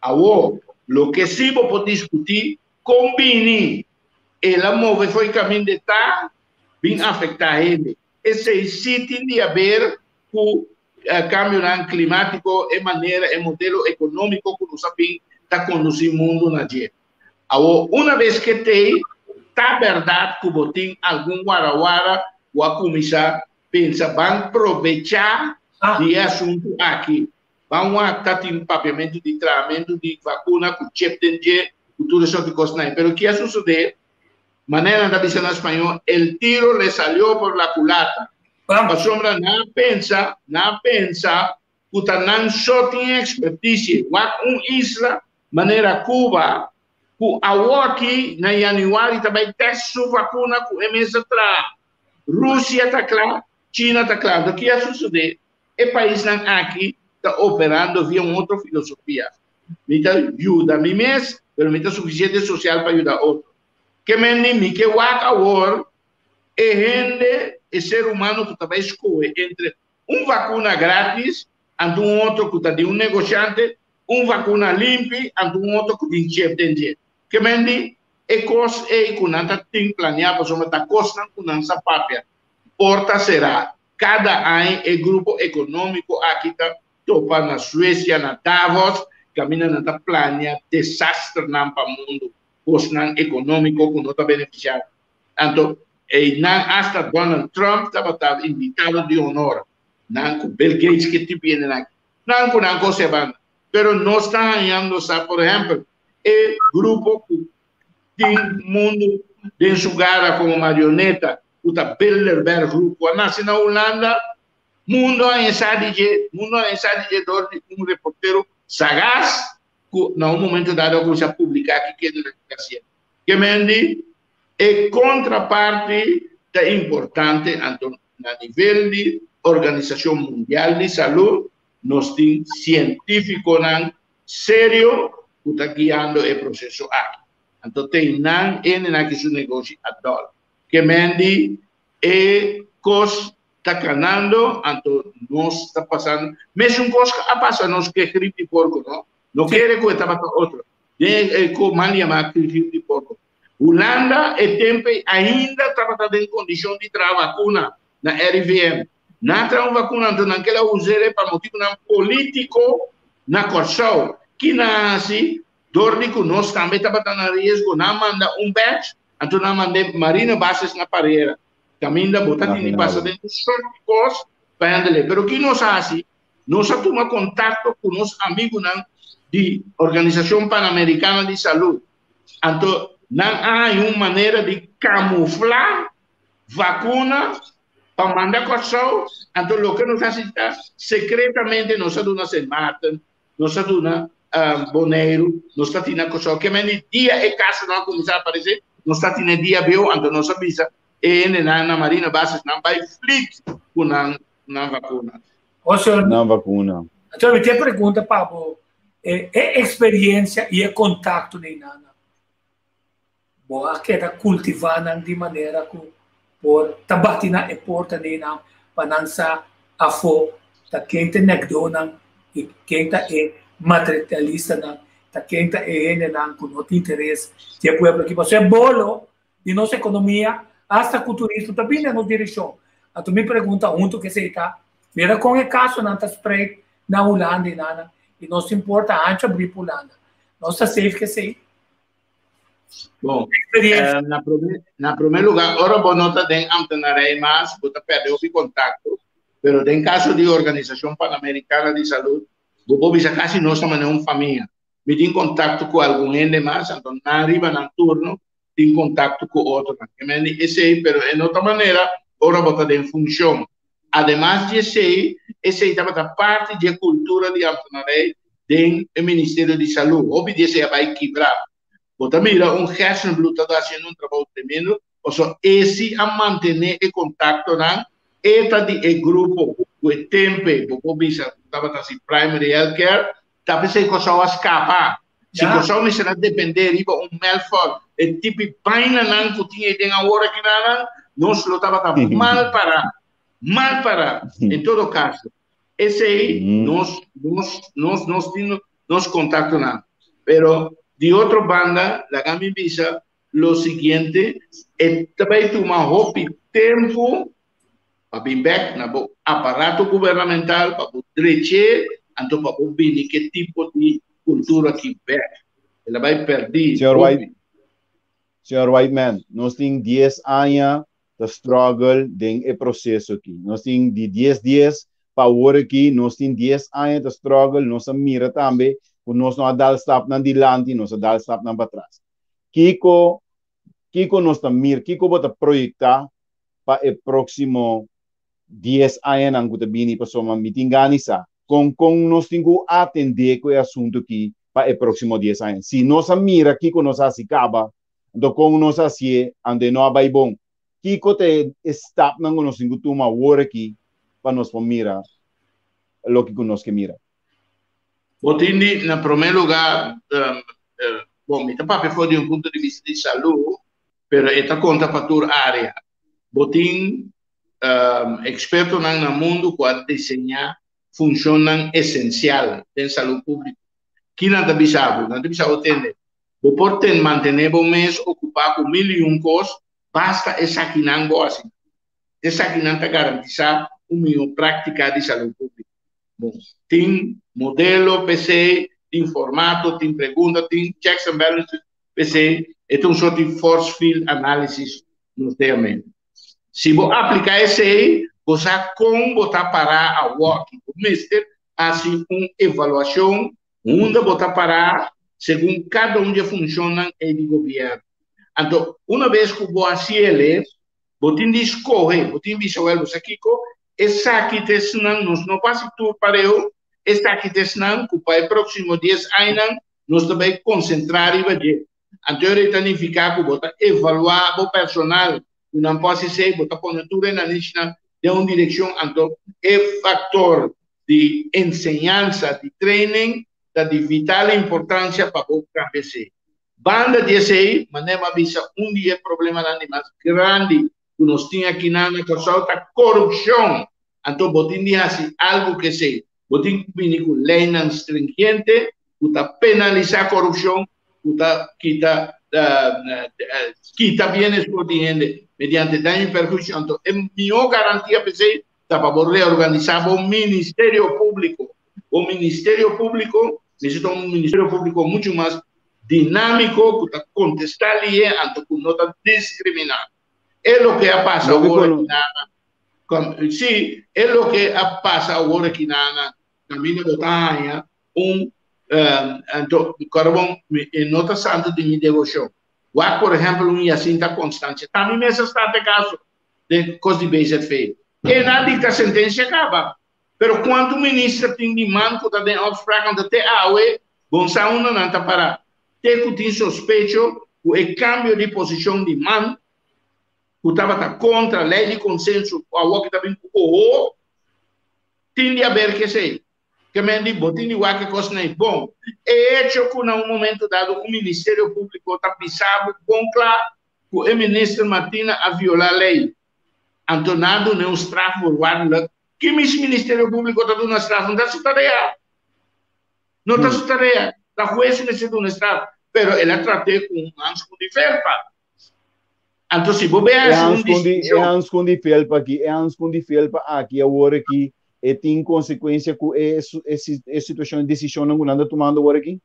Awor, loke sí bo por diskutí Kon bini el a move fo'i kaminda e ta bin afektá hende? Esei sí tin di haber ku kambionan klimátiko, e manera, e modelo ekonómiko ku nos a bin ta kondusí mundu na dje. Awor, una bes ke t'ei, ta bèrdat ku bo tin algun warawara ku a kuminsá pensa ban probechá di e asuntu aki. Ban wak ta tin papiamentu di trahamentu di vakuna ku chip den dje ku tur e sort di kosnan ei. Pero ki a sosodé? Manera nan ta bisa na spañó, el tiro le salió por la culata. Pasobra nan a pensa, nan a pensa ku ta nan so tin e ekspertisie. Wak un isla manera Cuba ku awoki na yanüari ta bai tèst su vakuna ku e mes a traha. Rusia ta kla, China ta kla. Anto ki a sosodé? E paisnan aki ta operando via un otro filosofia. Mi ta yuda mi mes, pero mi ta sufisiente sosial pa yuda otro. Ke men di mi ke wak awor e hende, e ser humano ku ta bai skohe entre un vakuna gratis anto un otro ku ta di un negoshante, un vakuna limpi anto un otro ku tin chip den dje. Ke men di e kos ei ku nan ta tin planeá pasobra ta kosnan ku nan sa papia. Porta será. Kada aña e grupo ekonómiko aki ta topa na Suesia, na Davos, kaminda nan ta plania desasternan pa mundu, kosnan ekonómiko ku no ta benefisiá. Anto, einan asta Donald Trump tabata invitado di honor. Nan ku Bill Gates ke tipo hendenan aki. Nan ku nan kos e banda. Pero nos ta hañando sa, por ehèmpel, e grupo ku tin mundu den su gara komo marioneta, ku ta Bilderberg Groep ku a nase na Hulanda, mundo a hensá di dje, mundo a hensá di dje dor di un reportero sagaz ku na un momento dado a kuminsá publiká ki kende nan ta hasiendo. Ke men di e kontraparti ta importante anto na nivel di Organisashon Mundial di Salú nos tin sientífikonan serio ku ta guiando e proseso aki. Anto te nan hendenan ki su negoshi a dòl. Ke men di e kos ta kanando, anto nos ta pasando. Mesun kos a pasa nos ku e grip di porko, no? No kere ku e tabata otro. Den e ku mal yamá grip di porko. Hulanda e tempu ei ainda tabata den kondishon di traha vakuna na RIVM. Nan a traha un vakuna anto nan keda us'é pa motibunan polítiko na Kòrsou. Ki nan a hasi? Dor di ku nos tambe tabata na riesgo, nan a manda un batch, anto nan a mand'é Marina Bases na Parera, kaminda bo ta tin di pasa den tur sort di kos pa hèndel e. Pero ki nos a hasi? Nos a tuma kontakto ku nos amigunan di Organisashon Panamerikana di Salud. Anto nan a haña un manera di kamuflá vakuna pa manda Kòrsou. Anto loke nos a hasi ta sekretamente nos a duna Sint Maarten, nos a duna Boneiru, nos ta tina Kòrsou. Ke men di dia e kasonan a kuminsá aparesé, nos ta tina e dia bieu, anto nos a bisa e hendenan na Marina Bases nan bai flit ku nan nan vakuna.
Nan vakuna.
Anto mi tin e pregunta pa bo, e eksperiencia i e kontakto di nan, bo a keda kultivá nan di manera ku. por ta bati na e porta nan pa nan sa afó ta ken ta e nèkdónan i ken ta e materialistanan, ta ken ta e hendenan ku no tin interes di e pueblo aki. Pasobra e bolo di nos ekonomia, asta ku turismo ta bini den nos direkshon. Anto mi pregunta huntu ku esei ta, mira kon e kasonan ta spreid na Hulanda i nan i nos tin porta hanchu abrí pa Hulanda. Nos ta safe ku esei?
Bon, eh, na prome, na prome lugar, ora bo no ta den ambtenarij mas, bo ta perde hopi contacto, pero den caso di Organisacion Panamericana di Salud, bo por bisa casi nos ta manera un famia. Mi tin contacto cu algun hende mas, anto nan riba nan turno tin contacto cu otronan. Ke men di esey, pero e no ta manera ora bo ta den funcion. Ademas di esey, esey tabata parti di e cultura di ambtenarij den e Ministerio di Salud. Hopi di esey a bay kibra. Bo ta mira un Gerstenbluth ta haciendo un trabou tremendo, pasobra e si a mantene e contactonan, e ta di e grupo cu e tempe, bo por bisa, tabata haci primary health care, Ta p'esei Kòrsou a skapa. Si Kòrsou mester a dependé riba un Melfor, e tipi bainanan ku tin ei den awor akinanan, nos lo tabata mal pará. Mal pará. En todo kaso, esei nos, nos, nos, nos tin nos kontaktonan. Pero di otro banda, laga mi bisa lo siguiente, e ta bai tuma hopi tempu pa bin bek na bo aparato gubernamental pa bo drech'é anto pa bo bini ke tipo di kultura aki bek. El a bai pèrdí
Señor
hopi.
White, Señor Whiteman, nos tin dies aña ta struggle den e proceso aki. Nos tin di dies dies pa awor aki, nos tin dies aña ta struggle, nos a mira tambe ku nos no a dal stapnan dilanti, nos a dal stapnan patras. Kiko, kiko nos ta mira, kiko bo ta proyecta pa e próksimo dies añanan ku ta bini pasobra mi tin gana di sa kon kon nos tin ku atendé ku e asuntu aki pa e próksimo dies aña. Si nos a mira kiko nos a hasi kaba, anto kon nos a hasié anto e no a bai bon. Kiko ta e stapnan ku nos tin ku tuma awor aki pa nos por mira loke ku nos ke mira?
Bo tin di, na promé lugá, bon, mi ta papia for di un punto di bista di salú, pero e ta konta pa tur área. Bo tin ekspertonan na mundu ku a diseñá funshonnan esensial den salú públiko. Ki nan ta bisa bo? Nan ta bisa bo, Tende, bo por ten mantené bo mes okupá ku mil i un kos, basta esakinan bo hasi. Esakinan ta garantisá un mihó práktika di salú públiko. Bon, tin modelo p'esei, tin formato, tin pregunta, tin checks and balances P'esei, e ta un sort di force field analysis nos ta yam'é. Si bo apliká esei, bo sa kon bo ta pará awor. Bo mester hasi un evaluashon unda bo ta pará segun kada un di e funshonnan ei di gobièrnu. Anto, una bes ku bo hasi el'e, bo tin di skohe, bo tin bisa, wèl, bo sa kiko? Esaki ta esnan, nos no por hasi tur pareu, esaki ta esnan ku pa e próksimo dies añanan Nos ta bai konsentrá riba dje. Anto e ta nifiká ku bo ta evaluá bo personal ku nan por hasi esei, bo ta pone tur e nanishinan den un direkshon. Anto e faktor di enseñansa, di training, ta di vital importansia pa bo kambia esei. Banda di esei, manera mi a bisa, un di e problemanan di mas grandi ku nos tin akinan na Kòrsou ta korupshon. Anto bo tin di hasi algu ku esei. Bo tin ku bini ku leinan stringente ku ta penalisá korupshon, ku ta kita kita bienes for di hende mediante daño i perhuisio. Anto e mihó garantia p'esei ta pa bo reorganisá bo Ministerio Públiko. Bo Ministerio Públiko mester ta un Ministerio Públiko muchu mas dinámiko ku ta kontestá lihe anto ku no ta diskriminá. E loke a pasa awor aki na Sí, e loke a pasa awor aki na na kaminda bo ta haña un anto kòrda bon e no ta santu di mi devoshon. Wak por ehèmpel un Jacinta Constancia. Ta mi mes a start e kaso den kos di BZV. E nan dikta sentensia kaba. Pero kuantu minister tin di man ku ta den opspraak anto te awe bon sa unda nan ta pará. Te ku tin sospecho ku e kambio di posishon di man ku tabata kontra lei di konsenso ku awor ki ta bin ku oho tin di aber ku esei. Ke men di bo tin di wak e kosnan ei bon. E echo ku na un momento dado un ministerio públiko ta bisa bo bon kla ku e minister Martina a violá lei. Anto nan a dun'é un straf voorwaardelijk. Ki mis Ministerio Públiko ta duna straf? No ta su tarea. No ta su tarea. Ta hues mester duna straf. Pero el a trat'é ku un hanskun di felpa. Anto si bo bay
E
hasi un
hanskun di, e
distinshon.
hanskun di felpa aki, e hanskun di felpa aki awor aki, e tin konsekuensia ku e, e, e situashon, e desishonnan ku nan ta tumando awor aki?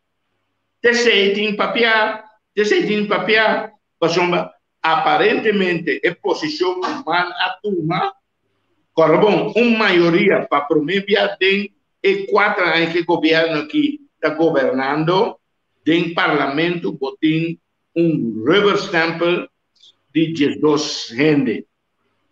T'esei tin papiá, t'esei tin papiá, pasobra aparentemente e posishon ku man a tuma, kòrda bon, un mayoria pa promé bia den e kuater aña ku e gobièrnu aki ta gobernando, den parlamento bo tin un rubberstempel di diesdos hende.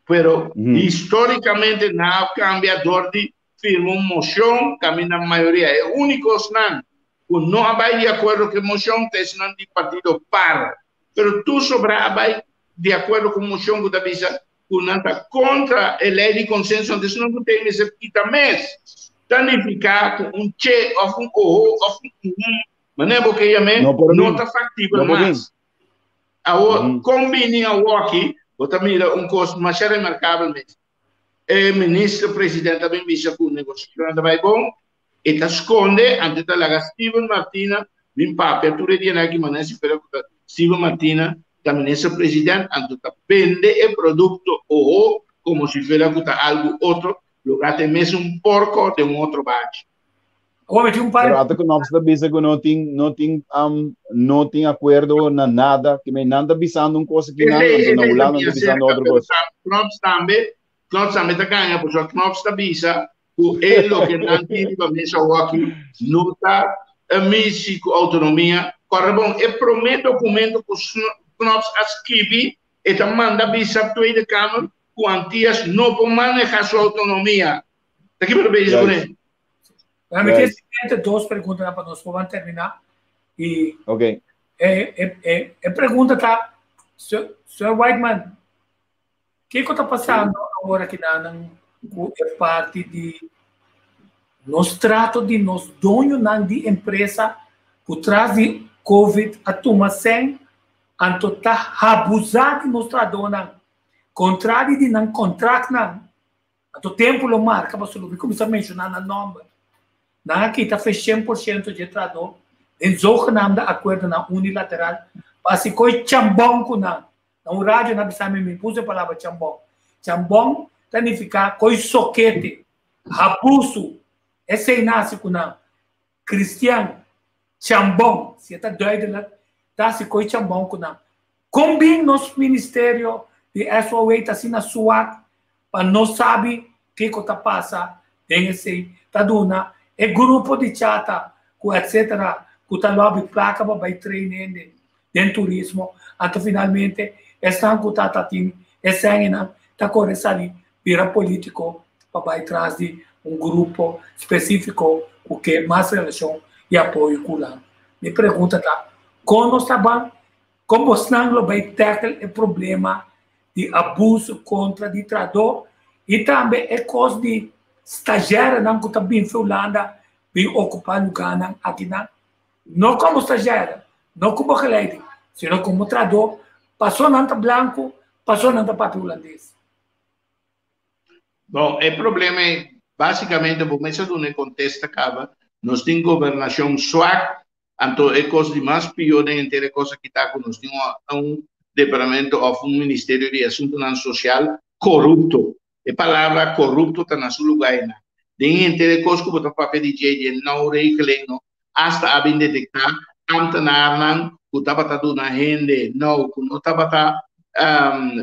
Pero histórikamente nan a kambia dor di firma un moshon kaminda mayoria. E úniko esnan ku no a bai di akuerdo ku e moshon ta esnan di partido par. Pero tur sobrá a bai di akuerdo ku moshon ku ta bisa ku nan ta kontra e lei di konsenso, anto esnan ku ten mester kita mes. Ta nifiká ku un che òf un oho òf un uhun, manera bo ke yam'é, no ta faktibel mas. Awor, kon bini awoki, bo ta mira un kos masha remarkabel mes. E minister president a bin bisa ku negosiashonnan ta bai bon, e ta skonde, anto e ta laga Steven Martina bin papia tur e dianan aki, manera si fuera ku ta Steven Martina ta minister president, anto ta bende e produkto oho komo si fuera ku ta algu otro, loke ta e mesun porko den un otro bachi.
Awor mi tin un par
Pero ata ku Knops ta bisa ku no tin no tin um, no tin akuerdo na nada, ke men nan ta bisando un cosa ki nan,
Esei,
anto na
esei
Hulanda
ta
nan ta bisando
cerca,
otro
pero
cosa.
Knops tambe, Knops tambe ta gana, pasobra Knops ta bisa ku e loke nan tin riba mesa awaki no ta misi ku autonomia. Kòrda bon, e promé dokumento ku Knops a skibi, e ta manda bisa Tweede Kamer ku Antias no por maneha su autonomia. Ta ki bo ta bezig kuné?
Juist.
Bueno, mi tiene
Juist.
siguiente dos preguntas pa nos por terminar. Y
Ok.
e pregunta ta, Sir, Sir Whiteman, kiko ta pasando awor aki nan ku e parti di nos trato di nos doñonan di empresa ku tras di COVID a tuma sen anto ta abusá di nos trahadónan, kontrali di nan kontraktnan. Anto tempu lo marka pasobra lo mi kuminsá menshoná nan nòmber. Nan a kita fe 100% dje trahadó den zogenaamde akuerdonan unilateral pa hasi koi chambòn ku nan. Na un radio nan a bisa mi, mi puso e palabra chambòn. Chambòn ta nifiká koi sokete, abusu. Esei nan hasi ku nan. Kristian, chambòn, si e ta duidelijk, ta hasi koi chambòn ku nan. Kon bin nos ministerio di SOA ta asina suak pa no sabi kiko ta pasa den esei? Ta duna e grupo di chata ku etc. Ku ta lobby plaka pa bai train hende den turismo, anto finalmente esnan ku ta ta tin e sèngenan ta kore sali bira politiko pa bai tras di un grupo spesifiko ku ke mas relashon i apoyo ku nan. Mi pregunta ta, kon nos ta ban Kon bosnan lo bai tackle e problema di abuso kontra di trahadó i tambe e kos di stagiairnan ku ta bin fi Hulanda bin okupá lugánan akinan? No komo stagiair, no ku begeleiding, sino komo trahadó, paso nan ta blanku, paso nan ta papia hulandes.
Bon, e problema e básikamente bo mester duna e kontesta kaba, nos tin gobernashon swak. Anto e kos di mas pió den henter e kos aki ta ku nos tin un departamento òf un ministerio di asuntunan sosial korupto. E palabra korupto ta na su lugá einan. Den henter e kos ku bo ta papia di dje di e nou regeling no, asta a bin detektá ámtenarnan ku tabata duna hende nou ku no tabata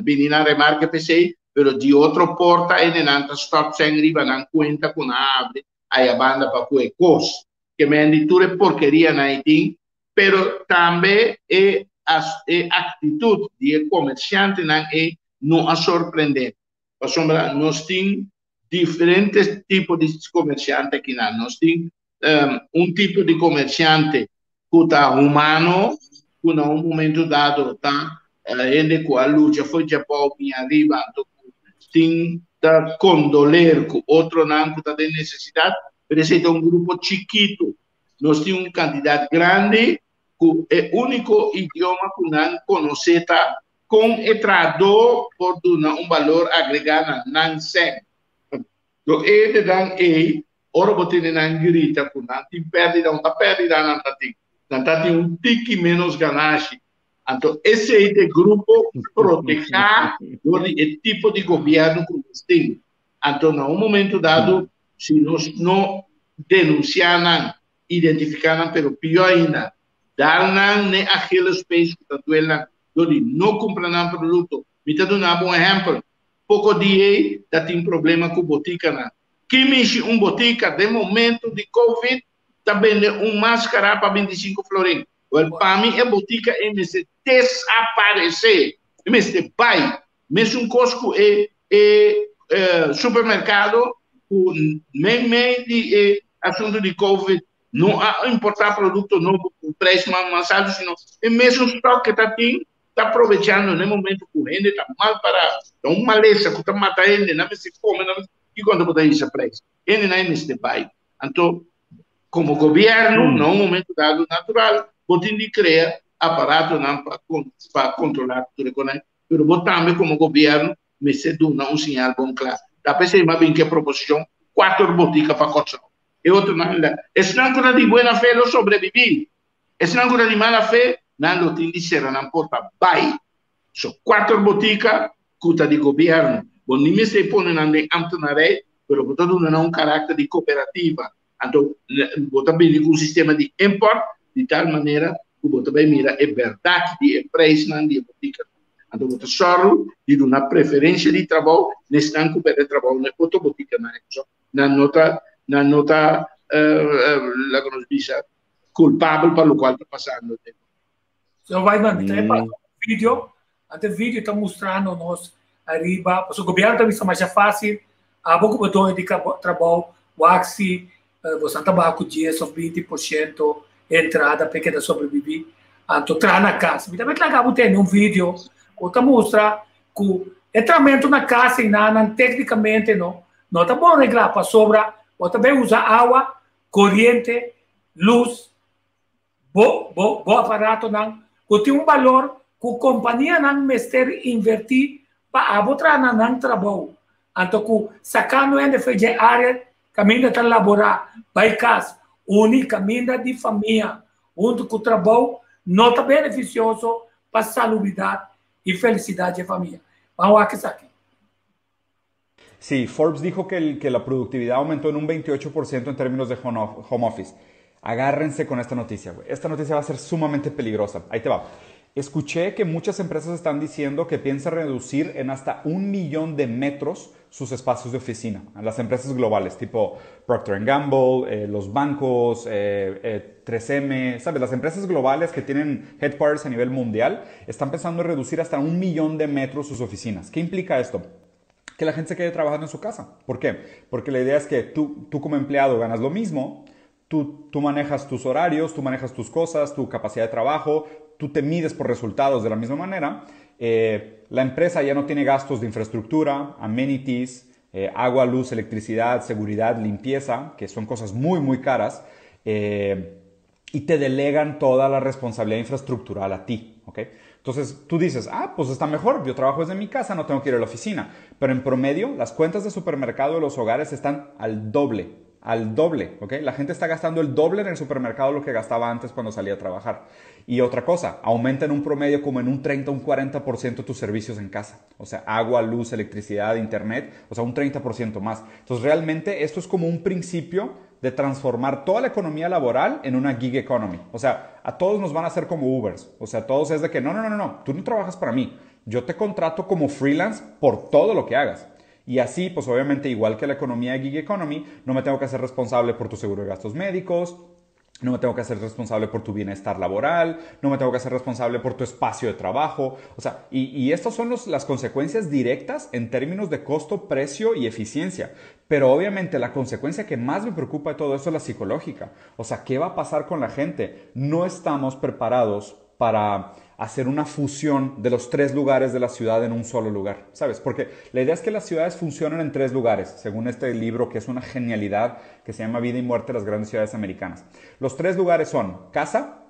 bini na remarke p'esei, pero di otro porta hendenan ta stòrt sèn riba nan kuenta ku nan a abri aya banda pa ku e kos. Ke men di tur e porkerianan ei tin, pero tambe e e aktitut di e komersiantenan ei no a sorprendé. Pasobra nos tin diferente tipo di komersiante akinan. Nos tin un tipo di komersiante ku ta humano, ku na un momento dado ta hende ku a lucha for djabou bin ariba, anto ku tin ta kondoler ku otronan ku ta den nesesidat, pero esei ta un grupo chikitu. Nos tin un kantidat grandi ku e úniko idioma ku nan konosé ta. Kon e trahadó por duna un balor agregá na nan sèn? Do e hendenan ei, ora bo tene nan grita ku nan tin pèrdida, un ta pèrdida nan ta tin. Nan ta tin un tiki ménos ganashi. Anto esei ta e grupo protehá dor di e tipo di gobièrnu ku nos tin. Anto na un momento dado, si nos no denunsiá nan, identifiká nan, pero pió ainda, Dal nan n'e Achillespees ku ta duel nan dor di no kumpra nan produkto. Mi ta duna bo un ehèmpel. Poko di ei ta tin problema ku botikanan. Ki mishi un botika den momentu di covid ta bende un maskara pa 25 florin? Wèl, pa mi e botika ei mester desaparesé. E mester bai. Mesun kos ku e e supermerkado ku meimei di e asuntu di covid No a importá produkto nobo ku preis mas altu, sino e mesun stòk ke ta tin ta probechando na e momento ku hende ta mal pará, ta un malesa ku ta mata hende, nan mester kome, nan mester, kiko anto bo ta hisa preis? Hendenan e mester bai. Anto, komo gobièrnu, na un momento dado natural, bo tin di krea aparatonan pa pa kontrolá tur e konan, pero bo tambe komo gobièrnu mester duna un siñal bon kla. Ta p'esei mi a bin ku e proposishon kuater botika pa Kòrsou. E otronan la, Esnan ku ta di buena fe lo sobrebibí. Esnan ku ta di mala fe, nan lo tin di sera nan porta bai. So kuater botika ku ta di gobièrnu. Bo ni mester pone nan den ambtenarij, pero bo ta duna nan un karakter di kooperativa. Anto bo ta bini ku un sistema di import di tal manera ku bo ta bai mira e bèrdat di e preisnan di e botikanan. Anto bo ta sòru di duna preferensia di trabou na esnan ku pèrdè trabou na e otro botikanan. Nan no ta, nan no ta, laga nos bisa, culpabel pa locual ta pasando.
So vai man, mi ta mm. pasa video, ante video ta mostrando nos arriba, paso gobierno ta bisa masha fácil, abo ku doño di trabou, waxi, bo santa baha ku 10 of 20% entrada pe keda sobrevivi, anto traha na casa. Mi ta met laga bo tene un video ku ta mostra ku e tramento na casa i nan técnicamente no No ta bon reglá pasobra bo ta bay usa awa, koriente, lus, bo bo bo aparatonan ku tin un balor ku kompanianan mester invertí pa abo traha na nan trabou. Anto ku sakando hende for dje área kaminda ta laborá bay kas uni kaminda di famia huntu ku trabou no ta benefisioso pa salubridat i felisidat dje famia. Ban wak esaki.
Sí, Forbes dijo que, que la productividad aumentó en un 28% en términos de home office. Agárrense con esta noticia, güey. Esta noticia va a ser sumamente peligrosa. Ahí te va. Escuché que muchas empresas están diciendo que piensan reducir en hasta 1 millón de metros sus espacios de oficina. Las empresas globales, tipo Procter Gamble, los bancos, 3M, ¿sabes? Las empresas globales que tienen headquarters a nivel mundial están pensando en reducir hasta 1 millón de metros sus oficinas. ¿Qué implica esto? Que la gente se quede trabajando en su casa. ¿Por qué? Porque la idea es que tú como empleado ganas lo mismo, tú manejas tus horarios, tú manejas tus cosas, tu capacidad de trabajo, tú te mides por resultados de la misma manera. La empresa ya no tiene gastos de infraestructura, amenities, agua, luz, electricidad, seguridad, limpieza, que son cosas muy, muy caras. Y te delegan toda la responsabilidad infraestructural a ti, ¿ok? Entonces tú dices: "Ah, pues está mejor, yo trabajo desde mi casa, no tengo que ir a la oficina". Pero en promedio, las cuentas de supermercado de los hogares están al doble, ¿ok? La gente está gastando el doble en el supermercado de lo que gastaba antes cuando salía a trabajar. Y otra cosa, aumenta en un promedio como en un 30, un 40% tus servicios en casa. O sea, agua, luz, electricidad, internet, o sea, un 30% más. Entonces, realmente esto es como un principio de transformar toda la economía laboral en una gig economy. O sea, a todos nos van a hacer como Ubers. O sea, todos es de que no, no, no, no, no, tú no trabajas para mí. Yo te contrato como freelance por todo lo que hagas. Y así, pues obviamente, igual que la economía de gig economy, no me tengo que hacer responsable por tu seguro de gastos médicos, no me tengo que hacer responsable por tu bienestar laboral, no me tengo que hacer responsable por tu espacio de trabajo. O sea, y estas son las consecuencias directas en términos de costo, precio y eficiencia. Pero obviamente la consecuencia que más me preocupa de todo esto es la psicológica. O sea, ¿qué va a pasar con la gente? No estamos preparados para hacer una fusión de los tres lugares de la ciudad en un solo lugar, ¿sabes? Porque la idea es que las ciudades funcionan en tres lugares, según este libro que es una genialidad que se llama Vida y Muerte de las grandes ciudades americanas. Los tres lugares son casa,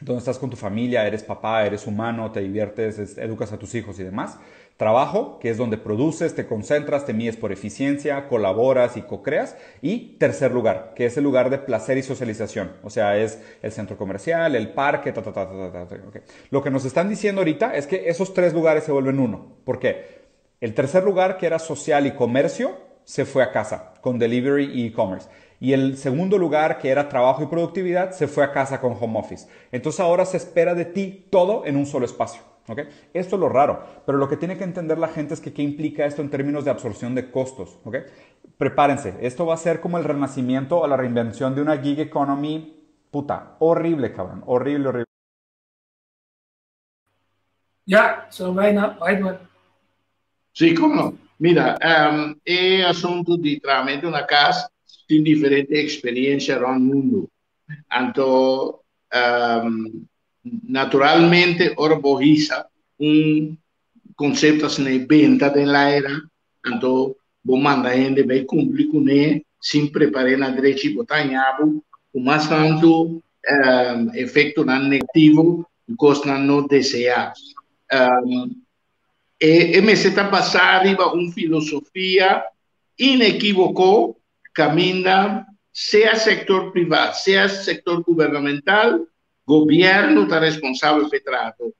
Donde estás con tu familia, eres papá, eres humano, te diviertes, educas a tus hijos y demás. Trabajo, que es donde produces, te concentras, te mides por eficiencia, colaboras y co-creas. Y tercer lugar, que es el lugar de placer y socialización. O sea, es el centro comercial, el parque, ta, ta, ta, ta, ta, ta. Okay. Lo que nos están diciendo ahorita es que esos tres lugares se vuelven uno. ¿Por qué? El tercer lugar, que era social y comercio, se fue a casa con delivery y e-commerce. Y el segundo lugar, que era trabajo y productividad, se fue a casa con home office. Entonces ahora se espera de ti todo en un solo espacio. ¿Okay? Esto es lo raro, pero lo que tiene que entender la gente es que qué implica esto en términos de absorción de costos. ¿Okay? Prepárense, esto va a ser como el renacimiento o la reinvención de una gig economy, puta, horrible, cabrón, horrible, horrible.
Ya, so vaina, vaina.
Sí, cómo no. Mira, e asunto di trahamento na cas tin diferente experiencia rond mundo. Anto, naturalmente, ora bo hisa un concepto asina e benta den laira, anto bo manda hende bay cumpli cune sin prepare na drechi, bo ta haña bo cu mas tanto efectonan negativo y cosnan no desea. E mester ta basá riba un filosofia inequívoco caminda sea sector privá, sea sector gubernamental, gobierno ta responsabel pa e trato.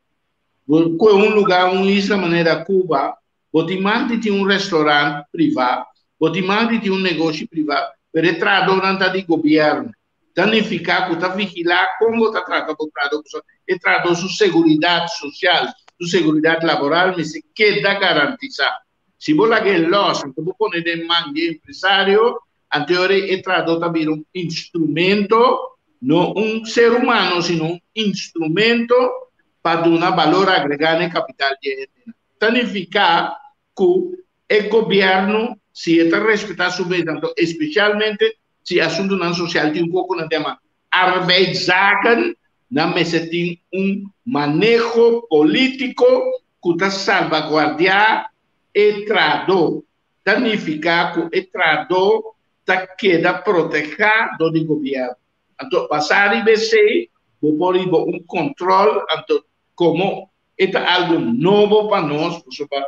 Bo coge un lugar, un isla manera Cuba, bo tin mas di tin un restaurant privá, bo tin mas di tin un negoshi privá, pero e trahadornan ta di gobierno. Ta nifiká ku ta vigilá kon bo ta trata bo trahadó, pasobra e trahadó su seguridat sosial, su seguridat laboral mester keda garantisá. Si bo laga e lòs, anto bo pone den man di e empresario, anto e ora e trahadó ta bira un instrumento, no un ser humano, sino un instrumento pa duna balor agregá na e kapital di e hendenan. Ta nifiká ku e gobièrnu, si e ta respetá su mes, anto espesialmente si asuntunan sosial tin un poko nan ta yama arbeidszaken, nan mester tin un maneho polítiko ku ta salvaguardiá e trahadó. Ta nifiká ku e trahadó ta keda protehá dor di gobièrnu. Anto basá riba esei bo por riba un kòntròl, anto komo e ta algu nobo pa nos, pasobra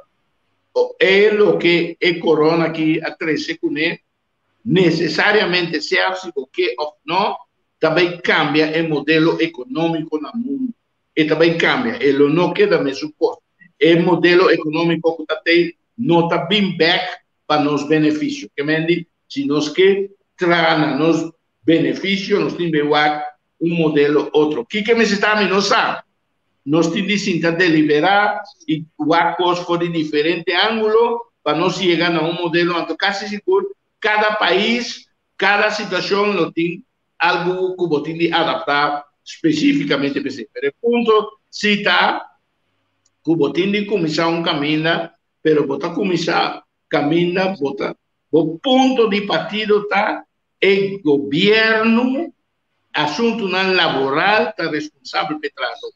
e loke e korona aki a trese kuné necesariamente sea si bo ke of no, ta bay cambia e modelo economico na mundo. E ta bay cambia, e lo no keda mesun cos. E modelo economico cu ta tey no ta bin bek pa nos beneficio. Ke men di, si nos ke traha na nos beneficio, nos tin bay wak un modelo otro. Kiko mester ta mi no sa. Nos tin di sinta deliberá i wak kos for di diferente ángulo pa nos yega na un modelo. Anto kasi sigur kada pais, kada situashon lo tin algu ku bo tin di adaptá spesífikamente p'esei. Pero e punto si ta ku bo tin di kuminsá un kaminda, pero bo ta kuminsá kaminda bo ta bo punto di partido ta e gobièrnu asuntunan laboral ta responsabel p'e trato.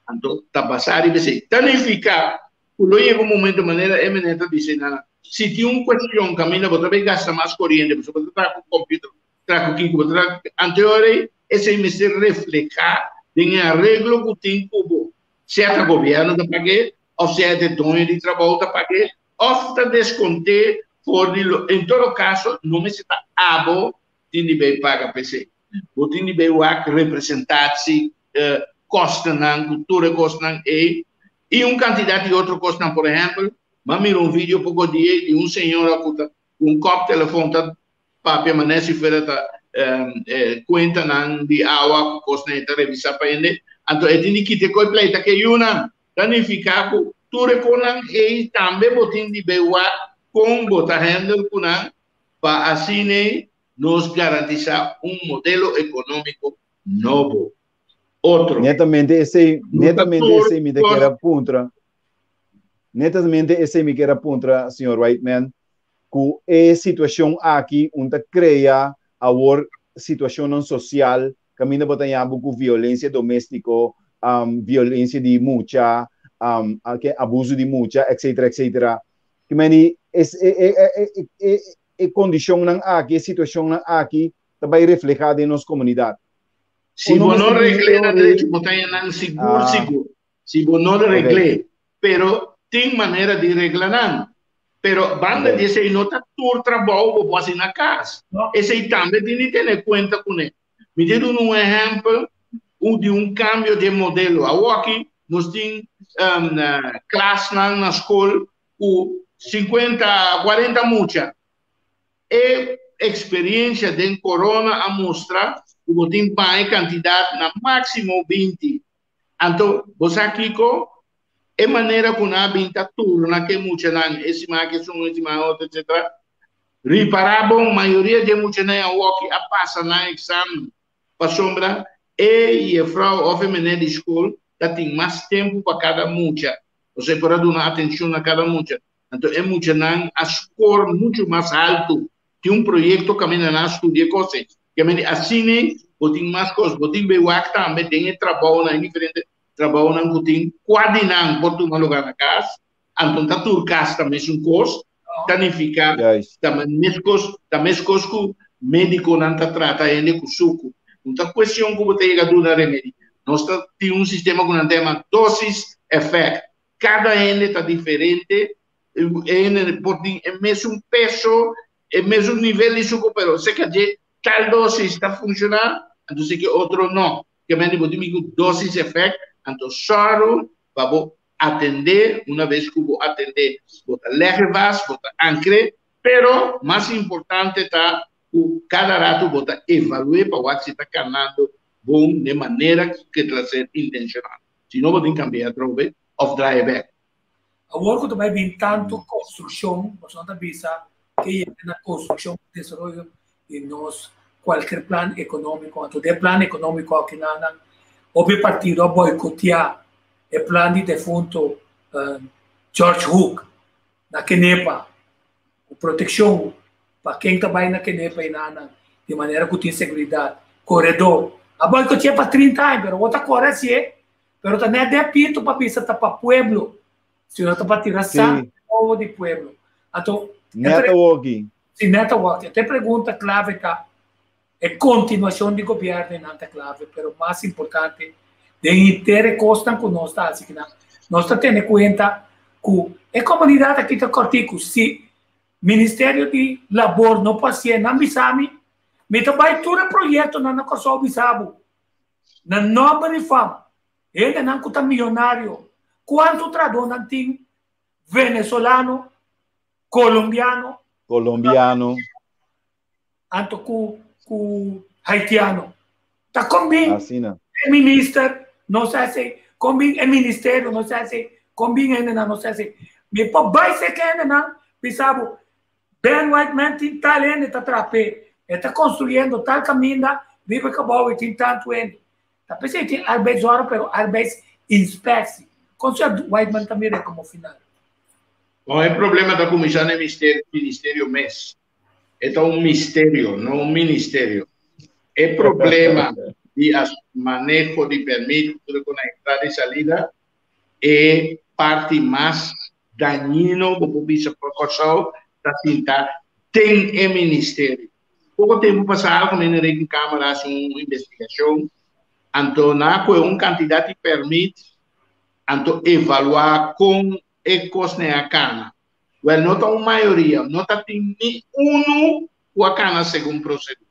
Anto ta basá riba esei. Ta nifiká ku lo yega un momento manera e meneer ta bisa einan, si tin un kuestion kaminda bo ta bay gasta mas koriente pasobra bo ta traha ku computer, traha ku kiko, bo ta traha ku anto e ora ei esei mester reflehá den e areglo ku tin ku bo, sea ta gobièrnu ta pag'é òf sea ta e doño di trabou ta pag'é òf ta deskont'é for di lo, en todo kaso no mester ta abo tin di bay paga p'esei. Bo tin di bay wak representatie, kostennan, ku tur e kosnan ei i un kantidat di otro kosnan. Por ehèmpel, m'a mira un video poko dia di un señora ku ta ku un kòp telefòn ta papia manera si fuera ta kuentanan di awa ku kosnan e ta revisá pa hende. Anto e tin di kita e koi pleita ku e yunan. Ta nifiká ku tur e kosnan ei tambe bo tin di bay wak kon bo ta handle ku nan pa asina nos garantisá un modelo ekonómiko nobo. Otro.
Netamente esei, netamente esei mi ta kier a puntra. Netamente esei mi kier a puntra, señor Whiteman, ku e situashon aki un ta krea awor situashonnan sosial kaminda bo ta yabu ku violensia doméstiko, violensia di mucha, abuso di mucha, etcetera, etcetera. Ki meni es e e e e e kondishonnan aki, e situashonnan aki ta bai reflehá den nos komunidat.
Si bo no regl'é na drechi, bo ta haña nan sigur sigur. Si bo no regl'é. Pero tin manera di regla nan. Pero banda di esei no ta tur trabou bo por hasi na kas. Esei tambe tin di tene kuenta kuné. Mi ta duna un ehèmpel di un kambio di e modelo. Awoki nos tin klasnan na skol ku sinkuenta, kuarenta mucha. E experiencia den corona a mustra cu bo tin baha e cantidad na maximo 20. Anto, bo sa kico? E manera cu nan a bin ta turna cu e muchanan, e siman aki esun, e siman otro, etc. Ripara bon, mayoria di e muchanan awoki a pasa nan examen, pasobra e jefrouw of e meneer di school ta tin mas tempo pa cada mucha, osea e por a duna atencion na cada mucha. Anto e muchanan a score muchu mas haltu. Tin un proyekto kaminda nan a studia e kos ei. Ke mende asina ei bo tin mas kos. Bo tin bay wak tambe den e trabounan, e diferente trabounan ku tin. Kua di nan por tuma luga na kas? Anto ta tur kas ta mesun kos. Ta nifiká ta meskos, ta meskos ku medikonan ta trata hende ku suku. No ta kuestion ku bo ta yega duna remedi. Nos ta tin un sistema ku nan ta yama dosis effect. Kada hende ta diferente, e hende por tin e mesun peso, e mesun nivel di suku, pero seka dje tal dosis ta funshoná, anto seki otro no. Ke mende bo tin ku dosis effect, anto sòru pa bo atendé, una bes ku bo atendé, bo ta lèg e vas, bo ta ankr'é, pero mas importante ta ku kada ratu bo ta evalu'é pa wak si ta kanando bon den manera ku ta ser intenshoná. Si no bo tin cambia atrobe of draai bek.
Awor cu ta bay bin tanto construccion, boso no ta bisa ke yega na construccion y desaroyo di nos cualkier plan economico. Anto den plan economico aki nan hopi partido a boicotea e plan di defunto George Hook na Kenepa cu proteccion pa ken ta bay na Kenepa y nan di manera cu tin seguridad. Coredor a boicotea pa 30 aña pero awor ta core hacié pero ta net den pito pa bisa ta pa pueblo sino ta pa tira sangre nobo di pueblo. Anto
Net awoki.
Si net awoki. Anto e pregunta clave ta e continuacion di gobierno y nan ta clave pero mas importante den henter e cosnan cu nos ta haci kinan nos ta tene cuenta cu e comunidad aki ta cortico si Ministerio di Labor no por hacié nan bisa mi mi ta bay tur e proyectonan na Corsou bisa bo na nomber di fam hendenan cu ta miyonario cuanto trahadornan tin venezolano colombiano
Colombiano.
Anto ku ku haitiano. Ta kon bin
Asina.
e minister no sa esei, kon bin e ministerio no sa esei, kon bin hendenan no sa esei. Mi por bai seka hendenan bisa bo, Ben Whiteman tin tal hende ta traha p'e, e ta konstruyendo tal kaminda riba e kabou i tin tantu hende. Ta p'esei tin arbeidszorg pero arbeidsinspectie. Kon señor Whiteman ta mira e komo final?
Bon, e problema ta kuminsá na e ministerio mes. E ta un misterio, no un ministerio. E problema di maneho di permit ku na entrada i salida e parti mas dañino bo por bisa pa Kòrsou ta sinta den e ministerio. Poko tempu pasá Algemene Rekenkamer a hasi un investigashon anto nan a kohe un kantidat di permit anto evaluá kon e kosnan a kana. Wèl, no ta un mayoria, no ta tin ni unu ku a kana segun prosedura.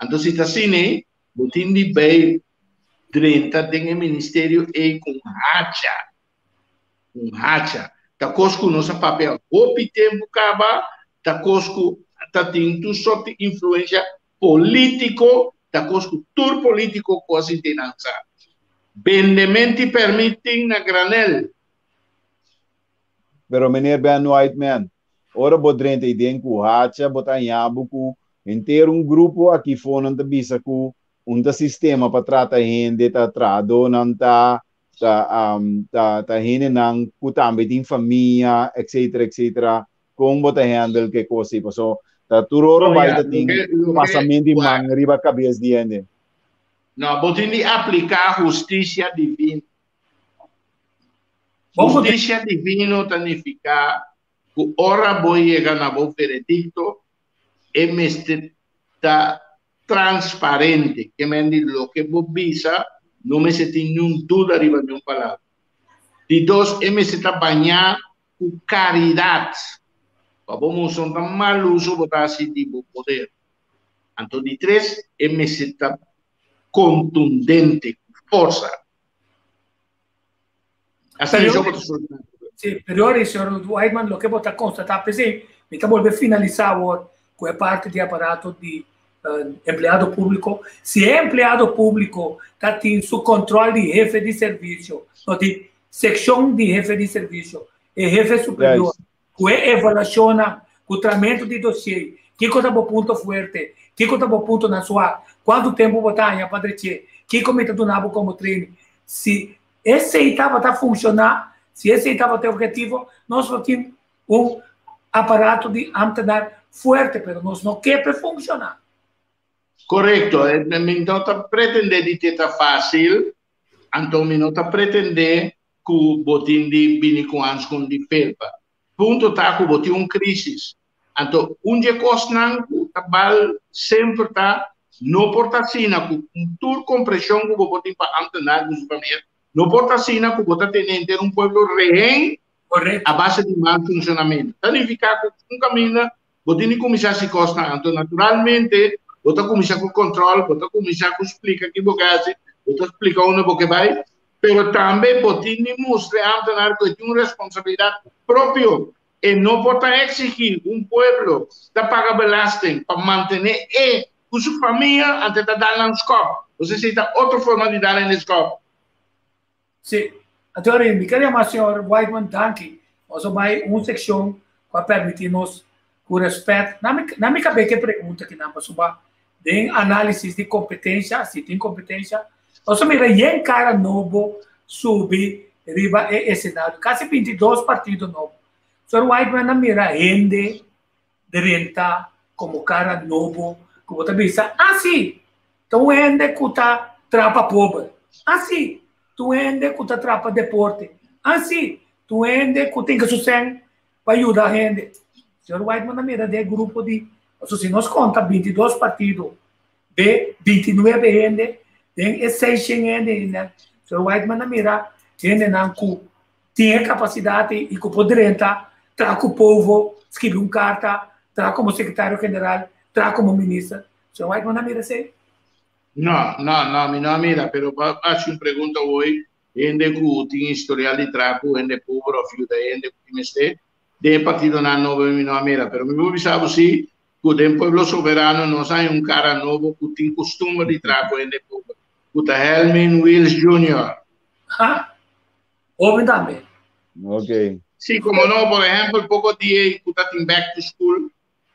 Anto si ta asina ei, bo tin di bai drenta den e ministerio ei ku un hacha, un hacha. Ta kos ku nos a papia hopi tempu kaba, ta kos ku ta tin tur sort di influensia polítiko, ta kos ku tur polítiko ku a sinti nan sa. Bendementi pèrmit tin na granèl.
Pero meneer Ben Whiteman, ora bo drenta ei den ku hacha, bo ta haña bo ku henter un grupo aki for nan ta bisa ku un ta sistema pa trata hende, ta trahadónan, ta ta ta ta hendenan ku tambe tin famia, etcetera, etcetera. Kon bo ta handle ku e kos ei? Paso ta tur ora
No,
bai
ya,
ta tin
loke, loke,
pasamento di
wak,
man riba kabes di hende.
no, bo tin di apliká hustisia divino.
Bon ku
Hustisia divino ta nifiká ku ora bo yega na bo veredikto, e mester ta. transparente, ke men di loke bo bisa no mester tin niun duda riba niun palabra. Di dos, e mester ta bañá ku karidat, pa bo mustra no ta mal uso bo ta hasi di bo poder. Anto di tres, e mester ta kontundente, ku forsa. Hasta
Pero, sí, pero ahora, señor Whiteman, lo que vos está constatando, p'esei, mi ta bolbe finalisá awor ku e parti di aparato di uh, empleado público. Si e empleado público ta tin su control di hefe di servicio, no di seccion di hefe di servicio, e hefe superior, ku e evaluashonnan, ku tramento di dossier, kiko ta bo punto fuerte, kiko ta bo puntonan swak, kuantu tempu bo ta haña pa dreché, kiko mi ta duna bo komo training. Si esei tabata funshoná, si esei tabata e objetivo, nos lo tin un aparato di ambtenaar fuerte, pero nos no ke p'e funshoná.
Korekto, mi no ta pretendé di te ta fásil, anto mi no ta pretendé ku bo tin di bini ku hanskun di felpa. Punto ta ku bo tin un krisis. Anto un dje kosnan ku ta bal semper ta no por ta asina ku tur kompreshon ku bo por tin pa ambtenaar ku su famia, no por ta asina ku bo ta tene henter un pueblo rehen a base di mal funshonamentu. Ta nifiká ku un kaminda bo tin di kuminsá hasi kosnan. Anto naturalmente bo ta kuminsá ku kòntròl, bo ta kuminsá ku splika ki bo ke hasi, bo ta splika unda bo ke bai, pero tambe bo tin di mustra e ámtenar ku e tin un responsabilidat propio. E no por ta eksigí un pueblo ta paga belasting pa mantené e ku su famia, anto e ta dal nan skòp. Bo sa esei ta otro forma di dal hende skòp.
Sí. Anto ora mi ker yama señor Whiteman danki. Nos a bai un sekshon ku a permití nos ku rèspèt. Na mi na mi kab'é ke pregunta kinan pasobra den análisis di kompetensha, si tin kompetensha, nos a mira yen kara nobo subi riba e esenario, kasi 22 partido nobo. Señor Whiteman a mira hende drenta komo kara nobo ku bo ta bisa, ah sí, ta un hende ku ta traha pa pober, ah sí, ta un hende ku ta traha pa deporte, ah sí, ta un hende ku tin su sèn pa yuda hende. Señor Whiteman a mira den e grupo di, pasobra si nos konta 22 partido de 29 hende, den e 600 hende einan, señor Whiteman a mira hendenan ku tin e kapasidat i ku por drenta, traha ku povo, skibi un karta, traha komo sekretario general, traha komo minister. Señor Whiteman a mira esei?
No, no, no, mi no a mira, pero bo a hasi un pregunta hoy, hende ku tin historial di traha ku hende pober òf yuda hende ku tin mester, den e partidonan nobo mi no a mira, pero mi por bisa bo si ku den Pueblo Soberano nos haña un kara nobo ku tin kustumber di traha ku hende pober, ku ta Helmin Wiels Junior.
Ha? Hoben tambe.
Ok.
Sí, como no, por ehempel, poco dia ei cu ta tin back to school,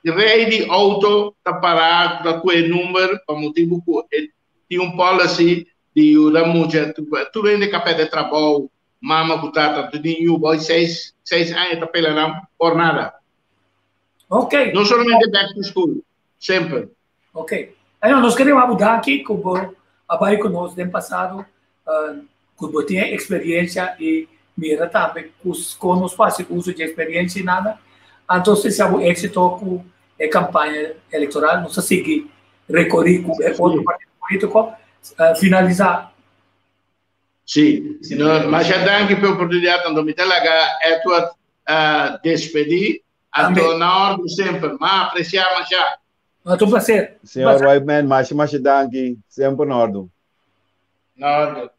rey di auto ta para ta cu e number pa motibo cu e tin un policy di yuda mucha, tur hende ca perde trabou, mama cu tata, tur tin yu boy seis, seis aña ta pela nan por nada.
Ok.
No solamente back to school, semper.
Ok. Ayo, nos queremos abu danki ku bo a bai ku nos den pasado, uh, ku bo tin experiencia i mira tambe ku kon nos por hasi uso di experiencia i nada. Anto si abu éxito ku e campaña electoral, nos a sigui recorri ku e otro partido político, uh, finalisa.
Sí, no, masha danki p'e oportunidad, anto mi ta laga Edward uh, despedi. Anto na orde semper, ma aprecia masha.
No, ta un placer.
Señor Whiteman, masha masha danki. Semper na ordu.
Na ordu.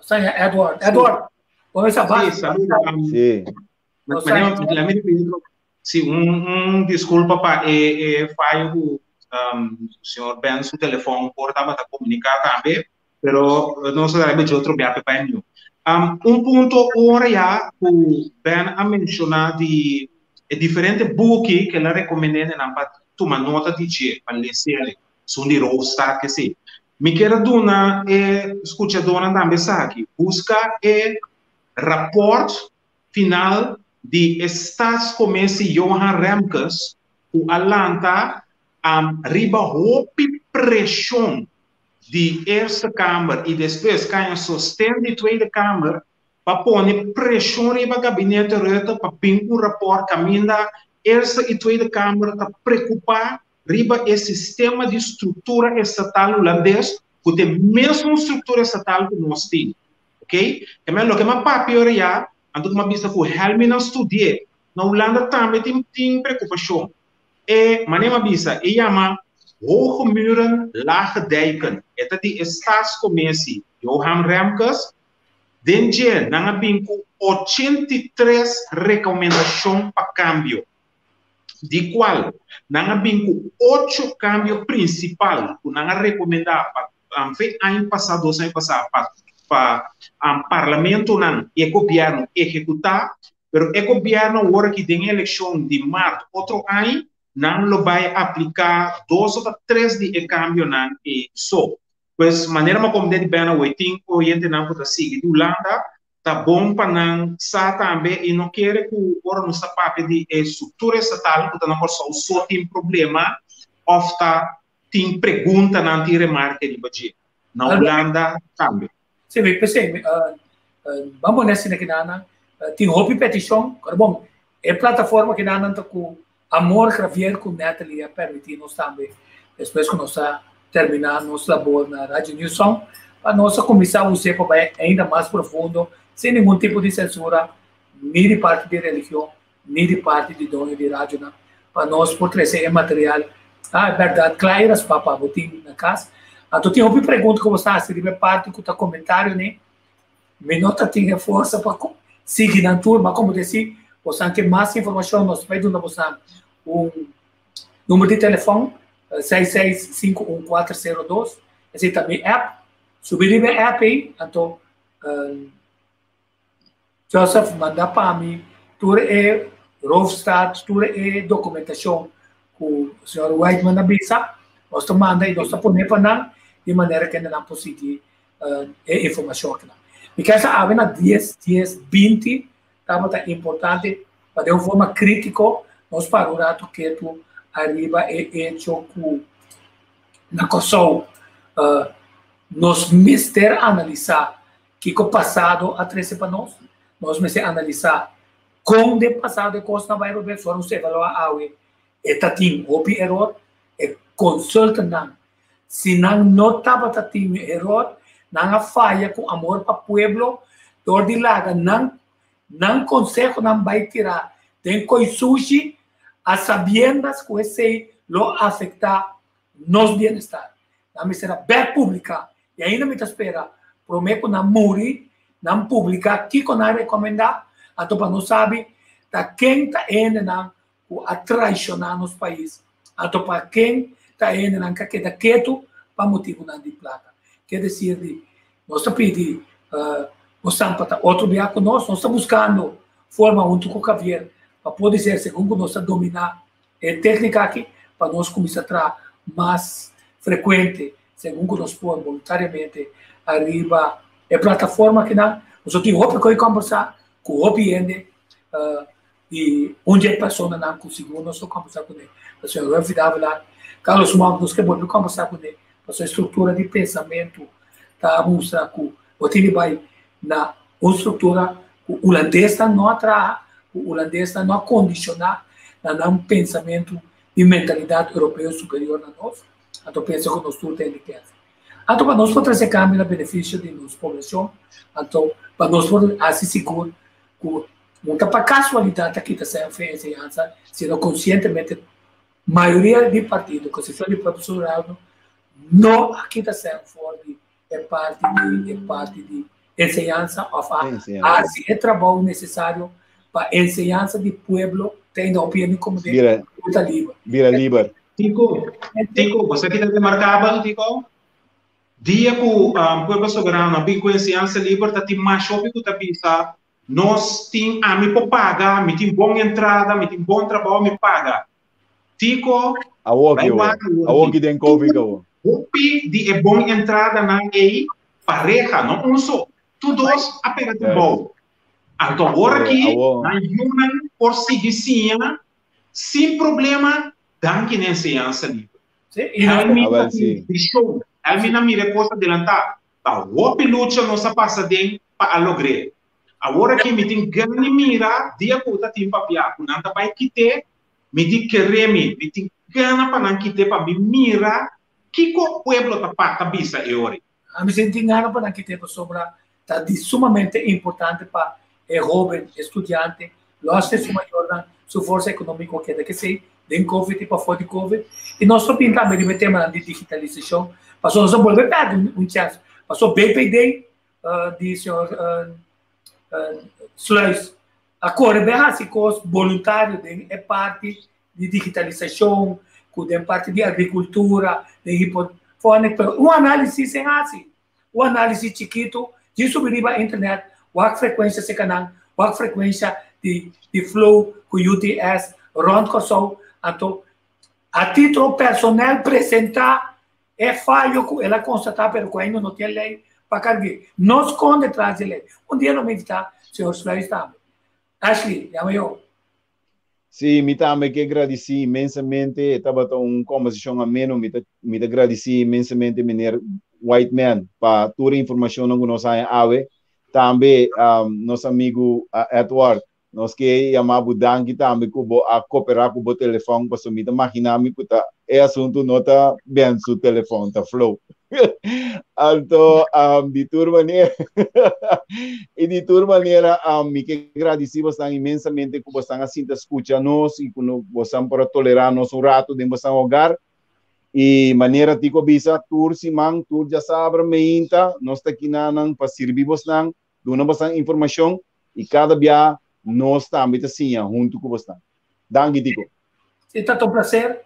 Señor Edward. Edward, vamos a
Sí, saludo.
Sí.
Sí, un, un disculpa pa e, e fallo ku um, señor Ben su telefon por tabata comunica tambe, pero nos a debe otro biape pa e Um, un punto ora ya ku Ben a menciona di e diferente buki ku el a recomendé nan pa tuma nota di dje, pa lesele, sun di Roofstad ke si. Mi kier a duna e scuchadornan tambe esaki, busca e rapport final di e staatscommissie Johan Remkes ku a lanta um, riba hopi presion di Eerste Kamer i despues kaña sosten di Tweede Kamer pa pone preshon riba Gabinete Rutte pa bin un rapòrt kaminda Eerste i Tweede Kamer ta preokupá. riba e sistema di struktura estatal hulandes ku ta e mesun struktura estatal ku nos tin. Ok? Ke men loke m'a papia ora ya, anto ku m'a bisa ku Helmin a studi'é. Na Hulanda tambe tin tin preokupashon. E manera m'a bisa, e yama Hoge muren, lage dijken. E ta di e Staatscommissie Johan Remkes. Den dje nan a bin ku 83 rekomendashon pa kambio. Di cual nan a bin cu ocho cambio principal cu nan a recomenda pa fe aña pasa, dos aña pasa pa pa parlamentonan y e gobierno ehecuta, pero e gobierno awor aki den e eleccion di maart otro aña nan lo bay aplica dos of tres di e cambionan ey so. Pues manera mi a comprende di Benno awor tin oyentenan cu ta sigui di Hulanda Ta bon pa nan sa tambe i no kere ku ora nos ta papia di e struktura estatal ku ta na Kòrsou so tin problema òf ta tin preguntanan, tin remarke riba dje. Na Hulanda tambe.
Sí, mi p'esei ban pone asina kinanan tin hopi petishon, pero bon e plataforma kinanan ta ku Amor Javier ku Natalie a permití nos tambe despues ku nos a terminá nos labor na Radio New Song pa nos a kuminsá us'é pa bai ainda mas profundo sin ningun tipo di sensura ni di parti di religion ni di parti di doño di radionan pa nos por trese e material ah e bèrdat kla i raspá pa bo tin na kas. Anto tin hopi pregunta ku bo sa hasi riba e parti ku ta komentario ni Mi no ta tin e forsa pa sigui nan tur, ma komo desi, bosan ke mas informashon nos ta bai duna bosan un numero di telefòn, 6651402, esei ta mi app, subi riba e app ei, anto Joseph manda pa mi tur e roofstaat, tur e dokumentashon ku señor Whiteman a bisa, nos ta manda i nos ta pone pa nan di manera ku nan por sigui e informashon akinan. Mi kier sa awe na dies, dies, binti tabata importante pa den un forma kritiko nos para un ratu ketu ariba e echo ku na Kòrsou nos mester analisá kiko pasado a trese pa nos, nos mester analisá kon den pasado e kosnan bai robes, ora nos evaluá awe e ta tin hopi eror, e konsultanan Si nan no tabata tin eror, nan a faya ku amor pa pueblo dor di laga nan nan konsehonan bai tirá den koi sushi a sabiendas ku esei lo afektá nos bienestar. Nan mester a bèk publiká i ainda mi ta spera promé ku nan muri nan publiká kiko nan a rekomendá anto pa nos sabi ta ken ta e hendenan ku a traishoná nos pais, anto pa ken ta e hendenan ka keda ketu pa motibunan di plaka. Ke desir di nos ta pidi bosan pa ta otro bia ku nos, nos ta buskando forma huntu ku Javier pa podi ser segun ku nos ta dominá e téknika aki pa nos kuminsá traha mas frekuente segun ku nos por boluntariamente ariba e plataforma akinan. Nos tin hopi ku kombersá ku hopi hende. I un dje personanan ku sigur nos lo kombersá kuné ta señor Ruffy Davelaar. Carlos Monk nos ke bolbe kombersá kuné pasobra e struktura di pensamentu ta mustra ku bo tin di bai na un struktura ku hulandesnan no a traha, ku hulandesnan no a kondishoná na nan pensamentu di mentalidat europeo superior na nos. Anto pensa ku nos tur ta hende kèns. Anto pa nos por trese kambio na benefisio di nos poblashon, anto pa nos por hasi sigur ku No ta pa casualidad ta kita sèn fe enseñansa, sino conscientemente mayoria di partido, ku excepcion di Pueblo Soberano, no a kita sèn for di e parti di e parti di enseñansa of a hasi e trabou necesario pa enseñansa di pueblo ta ainda hopi hende como
de
ta liber.
Bira liber.
Tico, Tico, bo sa kita remarcabel, Tico? Dia ku Pueblo Soberano a bin ku enseñansa liber ta tin mas hopi ku ta bisa Nos tin, ami por paga, mi tin bon entrada, mi tin bon trabou, mi paga. Tico,
Awor
bai
ki
wak
awor.
awor
Awor
ki.
ki den Covid awor.
Hopi di e bon entradanan ei, pareha, no un so, tur dos a pega trabou. Anto awor
Sí,
aki
awor.
nan yunan por sigui siña sin problema danki na enseñansa liber.
Sí, i nos
Helmin
Awel
ta tin
sí.
vision, Helmin a mira e kos adelantá. Ta hopi lucha nos a pasa den pa a logr'é. Awor aki mi tin gana di mira dia ku ta tin papia ku nan ta bai kit'é. Mi di kere mi, mi tin gana pa nan kit'é pa mi mira kiko pueblo ta pa ta bisa e ora ei.
Ami si tin gana pa nan kit'é pasobra ta di sumamente importante pa e hoben, e studiante, los di su mayornan, su forsa economico keda kesey den covid y pafó di covid. Y nos ta bin tambe riba e temanan di digitalisacion pasobra nos a bolbe perde un chance. Pasobra BPD di señor Sluis a kore bai hasi kos boluntario den e parti di digitalisashon, ku den parti di agrikultura, den hipofònik, pero un análisis en hasi, un análisis chikitu, djis subi riba internet, wak frekuensha serka nan, wak frekuensha di di flow ku UTS rònt Kòrsou, anto a titulo personal presentá E fayo ku el a konstatá pero ku ainda no tin lei pa karg'é. No skonde tras di lei. Un dia lo meditá, señor Sluis tambe. Ashley, yama yo.
Sí, mi tambe ke gradisí inmensamente. E tabata un kombersashon ameno. Mi ta mi ta gradisí inmensamente meneer Whiteman pa tur e informashonnan ku nos haña awe. Tambe nos amigu Edward. Nos ke yama bo danki tambe ku bo a koperá ku bo telefòn, pasobra mi ta maginá mi ku ta e asuntu no ta Ben su telefòn, ta Flo. Anto, di tur manera, i di tur manera mi ke gradisí bosnan inmensamente ku bosnan a sinta skucha nos i ku bosnan por a tolerá nos un ratu den bosnan hogar. I manera Tico a bisa, tur siman, tur djasabra meinta, nos ta kinanan pa sirbi bosnan. Duna bosnan informashon i kada bia nos tambe ta siña huntu ku bosnan. Danki Tico.
Si ta ta un placer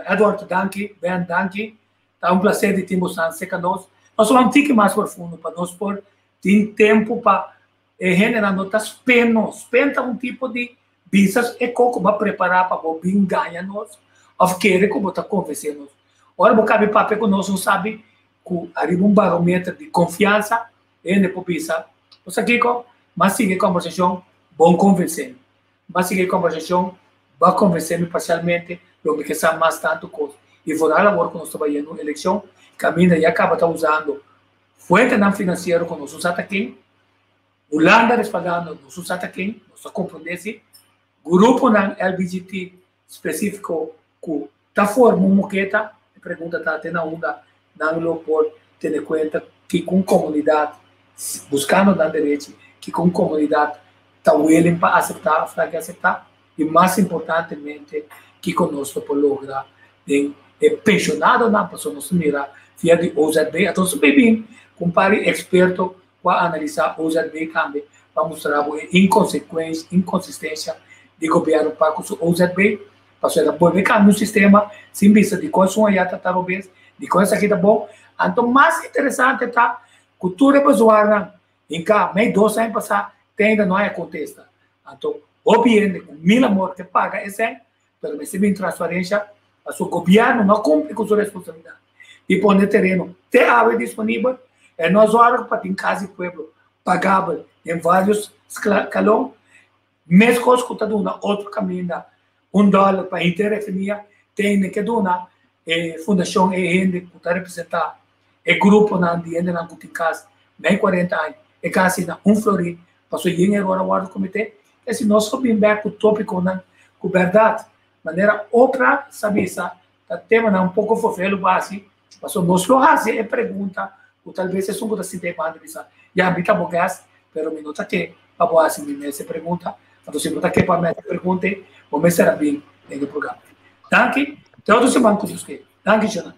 Edward danki, Ben danki, ta un placer di tin bosnan cerca nos. Nos a un tiki mas profundo pa nos por tin tempo pa e hendenan no ta spen nos. Spen ta un tipo di bisa e koko bo a prepara pa bo bin gaña nos of kere ku bo ta konvense nos. Ora bo kabi papia ku nos, nos sabi ku ariba un barometer di konfiansa Hende por bisa, Bo sa kiko? M'a sigui e kombersashon, bon konvensé mi. M'a sigui e kombersashon, bo a konvensé mi parsialmente, lo mi ke sa mas tantu kos. I foral awor ku nos ta bai yendo un elekshon, kaminda ya kaba ta usando fuentenan finansiero ku nos no sa ta ken, Hulanda respaldando nos no sa ta ken, nos ta komprondé si, gruponan LBGT spesífiko ku ta forma un moketa, e pregunta ta te na unda nan lo por tene kuenta kiko un komunidat buskando nan derechi, kiko un komunidat ta willing pa aseptá òf ta ke aseptá i mas importantemente kiko nos lo por logra den e penshonadonan pasobra nos ta mira via di OZB anto nos ta bin ku un par di eksperto ku a analisá OZB tambe pa mustra bo e inkonsistensia di gobièrnu pa ku su OZB, pasobra e ta bolbe kambia un sistema sin bisa dikon esun ayá ta ta robes, dikon esaki ta bon. Anto mas interesante ta ku tur e bezuarnan hinká mei dos aña pasá te ainda no haya kontesta. Anto hopi hende ku mil amor ke paga e sèn, pero mester bin transparensia pasobra gobièrnu no a kumpli ku su responsabilidat di pone tereno te awe disponibel. E no a zòrg pa tin kas di pueblo pagabel den vários skalon, meskos ku ta duna otro kaminda un dòler pa henter e famia, tene ke duna e fundashon e hende ku ta representá e gruponan di hendenan ku tin kas mei kuarenta aña e kas ei na un florin pasobra yen eror a wòrdu kometé. Esi nos lo bin bèk ku tópikonan ku bèrdat manera Oprah sa bisa ta temanan un poko fofelu basi pasobra nos lo hasi e pregunta ku tal bes esun ku ta sinta ei banda bisa ya mi ta bo guest pero mi no ta ke pa bo hasi mi mes e pregunta anto si bo ta ke pa mi hasi e pregunta ei bo mester a bin den e programa. Danki te otro siman ku Dios ke. Danki Jonah.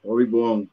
Hopi bon.